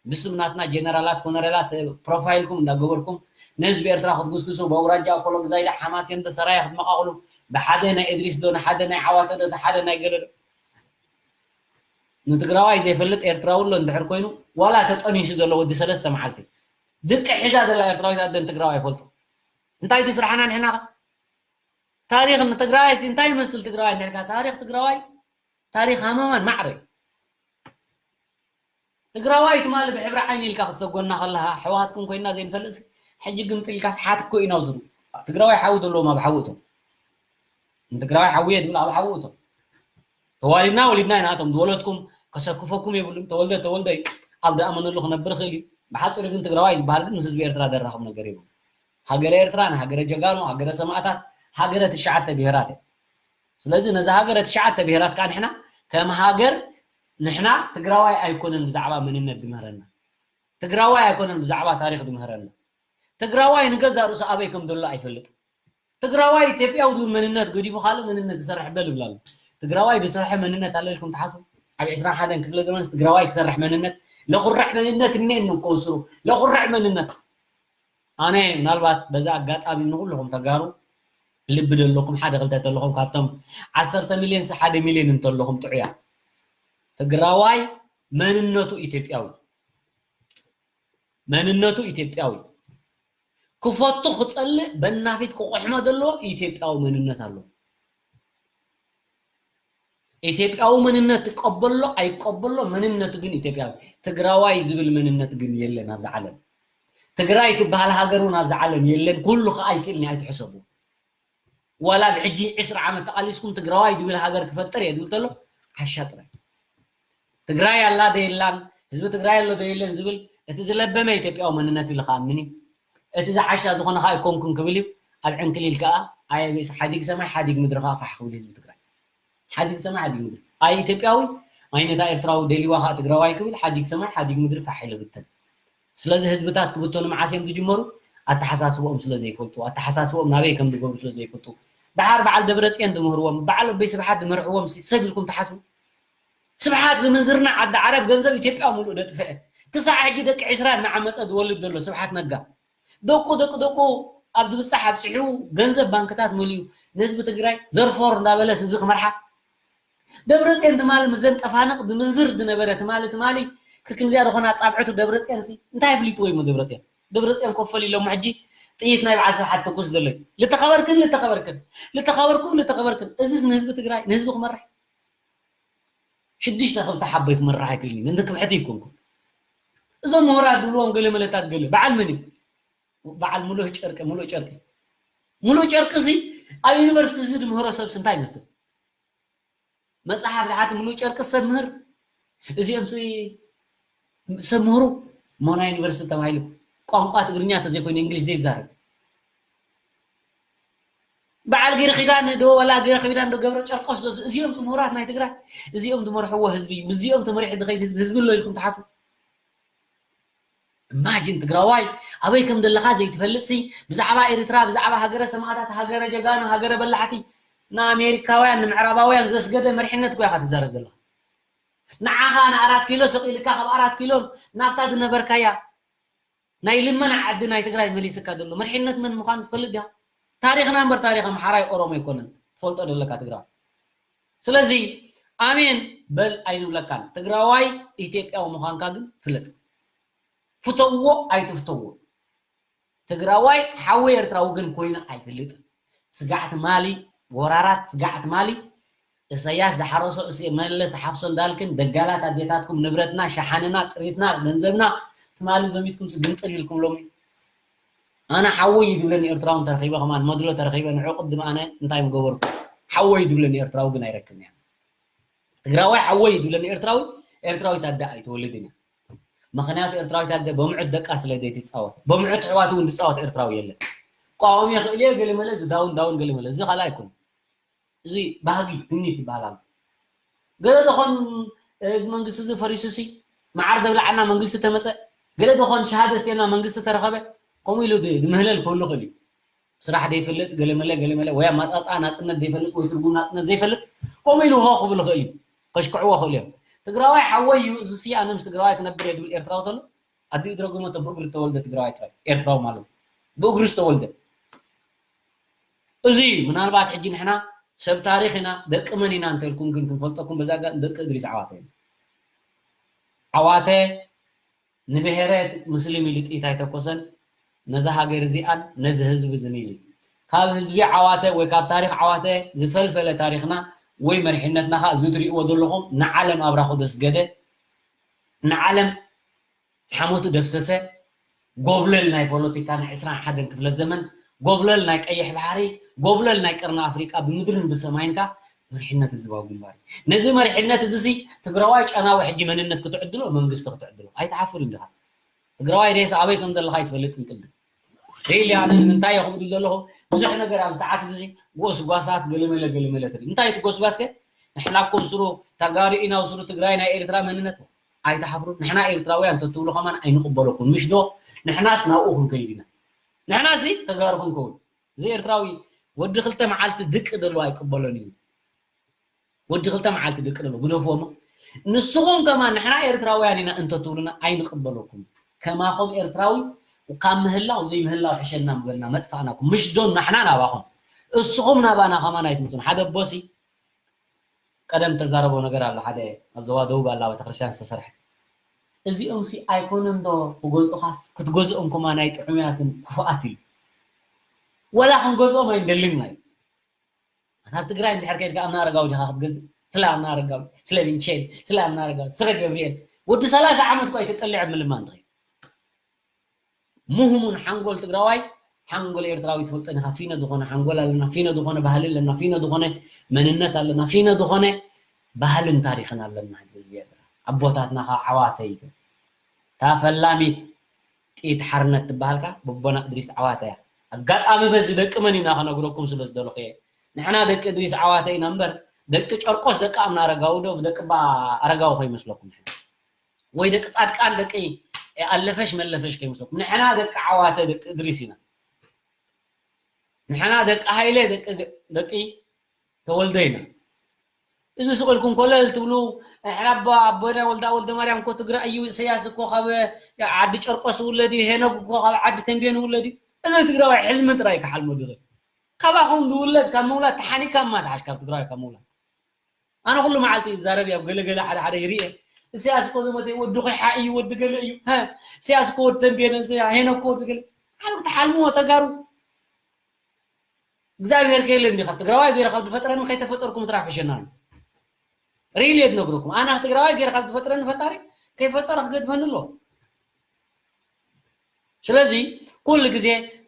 ብስም ናትና ጀነራላት ኮነረላት ፕሮፋይልኩም እንዳገበርኩም ንህዝቢ ኤርትራ ክትጉስጉሱ በውራጃ ኣኮሎ ግዛይ ዳ ሓማሴን ዶ ሰራየ ክትመቃቅሉ ብሓደ ናይ እድሪስ ዶ ንሓደ ናይ ዓዋተ ዶ ሓደ ናይ ገለ ዶ ንትግራዋይ ዘይፈልጥ ኤርትራዊ ኣሎ እንድሕር ኮይኑ ዋላ ተጠኒሱ ዘሎ ወዲ ሰለስተ መዓልቲ ድቂ ሒዛ ዘላ ኤርትራዊት ኣደን ትግራዋይ ይፈልጦ እንታይ እቲ ስራሕና ንሕና ታሪኽ ንትግራዋይ ሲ እንታይ ይመስል? ትግራዋይ እንድሕርካ ታሪኽ ትግራዋይ ታሪኽ ሃመማን ማዕረ እዩ። ትግራዋይ ትማሊ ብሕብሪ ዓይኒ ኢልካ ክሰጎና ከለኻ ኣሕዋትኩም ኮይና ዘይንፈልጥሲ ሕጂ ግምጢልካስ ሓትኮ ኢና ዝብሉ። ትግራዋይ ሓዊ ዘለዎም ኣብ ሓዊ እቶም ንትግራዋይ ሓዊ እየ ዝብሉ ኣብ ሓዊ እቶም ተዋሊድና ወሊድና ኢና እቶም ዝወለድኩም ከሰክፈኩም የብሉን። ተወልደ ተወልደ እዩ። ኣብ ዝኣመነሉ ክነብር ይኽእል እዩ። ብሓፂሩ ግን ትግራዋይ ዝበሃል ግን ምስ ህዝቢ ኤርትራ ዘራኽብ ነገር የብሉ። ሃገረ ኤርትራ ንሃገረ ጀጋኑ፣ ሃገረ ሰማእታት፣ ሃገረ ትሽዓተ ብሄራት እያ። ስለዚ ነዚ ሃገረ ትሽዓተ ብሄራት ከዓ ንሕና ከም ሃገር ንሕና ትግራዋይ ኣይኮነን ብዛዕባ መንነት ድምህረና። ትግራዋይ ኣይኮነን ብዛዕባ ታሪኽ ድምህረና። ትግራዋይ ንገዛእ ርእሱ ኣበይ ከም ዘሎ ኣይፈልጥ። ትግራዋይ ኢትዮጵያዊ ዝብል መንነት ገዲፉ ካልእ መንነት ዝሰርሕ በል ይብላሉ። ትግራዋይ ዝሰርሐ መንነት ኣለልኩም ትሓስቡ? ኣብ ዕስራን ሓደን ክፍለ ዘመንስ ትግራዋይ ክሰርሕ መንነት ለኩርዕ መንነት እኔን ከወስሩ ለኩርዕ መንነት ኣነ ምናልባት በዛ ኣጋጣሚ ንኩልኹም ተጋሩ ልቢ ዘለኩም ሓደ ክልተ ተለኹም ካብቶም ዓሰርተ ሚልዮን ሓደ ሚልዮን እንተለኹም ጥዑያ ትግራዋይ መንነቱ ኢትዮጵያዊ መንነቱ ኢትዮጵያዊ ክፈቱ ክፀልእ በናፊት ክቆሕሞ ዘለዎ ኢትዮጵያዊ መንነት ኣሎ። ኢትዮጵያዊ መንነት ይቀበሎ ኣይቀበሎ መንነቱ ግን ኢትዮጵያዊ ትግራዋይ ዝብል መንነት ግን የለን ኣብዚ ዓለም። ትግራይ ትበሃል ሃገር እውን ኣብዚ ዓለም የለን። ኩሉ ከዓ ኣይክእልን ኣይትሕሰቡ። ዋላ ብሕጂ ዕስራ ዓመት ተቃሊስኩም ትግራዋይ ዝብል ሃገር ክፈጥር እየ ዝብል ተሎ ዓሻ ጥራይ። ትግራይ ኣላ ዶ የላን ህዝቢ ትግራይ ኣሎ ዶ የለን ዝብል እቲ ዝለበመ ኢትዮጵያዊ መንነት ኢሉ ከኣምን እዩ። እቲ ዝዓሻ ዝኾነ ከዓ ኣይኮንኩን ክብል እዩ። ኣብ ዕንክሊል ከዓ ሓዲግ ሰማይ ሓዲግ ምድሪ ከዓ ፋሕ ክብል ህዝቢ ትግራይ ሓዲግ ሰማይ ሓዲግ ምድሪ ኣይ ኢትዮጵያዊ ኣይነታ ኤርትራዊ ደሊዋ ከዓ ትግራዋይ ክብል ሓዲግ ሰማይ ሓዲግ ምድሪ ፋሕ ኢሉ ብትን። ስለዚ ህዝብታት ክብተኑ መዓስ እዮም ዝጅመሩ? ኣተሓሳስብኦም ስለ ዘይፈልጡ ኣተሓሳስብኦም ናበይ ከም ዝገብሩ ስለ ዘይፈልጡ። ደሓር በዓል ደብረፅዮን ዝምህርዎም በዓል ኣቦይ ስብሓት ዝመርሕዎም ሰብ ኢልኩም ትሓስቡ? ስብሓት ብምንዝርና ዓዲ ዓረብ ገንዘብ ኢትዮጵያ ሙሉእ ደጥፍአ። ክሳዕ ሕጂ ደቂ ዕስራ እናዓመፀ ዝወልድ ዘሎ ስብሓት ነጋ ደቁ ደቂ ደቁ ኣብ ዝብፃሕ ኣብፅሑ ገንዘብ ባንክታት መሊኡ ንህዝቢ ትግራይ ዘርፎር እንዳበለ ስዚ ክመርሓ ደብረፅዮን ትማሊ ምዘን ጠፋንቕ ዝምንዝር ዝነበረ ትማሊ ትማሊ ክክምዚያ ዝኾና ፃብዕቱ ደብረፅዮን ሲ እንታይ ኣፍሊጥዎ እዩ ደብረፅዮን? ደብረፅዮን ኮፈል ኢሎሞ ሕጂ ጥይት ናይ በዓል ስብሓት ትኩስ ዘሎ እዩ። ልተኸበርክን ልተኸበርክን ልተኸበርኩም ልተኸበርክን እዚስ ንህዝቢ ትግራይ ንህዝቢ ክመርሕ ሽዱሽተ ክልተ ሓቦይ ክመርሕ ኣይክእልን እንተ ክብሕቲ ይኮንኩ እዞም ምሁራት ዝብልዎም ገለ መለታት ገለ በዓል መን እዩ? በዓል ሙሉእ ጨርቂ ሙሉእ ጨርቂ ሙሉእ ጨርቂ እዚ ኣብ ዩኒቨርሲቲ እዚ ዝምህሮ ሰብስ እንታይ ይመስል? መፅሓፍ ዝሓት ሙሉእ ጨርቂ ሰብ ምህር እዚኦም ሰብ ምህሩ ሞና ዩኒቨርሲቲ ተባሂሉ ቋንቋ ትግርኛ ተዘይኮይኑ እንግሊሽ ዘይዛረብ በዓል ገይረ ኪዳን ዶ ወላ ገይረ ኪዳን ዶ ገብረ ጨርቆስ ዶ እዚኦም ምሁራት ናይ ትግራይ እዚኦም ዝመርሕዎ ህዝቢ ምስዚኦም ተመሪሑ ዝኸይድ ህዝቢ ህዝቢ ኣሎ ኢልኩም ትሓስቡ? እማጅን ትግራዋይ ኣበይ ከም ዘለኻ ዘይትፈልጥሲ ብዛዕባ ኤርትራ ብዛዕባ ሃገረ ሰማእታት ሃገረ ጀጋኑ ሃገረ በላሕቲ ንኣሜሪካውያን ንምዕራባውያን ዘስገደ መሪሕነት እኮ ኢኻ ትዛረብ ዘለኻ። ንዓኻ ንኣራት ኪሎ ሰቂልካ ካብ ኣራት ኪሎ ናብታ ዝነበርካያ ናይ ልመና ዓዲ ናይ ትግራይ መሊስካ ዘሎ መሪሕነት መን ምዃኑ ትፈልጥ ዲኻ? ታሪኽና እምበር ታሪኽ ኣምሓራይ ኦሮሞ ኣይኮነን ትፈልጦ ዘለካ ትግራዋይ። ስለዚ ኣሜን በል ኣይንብለካን። ትግራዋይ ኢትዮጵያዊ ምዃንካ ግን ፍለጥ። ፍተውዎ ኣይትፍተውዎ ትግራዋይ ሓዊ ኤርትራዊ ግን ኮይኑ ኣይፈልጥን። ስጋዕ ትማሊ ወራራት ስጋዕ ትማሊ እሰያስ ዝሓረሶ እስ መለስ ሓፍሶ እንዳልክን ደጋላት ኣዴታትኩም ንብረትና ሸሓንና ጥሪትና ገንዘብና ትማሊ ዘሚትኩም ስግምጥል ኢልኩም ሎሚ ኣነ ሓወይ ይድብለኒ ኤርትራውን ተረኺበ ከማን መድሎ ተረኺበ ንዑ ቅድም ኣነ እንታይ ምገበርኩ ሓወይ ይድብለኒ ኤርትራዊ ግን ኣይረክብን እያ ትግራዋይ ሓወይ ይድብለኒ ኤርትራዊ ኤርትራዊት ኣደ ኣይትወልድን እያ ምኽንያቱ ኤርትራዊት ኣደ በምዑት ደቃ ስለ ዘይትፃወት በምዑት ኣሕዋት እውን ዝፃወት ኤርትራዊ የለን ቋወም የኽእል እየ ገለመለ እዚ ዳውን ዳውን ገለመለ እዚ ካልእ ኣይኮን እዚ ባህጊ ትምኒት ይበሃል ኣሎ ገለ ዝኾን እዚ መንግስቲ እዚ ፈሪሱ ሲ መዓር ደብላዓና መንግስቲ ተመፀ ገለ ዝኾን ሸሃደ ስቴና መንግስቲ ተረኸበ ከምኡ ኢሉ ዝምህለል ክህሉ ክእል እዩ ስራሕ ዘይፈልጥ ገለመለ ገለመለ ወይ ኣማፃፅኣ ናፅነት ዘይፈልጥ ወይ ትርጉም ናፅነት ዘይፈልጥ ከምኡ ኢሉ ሆ ክብል ይኽእል እዩ ከሽክዕዎ ክእል እዮም ትግራዋይ ሓወይ እዩ እዚ ሲ ኣነ ምስ ትግራዋይ ክነብር እየ ዝብል ኤርትራዊ ተሎ ኣዲኡ ድረግሞ ተ ብእግሪ ዝተወልደ ትግራዋይ ጥራይ ኤርትራዊ ማለት ብእግሪ ዝተወልደ እዚ ምናልባት ሕጂ ንሕና ሰብ ታሪኽ ኢና ደቂ መን ኢና እንተልኩም ግን ክንፈልጠኩም በዛ ኣጋጣሚ ደቂ እድሪስ ዓዋተ ኢና ዓዋተ ንብሄረ ሙስሊም ኢሉ ጥይት ኣይተኮሰን ነዛ ሃገር እዚኣን ነዚ ህዝቢ እዝን ኢሉ ካብ ህዝቢ ዓዋተ ወይ ካብ ታሪኽ ዓዋተ ዝፈልፈለ ታሪኽና ወይ መሪሕነትና ኸኣ እዚ ትሪእዎ ዘለኹም ንዓለም ኣብራኹ ዘስገደ፣ ንዓለም ሓሞቱ ዘፍሰሰ፣ ጎብለል ናይ ፖለቲካ ናይ ዕስራን ሓደን ክፍለ ዘመን፣ ጎብለል ናይ ቀይሕ ባሕሪ፣ ጎብለል ናይ ቀርኒ ኣፍሪቃ ብምድርን ብሰማይን ከኣ መሪሕነት ህዝባዊ ግንባር እዩ። ነዚ መሪሕነት እዚ ሲ ትግራዋይ ጨናዊ ሕጂ መንነት ክትዕድሎ፣ መንግስቲ ክትዕድሎ ኣይትሓፍርን ዲኻ? ትግራዋይ ሬሳ ኣበይ ከም ዘለኻ ኣይትፈልጥን ቅድም። ሪሊ ኣነ ንምንታይ እየ ክብል ዘለኹ? ብዙሕ ነገር ኣብ ሰዓት እዚ ጎስጓሳት ገለመለ ገለመለ ትርኢ። እንታይ እቲ ጎስጓስ ከ? ንሕና እኮ ስሩ ተጋሩ ኢና፣ ስሩ ትግራይ ናይ ኤርትራ መንነት። ኣይትሓፍሩን? ንሕና ኤርትራውያን እንተትብሉ ከማን ኣይንቕበለኩም። ምሽ ዶ? ንሕናስ ናብኡ ክንከይድ ኢና። ንሕናሲ ተጋሩ ክንከውን። እዚ ኤርትራዊ ወዲ ክልተ መዓልቲ ድቂ ደሎ ኣይቅበሎን እዩ። ወዲ ክልተ መዓልቲ ደቂ ደሎ ግደፍዎ እሞ። ንስኹም ከማን ንሕና ኤርትራውያን ኢና እንተትብሉና ኣይንቕበለኩም። ከማኹም ኤርትራዊ ካብ ምህላው ዘይምህላው ሕሸና ምበልና መጥፋእናኩም። ምሽ ዶ ንሕና ናባኹም፣ እስኹም ናባና ከማን ኣይትምጹን። ሓደ ኣቦሲ ቀደም ተዛረቦ ነገር ኣሎ። ሓደ ኣብ ዞባ ደቡብ ኣላ ቤተክርስትያን ዝተሰርሐት። እዚኦም ሲ ኣይኮነን ዶ ክገዝኡኻስ ክትገዝኦም ከማን ኣይጥዑያትን ክፉኣት ኢሉ። ወላ ክንገዝኦም ኣይንደልን ኢና ኢሉ። ናብ ትግራይ እንድሕር ከይድካ ኣምና ኣረጋዊ ዲኻ ክትገዝእ? ስለ ኣምና ኣረጋዊ፣ ስለ ሚንቼል፣ ስለ ኣምና ኣረጋዊ፣ ስለ ገብርኤል። ወዲ ሰላሳ ዓመት እኳ ኣይተጠልዐ ምልማን ትኸይድ። ሙህሙን ሓንጎል ትግራዋይ፣ ሓንጎል ኤርትራዊ ትፈልጠን ኢኻ። ፊኖ ዝኾነ ሓንጎል ኣለና፣ ፊኖ ዝኾነ ባህሊ ኣለና፣ ፊኖ ዝኾነ መንነት ኣለና፣ ፊኖ ዝኾነ ባህልን ታሪኽን ኣለና ህዝቢ ኤርትራ። ኣቦታትና ኸዓ ዓዋተ እዩ። እታ ፈላሚት ጥይት ሓርነት ትበሃል ከኣ በቦና እድሪስ ዓዋተ እያ። ኣጋጣሚ በዚ ደቂ መን ኢና ክነግረኩም ስለ ዝደለኹ እየ። ንሕና ደቂ እድሪስ ዓዋተ ኢና እምበር፣ ደቂ ጨርቆስ ደቂ ኣምና ኣረጋዊ ዶ፣ ደቂ እባ ኣረጋዊ ከይመስለኩም ንሕና። ወይ ደቂ ጻድቃን ደቂ ኣለፈሽ መለፈሽ ከይመስለኩም። ንሕና ደቂ ዓዋተ ደቂ እድሪስ ኢና። ንሕና ደቂ ሃይለ ደቂ፣ ደቂ ተወልደ ኢና። እዚ ስቕ ኢልኩም ኮለል ትብሉ፣ ንሕና ኣቦ-፣ ኣቦና ወልዳ ወልደ ማርያም እኮ ትግራይ እዩ፣ ኢሳያስ እኮ ካብ ዓዲ ጨርቆስ ይውለድ እዩ፣ ሄኖክ እኮ ካብ ዓዲ ተንቤን ይውለድ እዩ። እዚ ትግራዋይ ሕልሚ ጥራይ ክሓልሞ ዝኽእል። ካባኹም ዝውለድ ካብ ምውላድ ተሓኒካ እማ ትሓሽ ካብ ትግራዋይ ካብ ምውላድ። ኣነ ኩሉ መዓልቲ ይዛረብ እየ፣ ኣብ ገለ ገለ ሓደ ሓደ ይርኢ እየ። ኢሳያስ እኮ ዝሞተ ወዲ ኮይሓ እዩ፣ ወዲ ገለ እዩ። ሀ፣ ኢሳያስ እኮ ወዲ ተንቤን፣ እዚ ሄኖክ እኮ ወዲ ገለ። ዓቢ ክትሓልምዎ ተጋሩ። እግዚኣብሔር ከየለ እንዲኻ ትግራዋይ ገይረ ካብ ዝፈጥረኒ ከይተፈጠርኩ ምትራፍ ሕሸና እዩ። ሪሊ እየ ዝነግረኩም። ኣነ ትግራዋይ ገይረ ካብ ዝፈጥረኒ ፈጣሪ ከይፈጠረ ክገድፈኒ ኣለዎ። ስለዚ ኩሉ ግዜ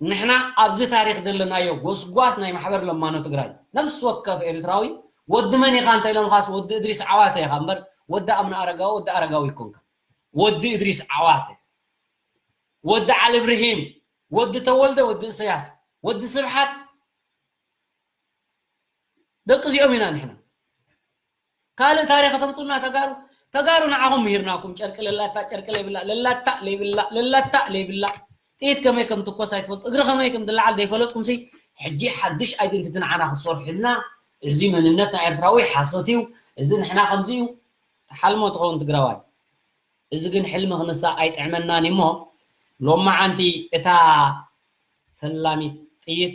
ንሕና ኣብዚ ታሪኽ ዘለናዮ ጎስጓስ ናይ ማሕበር ለማኖ ትግራይ፣ ነፍሲ ወከፍ ኤርትራዊ ወዲ መን ኢኻ እንተ ኢሎምኻስ ወዲ እድሪስ ዓዋተ ኢኻ እምበር ወዲ ኣምነ ኣረጋዊ፣ ወዲ ኣረጋዊ ኣይኮንካ። ወዲ እድሪስ ዓዋተ፣ ወዲ ዓሊ እብርሂም፣ ወዲ ተወልደ፣ ወዲ እሰያስ፣ ወዲ ስብሓት፣ ደቂ እዚኦም ኢና ንሕና። ካልእ ታሪኽ ከተምጹና ተጋሩ፣ ተጋሩ ንዓኹም ምሂርናኩም። ጨርቂ ለላታ ጨርቂ ለይብላ፣ ለላታ ለይብላ፣ ለላታ ለይብላ። ጥይት ከመይ ከም ትኮስ ኣይትፈልጡ፣ እግሪ ከመይ ከም ዝለዓል ዘይፈለጥኩም ሲ፣ ሕጂ ሓድሽ ኣይደንቲቲ ንዓና ክትሰርሑልና፣ እዚ መንነት ናይ ኤርትራዊ ሓሶት እዩ፣ እዚ ንሕና ከምዚ እዩ። ተሓልሞ ትኸውን ትግራዋይ። እዚ ግን ሕልሚ ክንሳ ኣይጥዕመናን እሞ፣ ሎማዓንቲ እታ ፈላሚት ጥይት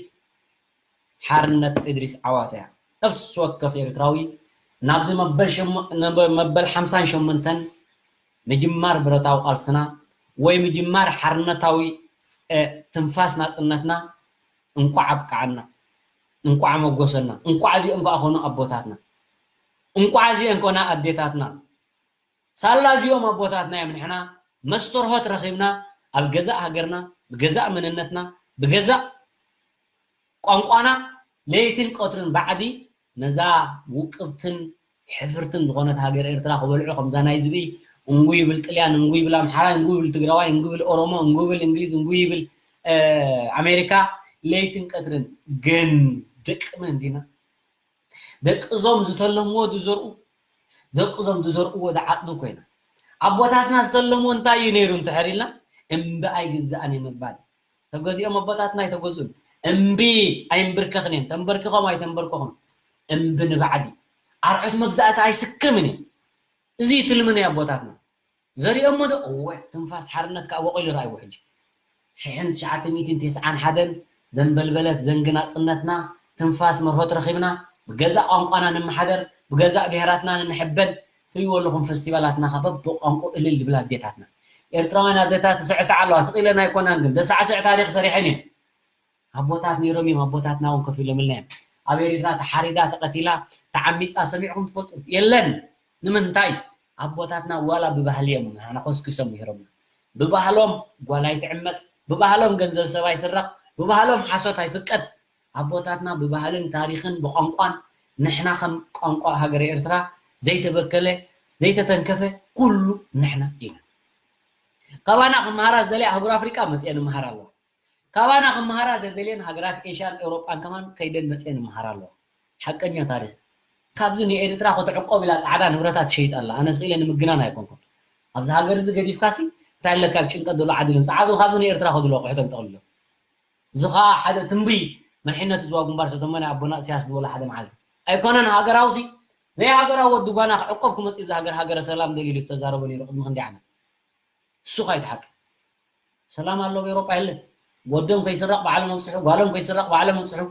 ሓርነት እድሪስ ዓዋተ እያ። ነፍሲ ወከፍ ኤርትራዊ ናብዚ መበል ሸሞ-፣ ነበ-፣ መበል ሓምሳን ሸሞንተን ምጅማር ብረታዊ ቃልስና ወይ ምጅማር ሓርነታዊ፣ እ፣ ትንፋስ ናጽነትና እንቋዕ ኣብቅዓና፣ እንቋዕ መጎሰና፣ እንቋዕ እዚኦም ከኣ ኮኑ ኣቦታትና፣ እንቋዕ እዚኦም ኮና ኣዴታትና። ሳላ እዚኦም ኣቦታትና እዮም ንሕና መስተርሆት ረኺብና ኣብ ገዛእ ሃገርና፣ ብገዛእ መንነትና፣ ብገዛእ ቋንቋና ለይትን ቀትርን ባዕዲ ነዛ ውቅብትን ሕፍርትን ዝኾነት ሃገር ኤርትራ ክበልዑ ከምዛ ናይ ዝብኢ እንጉ ይብል ጥልያን፣ እንጉ ይብል ኣምሓራይ፣ እንጉ ይብል ትግራዋይ፣ እንጉ ይብል ኦሮሞ፣ እንጉ ይብል እንግሊዝ፣ እንጉ ይብል፣ እ፣ ኣሜሪካ ለይትን ቀትርን። ግን ደቂ መን ዲና? ደቂ እዞም ዝተለምዎ ዝዘርኡ፣ ደቂ እዞም ዝዘርእዎ ዝዓጽዱ ኮይና። ኣቦታትና ዝተለምዎ እንታይ እዩ ነይሩ እንድሕር ኢልና፣ እምቢ ኣይግዛእን እየ ምባል። ተገዚኦም ኣቦታትና ኣይተገዝኡን። እምቢ ኣይንብርከኽን እየን። ተንበርኪኾም ኣይተንበርከኹን። እምቢ ንባዕዲ። ኣርዑት መግዛእቲ ኣይስከምን እየ። እዚ እዩ ትልሚ ናይ ኣቦታትና። ዘሪኦሞ ዶ? እወ፣ ትንፋስ ሓርነት ከኣ በቂሉ ረኣይዎ ሕጂ። ሽሕን ትሽዓተ ሚእትን ተስዓን ሓደን ዘንበልበለት ዘንጊ ናጽነትና፣ ትንፋስ መርሆት ረኺብና፣ ብገዛእ ቋንቋና ንመሓደር፣ ብገዛእ ብሄራትና ንሕበን። ትሪእዎ ኣለኹም ፈስቲቫላትና ኸኣ በብቋንቋኡ እልል ዝብላ ኣዴታትና። ኤርትራውያን ኣዴታት ይስዕስዓ ኣለዋ፣ ስቕ ኢለን ኣይኮናን ግን፣ ዘሳዕስዕ ታሪኽ ሰሪሐን እየን። ኣቦታት ነይሮም እዮም። ኣቦታትና እውን ከፊሎምልና እዮም። ኣብ ኤሪትራ ተሓሪዳ፣ ተቐቲላ፣ ተዓሚፃ ሰሚዕኩም ትፈልጡ? የለን። ንምንታይ? ኣቦታትና ዋላ ብባህሊ እዮም ንዓና ኮስኪሶም ምሂሮምና። ብባህሎም ጓል ኣይትዕመፅ፣ ብባህሎም ገንዘብ ሰብ ኣይስረቕ፣ ብባህሎም ሓሶት ኣይፍቀድ። ኣቦታትና ብባህልን ታሪኽን ብቋንቋን ንሕና ከም ቋንቋ ሃገረ ኤርትራ ዘይተበከለ ዘይተተንከፈ ኩሉ ንሕና ኢና። ካባና ክመሃራ ዝደልያ ኣህጉር ኣፍሪቃ መፅኤን ይመሃራ ኣለዋ። ካባና ክመሃራ ዘደልየን ሃገራት ኤሽያን ኤውሮጳን ከማን ከይደን መፅኤን ይመሃራ ኣለዋ። ሓቀኛ ታሪኽ። ካብዚ ንኤርትራ ክትዕቆብ ኢላ ፃዕዳ ንብረታት ትሸይጥ ኣላ። ኣነ ስኢለ ንምግናን ኣይኮንኩን። ኣብዚ ሃገር እዚ ገዲፍካሲ እንታይ ኣለካ ኣብ ጭንቀት ዘሎ ዓዲ ልምፃ ዓዱ ካብዚ ንኤርትራ ከድሎ ኣቑሑቶም ጠቕልሎም። እዚ ኸዓ ሓደ ትንቡይ መሪሕነት ህዝባዊ ግንባር ሰተመ ናይ ኣቦና እስያስ ዝበሎ ሓደ መዓልቲ ኣይኮነን ሃገራውሲ ዘይሃገራዊ ወዲ ጓና ክዕቆብ ክመፅእ እዚ ሃገር ሃገረ ሰላም ደልዩ ዝተዛረበ ነይሩ ቅድሚ ክንደይ ዓመት። እሱ ኸ ኣይትሓቂ ሰላም ኣሎ ኣብ ኤውሮጳ የለን። ወዶም ከይስረቕ ባዕሎም ኣብፅሑ፣ ጓሎም ከይስረቕ ባዕሎም ኣብፅሑ፣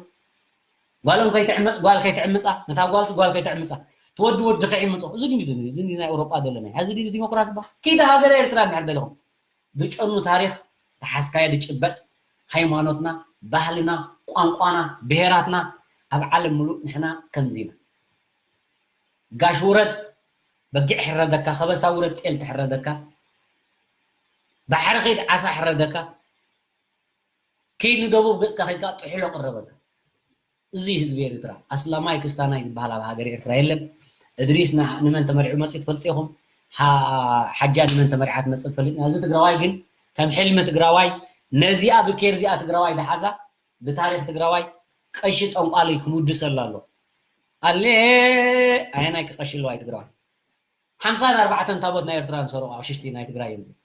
ጓሎም ከይትዕመፅ ጓል ከይትዕምፃ፣ ነታ ጓል ጓል ከይትዕምፃ፣ ትወዲ ወዲ ከይዕምፆ። እዚ ድዩ እዚ ናይ ኤውሮጳ ዘለና ሕዚ ድዩ ዲሞክራሲ ባ ኪድ ሃገረ ኤርትራ እንድሕር ደለኹም ዝጨኑ ታሪኽ ተሓዝካዮ ዝጭበጥ ሃይማኖትና፣ ባህልና፣ ቋንቋና፣ ብሄራትና ኣብ ዓለም ሙሉእ ንሕና ከምዚ ኢና። ጋሽ ውረድ በጊዕ ሕረደካ፣ ከበሳ ውረድ ጤል ትሕረደካ፣ ባሕሪ ኺድ ዓሳ ሕረደካ፣ ኪድ ንደቡብ ገጽካ ኺድካ ጥሕሎ ቅረበካ። እዚ ህዝቢ ኤርትራ ኣስላማይ ክስታናይ ዝበሃል ኣብ ሃገር ኤርትራ የለን። እድሪስ ንመን ተመሪዑ መጽኡ ትፈልጡ ኢኹም። ሓጃ ንመን ተመሪዓ ትመጽእ ትፈልጥ። እዚ ትግራዋይ ግን ከም ሕልሚ ትግራዋይ ነዚኣ ብኬር እዚኣ ትግራዋይ ድሓዛ ብታሪኽ ትግራዋይ ቀሺ ጠንቋሊ ክምውድሰላ ኣሎ። ኣለ ኣየናይ ክቀሽልዋ እዩ ትግራዋይ? ሓምሳን ኣርባዕተን ታቦት ናይ ኤርትራ ዝሰርቑ ኣቕሽሽቲ ናይ ትግራይ እዮም።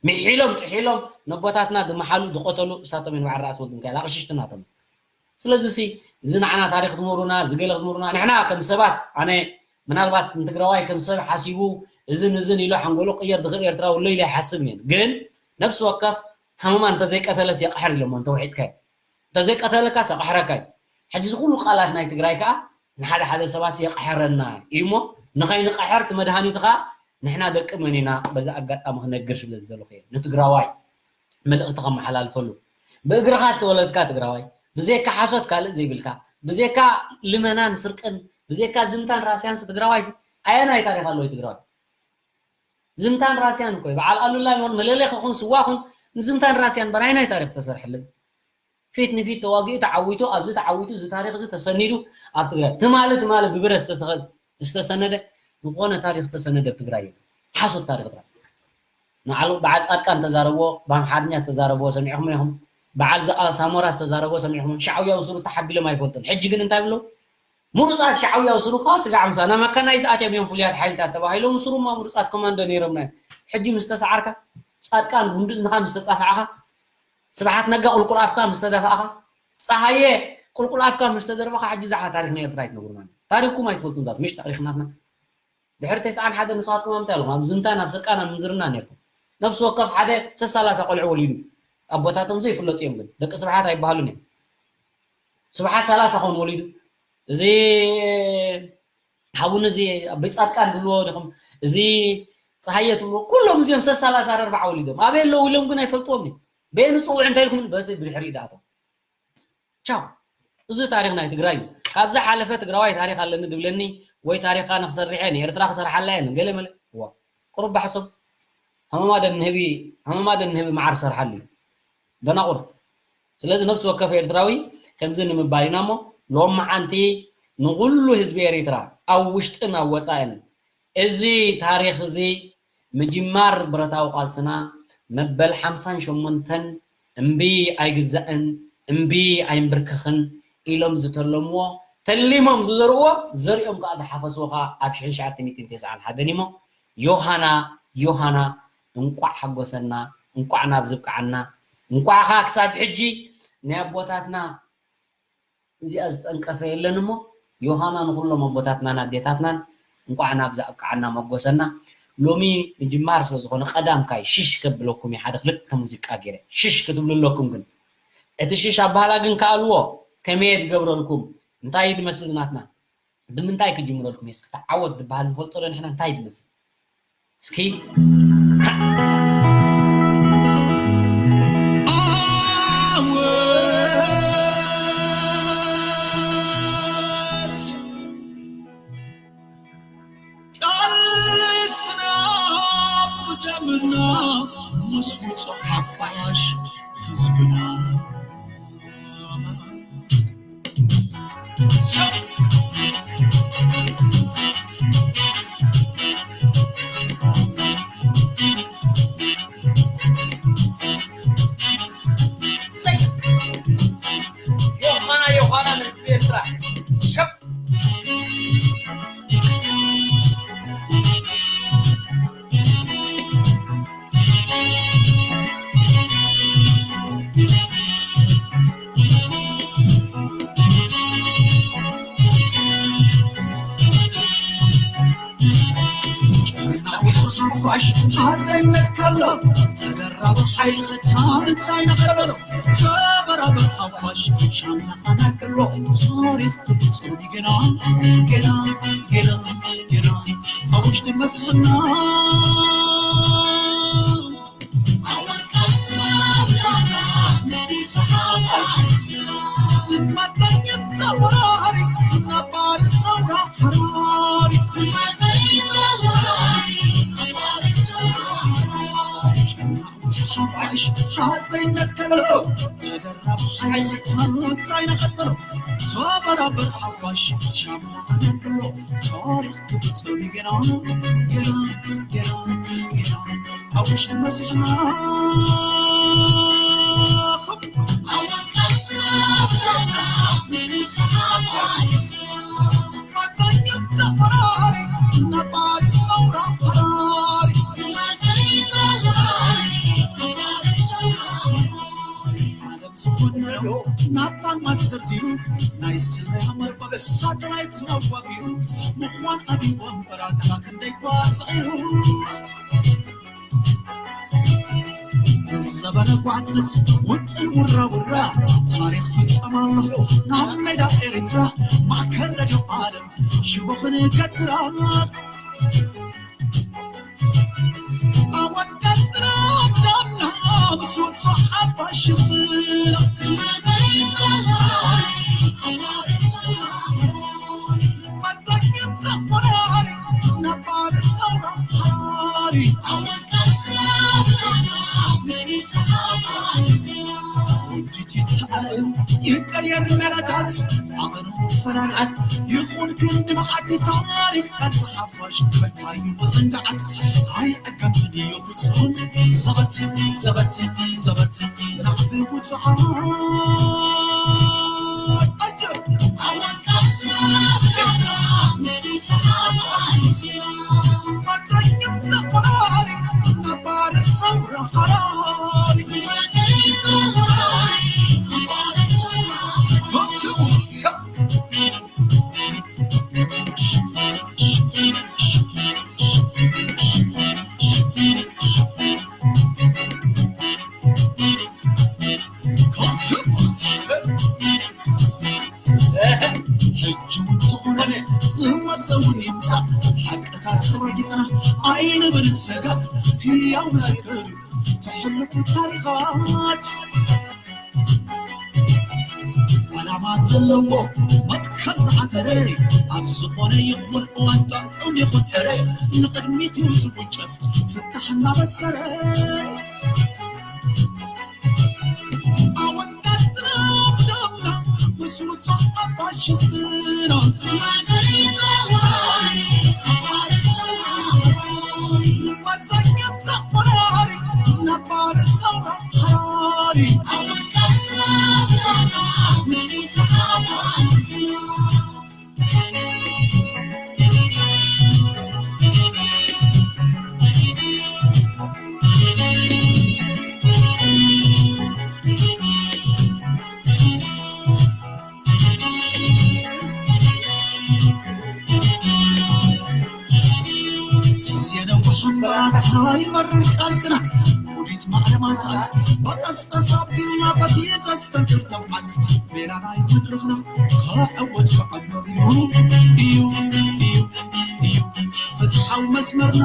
ምሒሎም ጥሒሎም ነቦታትና ዝመሓሉ ዝቆተሉ እሳቶም እዮም። በዓል ራእሲ ወልድ ሚካኤል ኣቕሽሽቲ ናቶም። ስለዚ ሲ እዚ ንዓና ታሪኽ ትምህሩና፣ እዚ ገለ ክትምህሩና፣ ንሕና ከም ሰባት ኣነ ምናልባት ንትግራዋይ ከም ሰብ ሓሲቡ እዝን እዝን ኢሉ ሓንጎሉ ቅየር ዝኽእል ኤርትራዊ ኣሎ ኢለ ኣይሓስብን እየ። ግን ነፍሲ ወከፍ ሃመማ እንተዘይቀተለስ የቕሕር ኢሎሞ እንተውሒጥካዮ። እንተዘይቀተለካስ የቕሕረካ እዩ። ሕጂ እዚ ኩሉ ቃላት ናይ ትግራይ ከኣ ንሓደ ሓደ ሰባሲ የቕሕረና እዩ እሞ ንኸይንቐሕር እቲ መድሃኒቱ ከኣ ንሕና ደቂ መን ኢና በዚ ኣጋጣሚ ክነግር ስለ ዝደለኹ እየ። ንትግራዋይ መልእኽቲ ከመሓላልፈሉ። ብእግርኻ ዝተወለድካ ትግራዋይ፣ ብዘይካ ሓሶት ካልእ ዘይብልካ፣ ብዘይካ ልመናን ስርቅን፣ ብዘይካ ዝምታን ራስያንስ ትግራዋይ ኣየናይ ታሪኽ ኣለዎ ትግራዋይ? ዝምታን ራስያን እኮ እዩ። በዓል ኣሉላ ይኹን መለለ ክኹን ስዋ ኩን ንዝምታን ራስያን በራይናይ ታሪኽ ተሰርሐለን። ፊት ንፊት ተዋጊኡ ተዓዊቱ ኣብዚ ተዓዊቱ እዚ ታሪኽ እዚ ተሰኒዱ ኣብ ትግራይ ትማሊ ትማሊ ብብረ ዝተሰኸ- ዝተሰነደ ዝኾነ ታሪኽ ዝተሰነደ ኣብ ትግራይ የለን። ሓሶት ታሪኽ ጥራይ። ንዓሉ በዓል ፃድቃን ተዛረብዎ ብኣምሓርኛ ዝተዛረብዎ ሰሚዕኹም ኢኹም። በዓል ዝኣ- ሳሞራ ዝተዛረብዎ ሰሚዕኹም። ሻዕውያዊ ስሩ ተሓቢሎም ኣይፈልጡን። ሕጂ ግን እንታይ ብለው? ምሩፃት ሻዕውያዊ ስሩ ከዓ ስጋዕ ምሳና መካናይዝ ኣትዮም እዮም ፍሉያት ሓይልታት ተባሂሎም ስሩማ ምሩፃት ኮማንዶ ነይሮምና እዮም። ሕጂ ምስ ተሰዓርካ ፃድቃን ጉንዲ እዝንኻ ምስ ተፃፋዕኻ ስብሓት ነጋ ቁልቁል ኣፍካ ምስ ተደፋእኻ ፀሃየ ቁልቁል ኣፍካ ምስ ተደርበኻ ሕጂ ብዛዕባ ታሪኽ ናይ ኤርትራ ኣይትነግሩና። ታሪኽኩም ኣይትፈልጡ ዛት ምሽ ታሪኽ ናትና ድሕሪ ተስዓን ሓደ ንስኻትኩም ኣምታይ ኣለኹም ኣብ ዝምታን ኣብ ስርቃን ኣብ ምንዝርና ነርኩም። ነብሲ ወከፍ ሓደ ሰሳላሳ ቆልዑ ወሊዱ ኣቦታቶም ዘይፍለጡ እዮም ግን ደቂ ስብሓት ኣይበሃሉን እዮም። ስብሓት ሰላሳ ኾን ወሊዱ እዚ ሓቡን እዚ ኣበይ ፃድቃን ድልዎ ዲኹም እዚ ፀሃየ ትብልዎ ኩሎም እዚኦም ሰሳላሳ ኣርባዓ ወሊዶም ኣበይ ኣለዉ ኢሎም ግን ኣይፈልጥዎም በየን ፅውዕ እንታይ ኢልኩም በቲ ብድሕሪ ይድኣቶም ቻው። እዚ ታሪኽ ናይ ትግራይ እዩ። ካብ ዝሓለፈ ትግራዋይ ታሪኽ ኣለኒ ድብለኒ ወይ ታሪኻ ንክሰርሕ እየ ንኤርትራ ክሰርሓላ እየ ንገለ መለ እዋ ቁሩብ ባሕሶም ሃመማ ደንህቢ ሃመማ ደንህቢ መዓር ሰርሓሉ እዩ። ደናቑር። ስለዚ ነፍሲ ወከፍ ኤርትራዊ ከምዚ ንምባል ኢና እሞ ሎም መዓንቲ ንኹሉ ህዝቢ ኤሪትራ ኣብ ውሽጥን ኣብ ወፃእን እዚ ታሪኽ እዚ ምጅማር ብረታዊ ቃልስና መበል ሓምሳን ሸሞንተን እምቢ ኣይግዛእን እምቢ ኣይንብርክኽን ኢሎም ዝተለምዎ ተሊሞም ዝዘርእዎ ዘሪኦም ከዓ ዝሓፈስዎ ከዓ ኣብ ሽሕን ትሽዓተ ሚእትን ተስዓን ሓደን እሞ ዮሃና ዮሃና እንቋዕ ሓጎሰና እንቋዕ ናብ ዝብቅዓና እንቋዕ ከዓ ክሳብ ሕጂ ናይ ኣቦታትና እዚኣ ዝጠንቀፈ የለን እሞ ዮሃና ንኩሎም ኣቦታትናን ኣዴታትናን እንቋዕ ናብዚ ኣብቅዓና መጎሰና። ሎሚ ምጅማር ስለ ዝኾነ ቀዳምካይ ሽሽ ከብለኩም እየ ሓደ ክልተ ሙዚቃ ገይረ ሽሽ ክትብሉ ኣለኩም ግን እቲ ሽሽ ኣባህላ ግን ከኣልዎ ከመየ ዝገብረልኩም እንታይ ድመስል ናትና ብምንታይ ክጅምረልኩም እየ እስኪ ተዓወት ዝበሃል ንፈልጦ ዶ ንሕና እንታይ ድመስል እስኪ ምና ምስ ውጹዕ ሓፋሽ ህዝብና። ዮሃና ዮሃና ንህዝቢ ኤርትራ። ጭርናዊ ሓፋሽ ሓዘነት ከሎ ተደራቢ ሓይሊ ክታን እንታይ ነኸበሎ ተበራበር ሓፋሽ ሻምና ኣናቅሎ ታሪኽ ክፍጸም ገና ገና ገና ገና ኣብ ውሽጢ መስልና ሓፋሽ ሓፀይነት ከሎ ተደራብ ሓይልታት ኣይነቐጥሎ ተበራበር ሓፋሽ ሻምና ኣነቅሎ ታሪኽ ክብፅም ገና ገና ገና ገና ኣብ ውሽጢ መሲሕና ናብታ ማት ዘርዚሩ ናይ ስለያ መርበብ ሳተላይት ናዋፊሩ ምዃን ኣብይ ወንበራታ ክንደይ ኳ ፅዒሩ ዘበነ ጓዕፀት ውጥን ውራውራ ታሪኽ ፍፀም ኣሎ ናብ ሜዳ ኤርትራ ማእከል ረድዮ ዓለም ሽቦ ክንገትራ ኣወት ቀስራ ዳምና ምስ ወፅኦ ሓፋሽ ህዝብና ይቀየር መረዳት ዓቕን ፈራርዓት ይኹን ክንዲ መዓት ታሪኽ ቃልሲ ሓፋሽ መታዩ መዘንጋዓት ኣይ ኣጋትንዮ ፍጹም ዘበት ዘበት ዘበት ናዕቢ ውፅዓት ሕጂ እውን ተኾነ ዝመፀ እውን ይምፃእ ሓቅታት ረጊፅና ኣይንብል ሰጋእ ህያው ምስክር ተሕልፉ ታሪኻት ዓላማ ዘለዎ መትከል ዝዓተረ ኣብ ዝኾነ ይኹን እዋን ጥዑም ይኹን ዕረ ንቕድሚቱ ዝውንጨፍ ፍታሕ እናበሰረ ዓወት ቀጥና ብደምና ምስ ውፅኦ ሓፋሽ ህዝብና ግዜ ነዊሕ እምበራታ ይመርር ቃልስና ውዲት ማዕለማታት በቀስቀስ ኣቢልና በቲ ዘስተንክር ተብዓት ሜላ ናይ መድረኽና ክዕወት ክዕመር እዩ እዩ እዩ እዩ ፍትሓዊ መስመርና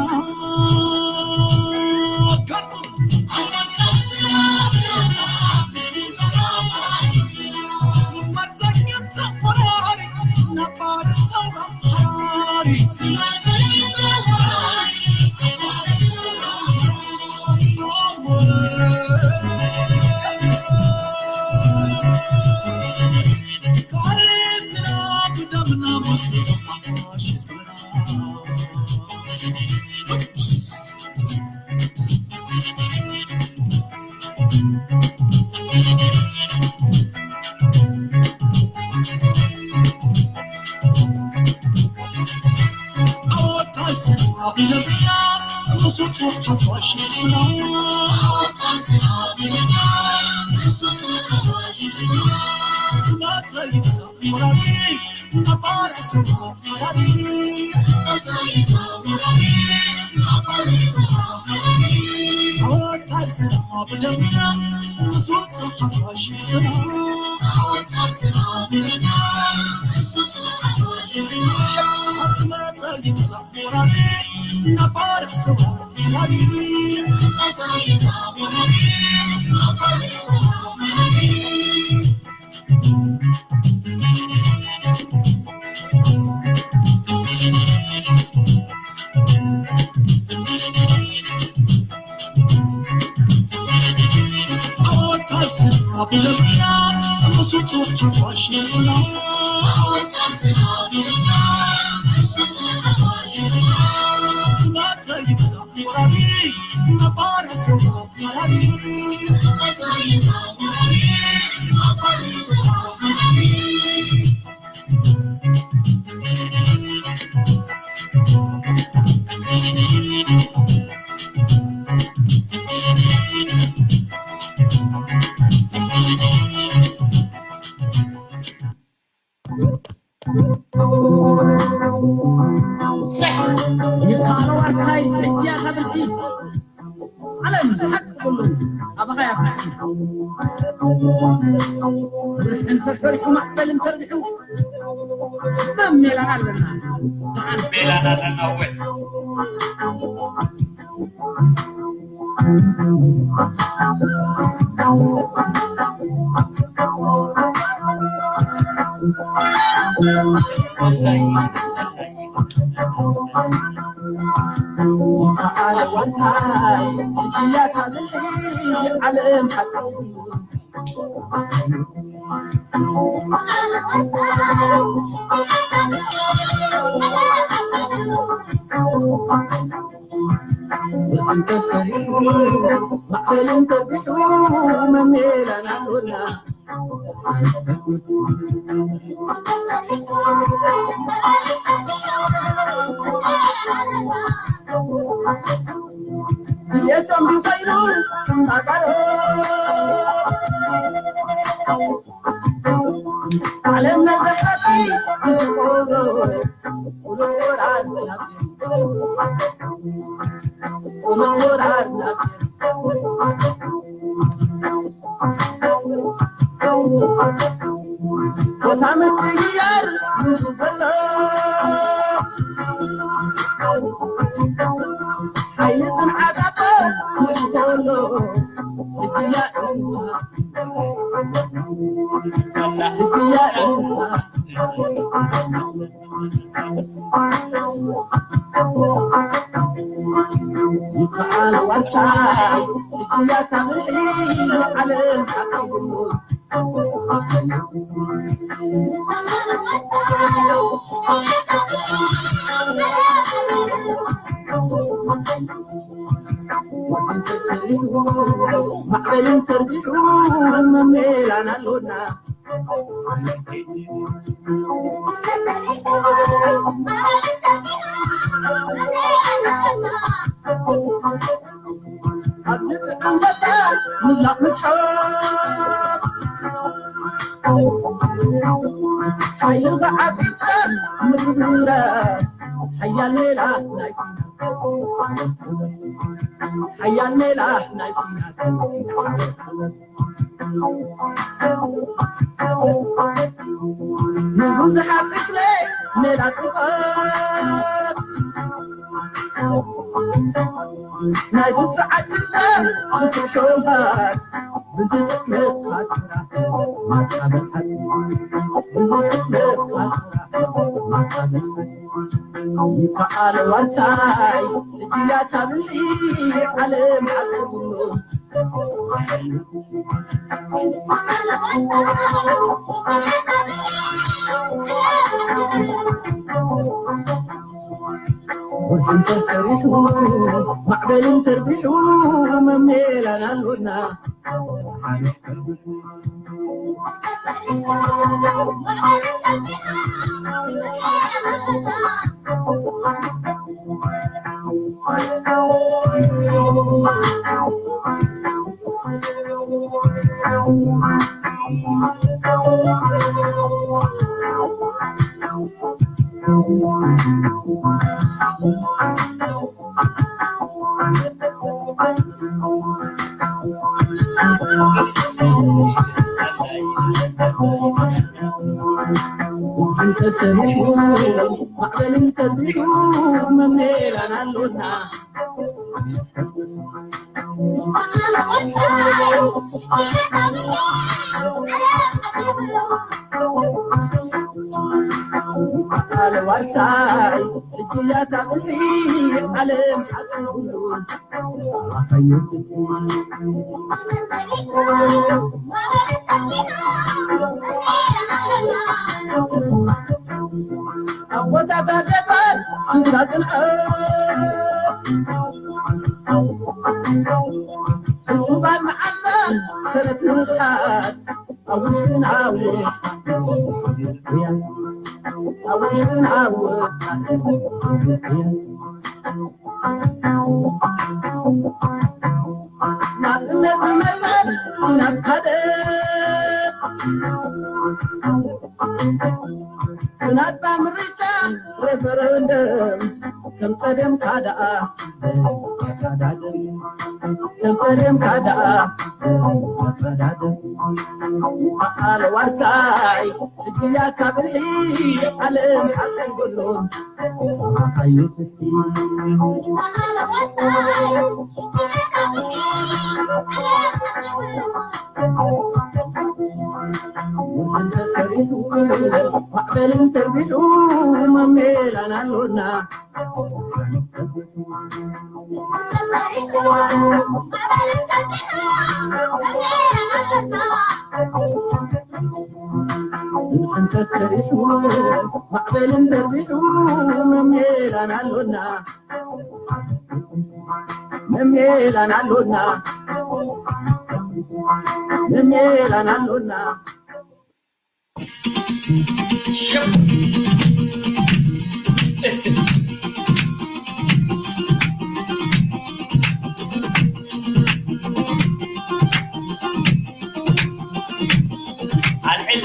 ዓወት ቃልስና ብለምና፣ ምስ ውጹዕ ሓፋሽ ህዝብና። ዓወት ቃልስና ብለምና፣ ምስ ውጹዕ ሓፋሽ ህዝብና። ስማት ዘይብሳ ወራሪ፣ ነባር ስማ ወራሪ። ዓወት ቃልስና ብለምና፣ ምስ ውጹዕ ሓፋሽ ህዝብና። ዓወት ቃልስና ብለምና፣ ምስ ውጹዕ ሓፋሽ ህዝብና። ዓወት ቃልስና ብለምና፣ ምስ ውጹዕ ሓፋሽ ህዝብና። ስማት ዘይብሳ ወራሪ፣ ነባር ስማ ወራሪ። ሰሕ! ይከኣሎ ዋርሳይ፣ ሕጂ እያ እታ ብልሒ። ዓለም ሓቂ ኩሉ ኣባኻ እያ ፍርሒ። ብርሕን ተሰሪሑ፣ ማዕበልን ተርቢሑ፣ ደም ሜላና ኣለና። ደሓን ሜላና ኣለና፣ እወ። ዓለም ነዛ ሓቂ ቦታ ምቅይያር ንሱ ዘሎ ሓይሊ ጽንዓት ኣቦ ንሱ ዘሎ ሕግያ ሕግያ ይከኣል ዋርሳይ ሕግያ ታብዒ ዓለም ሓቂ ማዕበልን ተርቢሑ መሜላን ኣሎና። ኣብዚ ጥዑም ቦታ ምብላዕ ምስሓብ ሓይልኻ ዓቂብካ ምርብራብ ሓያል ሜላ ናይ ኲናት ሓያል ሜላ ናይ ኲናት ንብዙሓት ዕስለ ሜላ ጽፈት ናይ ስሱዓት ጭርታ ብትሾባት ብዝጥመት ካትራ ማጻብሓት ብዝጥመት ካትራ ማጻብሓት ይከኣል ዋርሳይ ሕግያት ኣብልዒ ዓለም ሓቂ ብሎ እንተሰሪሑ ማዕበልን ተርቢሑ መሜላን ኣሎና። እንተሰሚዑ ማዕበልን ተቢዑ መሜላን ኣሎና። በዓል ዋርሳይ ሕጂ እያ እታ ብልሒ ዓለም ሓቂ ኩሉ። ኣቦታት ኣደታት ስድራ ጽንዓት ሕሱባን መዓልታት ሰረት ንቕሓት ኣብ ውሽጥን ኣብ ወጻእን ኣብ ውሽጥን ኣብ ወጻእን ናጽነት ዝመጸት ኩናት ሓደ ብናጻ ምርጫ ሬፈረንደም ከም ቀደምካ ደኣ ከም ቀደምካ ደኣ በዓል ዋርሳይ ሕጂ እያ እታ ብልሒ ዓለም ሓቂ ኩሉ። እንተሰሪሑ ማዕበልን ተርቢሑ መሜላን ኣሎና። እንተሰሪሑ ማዕበልን ተርቢሑ መሜላን ኣሎና። መሜላን ኣሎና። መሜላን ኣሎና። ኣልዕል።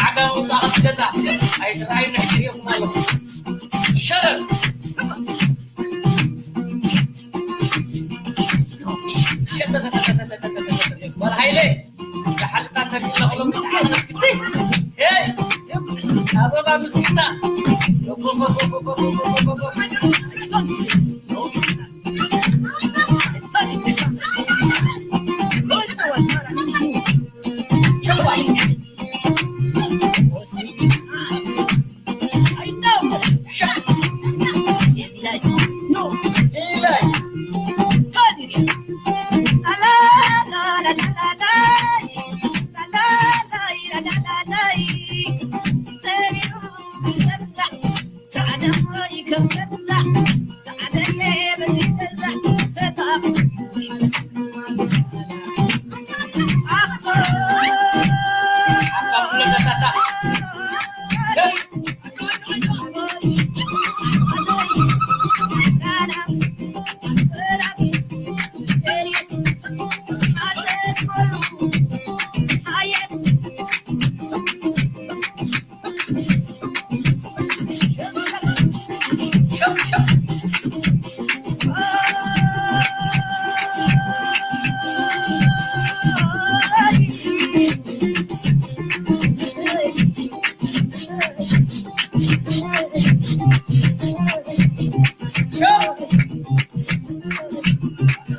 ዓጋመ ውፃእ ገዛ ኣይትረኣዩ ንሕድሪኹም ኣለኹ። ሸረፍ። ጓል ሃይለ፣ ዝሓልካ ተቢለ ክሎም ኣበባ ምስኪና።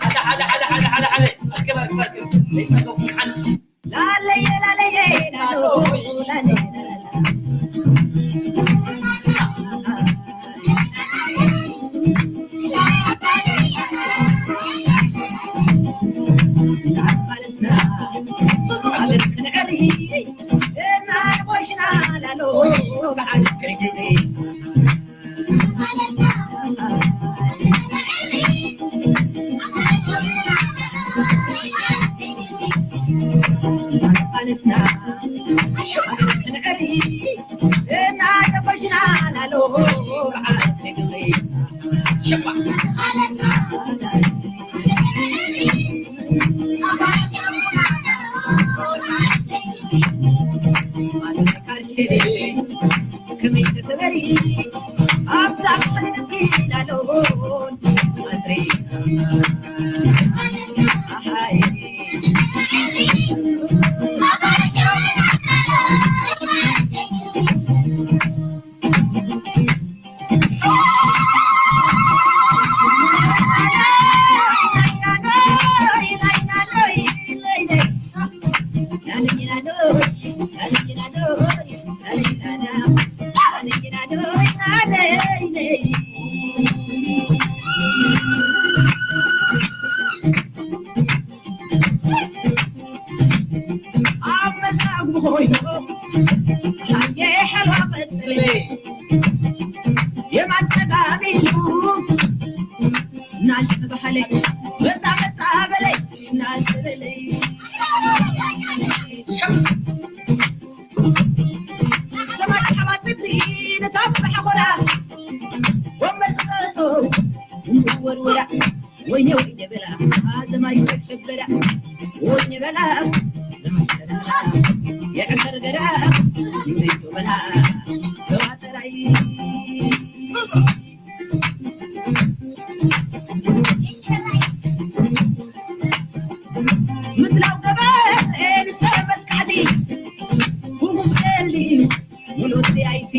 ሓደ ሓደ ሓደ ሓደ ሓደ ሓደ ኣስከባ ኣስከባ ኣስከባ ለይታ ዶ ሓን ላለየ ላለየ ላሎ ላለየ ኣብ መዛግቡ ኮይኑ ሓየ ሓልዋ ቀጽለ የማን ጸጋም ኢሉ ናሽ ተባህለ መጻ መጻ በለይ ናሽ በለይ ሰማይ ሓባጥቢ ንታብ ሓጎራ ወመጸቶ ወርወራ ወይኔ ወይኔ በላ ኣዘማይ ተሸበራ ወይኔ በላ የዕፈር ገራ ይሪቱ በላ ተዋጠራይ ምድላው ገበ ኤልሰ መቃዲ ሁቡብ ኤሊ ሙሉእ ኣይቲ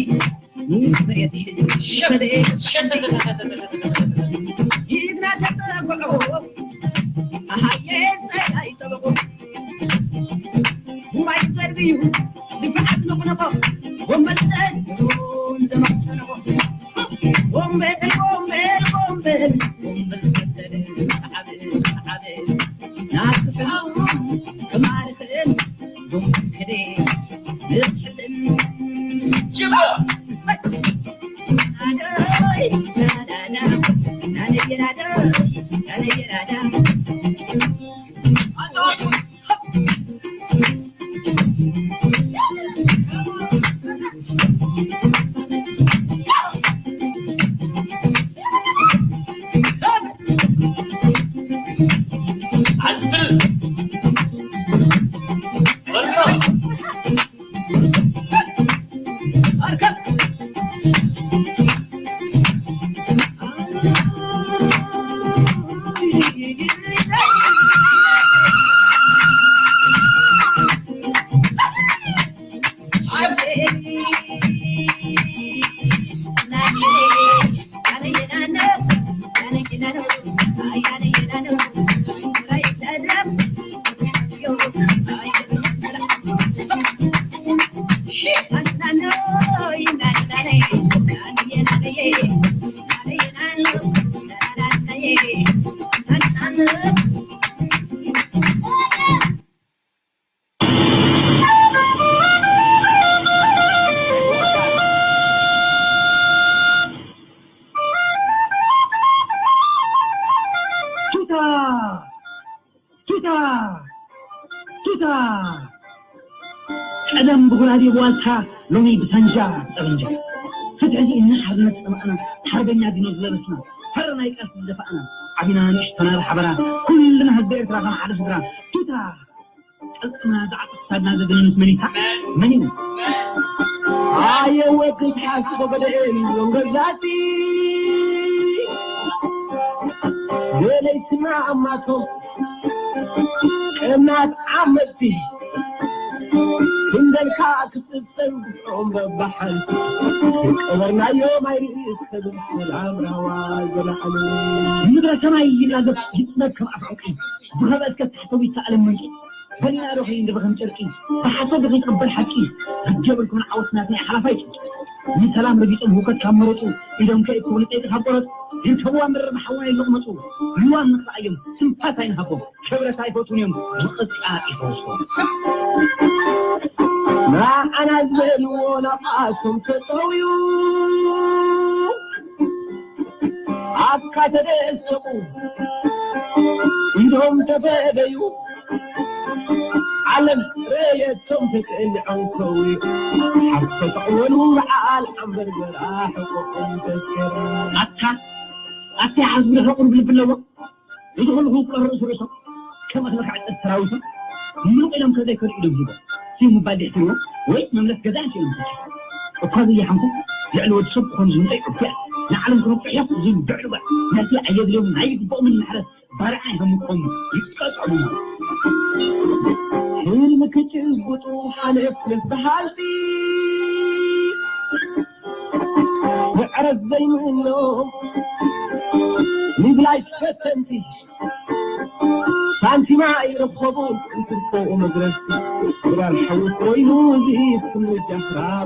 ቱታ! ቱታ! ቱታ! ቀደም ብጉራዴ ብዋልታ፣ ሎሚ ብሳንጃ ጠበንጃ። ፍትሒ ኢልና ሓርነት ጸማእና፣ ሓርበኛ ዲኖ ዝለበስና፣ ፈረ ናይ ቃልሲ ዝደፋእና፣ ዓቢና ንእሽቶና ብሓበራ፣ ኩልና ህዝቢ ኤርትራ ከም ሓደ ስድራ። ቱታ! ቅልጽምና ዝዓጥቕ ክሳድና ዘደንንስ መን እዩ? መን እዩ? ኣየ ወዲ ሓቂ ፈቀደ እዮም ገዛቲ። ገለይትና ኣማቶም ቀናት ዓመቲ። ክንደልካ ክትጽብጸብ ግፍዖም በባሓንቲ። ቀበርናዮም ኣይርኢ ሰብን ሰላም ራህዋ ዘለዓሉ። ምድረ ሰማይ ይላገብ ይጥመት ከም ኣፍ ዕንቂ። ዝኸበትከ ታሕተዊት ዓለም ምንጪ። በሊና ዶ ከይንድበ ከም ጨርቂ። ብሓሶት ዶ ከይትቕበል ሓቂ። ግዲ የብልኩምን ዓወት ናትና እዩ ሓላፋይ ጭንቂ። ንሰላም ረጊጾም ህውከት ካብ መረጹ። ኢዶም ከይእክቡ ንጸይቂ ካብ ቆረጹ። ይርከብዋ መረር ብሓውና ይለቕመጹ። ልዋም ንኽልኣዮም ትንፋስ ኣይንሃቦም። ክብረት ኣይፈትዉን እዮም ብቕጥቃጥ ይፈውስዎም። ንዓና ዝበልዎ ናብኣቶም ተጠውዩ። ኣካ ተደሰቑ ኢዶም ተፈደዩ። ዓለም ረየቶም ተቀኒዖም ከውዩ። ሓብተ ተዕወሉ በዓል ዓንበርበራ ሕቆኦም ተስከሩ። ኣካ ኣካ ሓዝቢ ሕቁን ብልቢ ኣለዎ። እዚ ኩሉ ክውቀር ርእሱ ርእሶም ከም እኽሊ ክዕጸድ ሰራዊቶም ምሉቕ ኢሎም ከዘይከዱ ኢዶም ሂቦም። ሲም ምባል ድሕትርዎ ወይስ መምለስ ገዛ እንክዮም ተኪፎም? እኳ ዘይሓንኩ ልዕሊ ወዲ ሰብ ክኾኑ ዝምጸ ይዕቡያ። ንዓለም ክነብሑ እዮም ዝብል ብዕልዋ። ነቲ ኣየድልዮም ናይ ግብኦምን ምሕረት ባርዓ ይሃምቆም ይቀጽዑ። ህልሚ ክጭብጡ ሓለፍ ልብ በሃልቲ ምዕረት ዘይምእኖም ምብላይ ፈተንቲ ሳንቲማ ኣይረኸቡን እንትርፎ መድረስቲ። ግራር ሓዊ ኮይኑ እዚ ስምጃ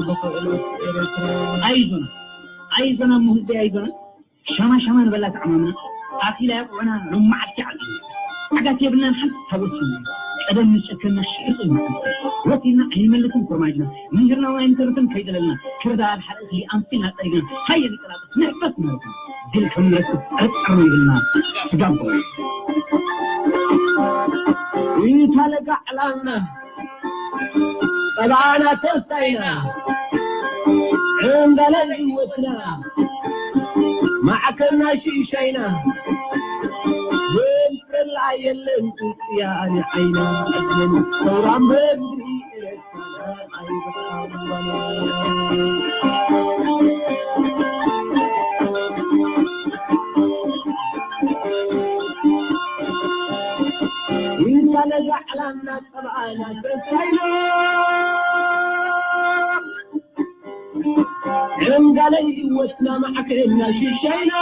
ብኽእለት ኤርትራ። ኣይዞና፣ ኣይዞና፣ እሞ ህዝቢ ኣይዞና። ሻማ ሻማ ንበላ ተዓማምና። ኣኪላ ያቑዕና ሎማዓት ዓዲ። ዓጋት የብልናን ሓንቲ ታወስና። ቀደም ንጨከና ሽሕጡ ይመስል። ወኪልና ኣይንመልስን ኮርማጅና። ምንግርና እውን ኣይንተርፍን ከይደለልና። ክርዳድ ሓጢእቲ ኣምሲልና ጸሪግና። ሃየ ንቀላጠፍ ንሕፈስ ማለት እዩ። ድል ከም ንረክብ ጥርጥር ይብልና። ስጋብ ጎይ። ይታለጋ ዕላልና። ጠባና ተስታይና። ዕንዳለ ህይወትና። ማዕከና ሽሻይና። ዘንፍረላ የለን ጥያኒ ዓይና። ዕድመን ሰውራን በድሪ ዕንጋለይ ህይወትና ማዕከልና ሽሻይና።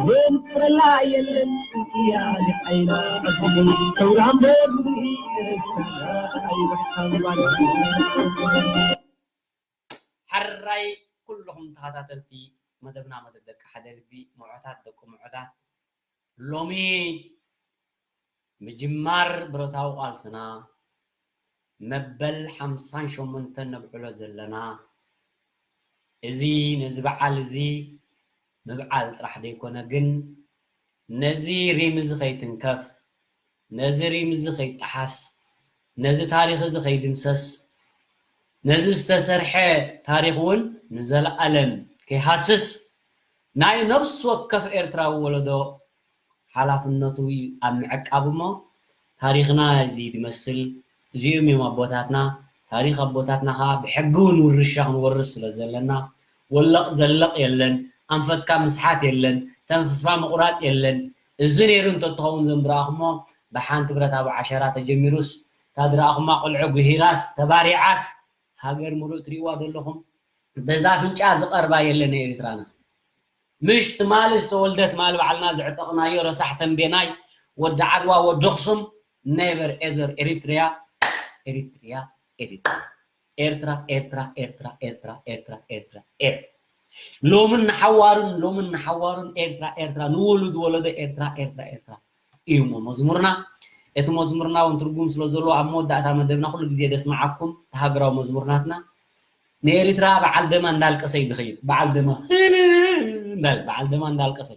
ዘንፍረላ የለን ጥያኒ ዓይና። ዕድመን ሰውራን በድሪ። ሕራይ ኩልኹም ተኸታተልቲ መደብና፣ መደብ ደቂ ሓደ ልቢ፣ ምዑታት ደቂ ምዑታት፣ ሎሚ ምጅማር ብረታዊ ቃልስና መበል ሓምሳን ሸሞንተን ነብዕሎ ዘለና፣ እዚ ነዚ በዓል እዚ ምብዓል ጥራሕ ዘይኮነ፣ ግን ነዚ ሪም እዚ ከይትንከፍ፣ ነዚ ሪም እዚ ከይጠሓስ፣ ነዚ ታሪኽ እዚ ከይድምሰስ፣ ነዚ ዝተሰርሐ ታሪኽ እውን ንዘለኣለም ከይሃስስ ናይ ነፍሲ ወከፍ ኤርትራዊ ወለዶ ሓላፍነቱ እዩ ኣብ ምዕቃብ። እሞ ታሪኽና እዚ ዝመስል፣ እዚኦም እዮም ኣቦታትና። ታሪኽ ኣቦታትና ኸዓ ብሕጊ እውን ውርሻ ክንወርስ ስለ ዘለና፣ ወለቕ ዘለቕ የለን፣ ኣንፈትካ ምስሓት የለን፣ ተስፋ ምቑራጽ የለን። እዚ ነይሩ እንተትኸውን፣ እዞም ዝረኣኹሞ ብሓንቲ ብረታዊ ዓሸራ ተጀሚሩስ፣ እታ ዝረኣኹማ ቆልዑ ጉሂራስ ተባሪዓስ፣ ሃገር ምሉእ ትርእይዋ ዘለኹም፣ በዛ ኣፍንጫ ዝቐርባ የለን ኤርትራና። ምሽ ትማሊ ዝተወልደ ትማሊ ባዕልና ዘዕጠቕናዮ ረሳሕ ተንቤናይ፣ ወዲ ዓድዋ፣ ወዲ ኣኽሱም፣ ኔቨር ኤዘር ኤሪትሪያ፣ ኤሪትሪያ፣ ኤሪትራ ኤርትራ ኤርትራ ኤርትራ ኤርትራ ኤርትራ ኤርትራ ኤርትራ ሎምን ንሓዋሩን ሎምን ንሓዋሩን ኤርትራ ኤርትራ ንውሉድ ወለዶ ኤርትራ ኤርትራ ኤርትራ እዩ እሞ መዝሙርና። እቲ መዝሙርና እውን ትርጉም ስለ ዘለዎ ኣብ መወዳእታ መደብና ኩሉ ግዜ ደስምዓኩም። እቲ ሃገራዊ መዝሙር ናትና ንኤሪትራ በዓል ደማ እንዳልቀሰ እዩ ዝኸይድ። በዓል ደማ እንዳል በዓል ደማ እንዳልቀሰ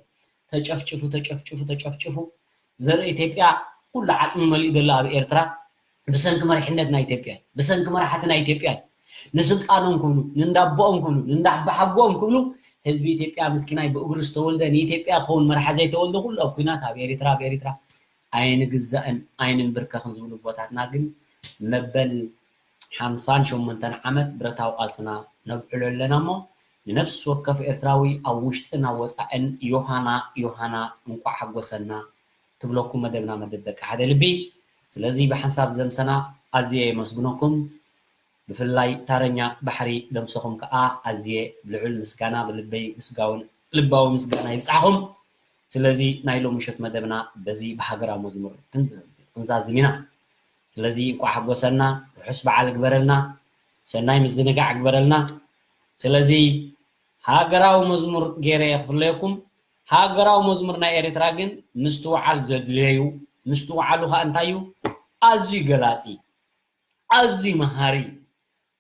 ተጨፍጭፉ ተጨፍጭፉ ተጨፍጭፉ ዘርኢ ኢትዮጵያ ኩሉ ዓጽሚ መሊኡ ዘሎ ኣብ ኤርትራ ብሰንኪ መሪሕነት ናይ ኢትዮጵያ እዩ። ብሰንኪ መራሕቲ ናይ ኢትዮጵያ እዩ። ንስልጣኖም ክብሉ ንእንዳቦኦም ክብሉ ንእንዳባሓጎኦም ክብሉ ህዝቢ ኢትዮጵያ ምስኪናይ ብእግሩ ዝተወልደ ንኢትዮጵያ ክኸውን መርሓ ዘይተወልደ ኩሉ ኣብ ኩናት ኣብ ኤሪትራ ኣብ ኤሪትራ ኣይንግዛእን ኣይንንብርከኽን ዝብሉ ኣቦታትና ግን መበል ሓምሳን ሸሞንተን ዓመት ብረታዊ ቃልስና ነብዕሎ ኣለና እሞ ንነፍሲ ወከፍ ኤርትራዊ ኣብ ውሽጥን ኣብ ወጻእን ዮሃና ዮሃና እንቋዕ ሓጎሰና ትብለኩም መደብና መደብ ደቂ ሓደ ልቢ። ስለዚ ብሓንሳብ ዘምሰና ኣዝየ የመስግነኩም። ብፍላይ ታረኛ ባሕሪ ደምሰኹም ከኣ ኣዝየ ብልዑል ምስጋና ብልበይ ምስጋውን ልባዊ ምስጋና ይብጻሕኹም። ስለዚ ናይ ሎሚ ምሸት መደብና በዚ ብሃገራዊ መዝሙር ክንዛዝም ኢና። ስለዚ እንቋዕ ሓጎሰና፣ ርሑስ በዓል ግበረልና፣ ሰናይ ምዝንጋዕ ግበረልና። ስለዚ ሃገራዊ መዝሙር ገይረ እየ ክፍለየኩም። ሃገራዊ መዝሙር ናይ ኤርትራ ግን ምስትውዓል ዘድልዮ እዩ። ምስትውዓሉ ኸኣ እንታይ እዩ? ኣዝዩ ገላጺ፣ ኣዝዩ መሃሪ።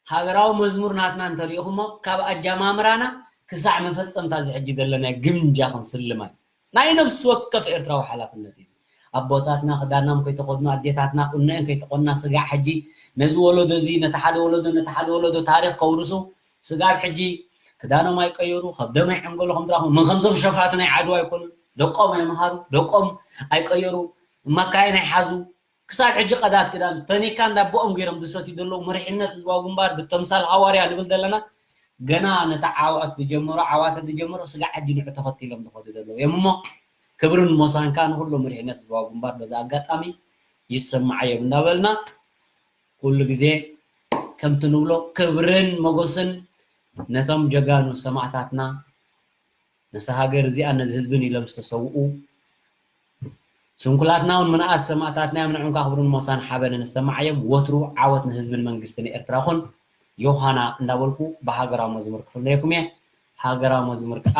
ሃገራዊ መዝሙር ናትና እንተሪኢኹሞ ካብ ኣጀማምራና ክሳዕ መፈጸምታ እዚ ሕጂ ዘለናዮ ግምጃ ክንስልማ እዩ። ናይ ነፍሲ ወከፍ ኤርትራዊ ሓላፍነት እዩ። ኣቦታትና ክዳኖም ከይተኸድኑ፣ ኣዴታትና ቁነአን ከይተቆና ስጋዕ ሕጂ ነዚ ወለዶ እዚ ነቲ ሓደ ወለዶ ነቲ ሓደ ወለዶ ታሪኽ ከውርሱ ስጋብ ሕጂ ክዳኖም ኣይቀየሩ፣ ከብዶም ኣይዕንገሉ ከም ድራኹም ምን ከምዞም ሸፋቱ ናይ ዓድዋ ኣይኮኑን። ደቆም ኣይመሃሩ፣ ደቆም ኣይቀየሩ፣ መካይን ኣይሓዙ፣ ክሳብ ሕጂ ቀዳት ክዳን ተኒካ እንዳቦኦም ገይሮም ዝሰትዩ ዘለዉ መሪሕነት ህዝባዊ ግንባር ብተምሳል ሃዋርያ ንብል ዘለና ገና ነቲ ዓወት ዝጀመሩ ዓዋተ ዝጀመሩ ስጋዕ ሕጂ ንዑ ተኸቲሎም ዝኸዱ ዘለዉ እዮም እሞ ክብርን ሞሳን ከዓ ንኩሎም መሪሕነት ህዝባዊ ግንባር በዚ ኣጋጣሚ ይሰማዓዮም እንዳበልና ኩሉ ግዜ ከምቲ ንብሎ ክብርን ሞጎስን ነቶም ጀጋኑ ሰማእታትና ነዛ ሃገር እዚኣን ነዚ ህዝብን ኢሎም ዝተሰውኡ ስንኩላትና እውን ምንኣስ ሰማእታትና እዮም። ንዕኦም ከዓ ክብርን ሞሳን ሓበንን ይሰማዓዮም። ወትሩ ዓወት ንህዝብን መንግስትን ኤርትራ ይኹን። ዮሃና እንዳበልኩ ብሃገራዊ መዝሙር ክፍለየኩም እየ። ሃገራዊ መዝሙር ከዓ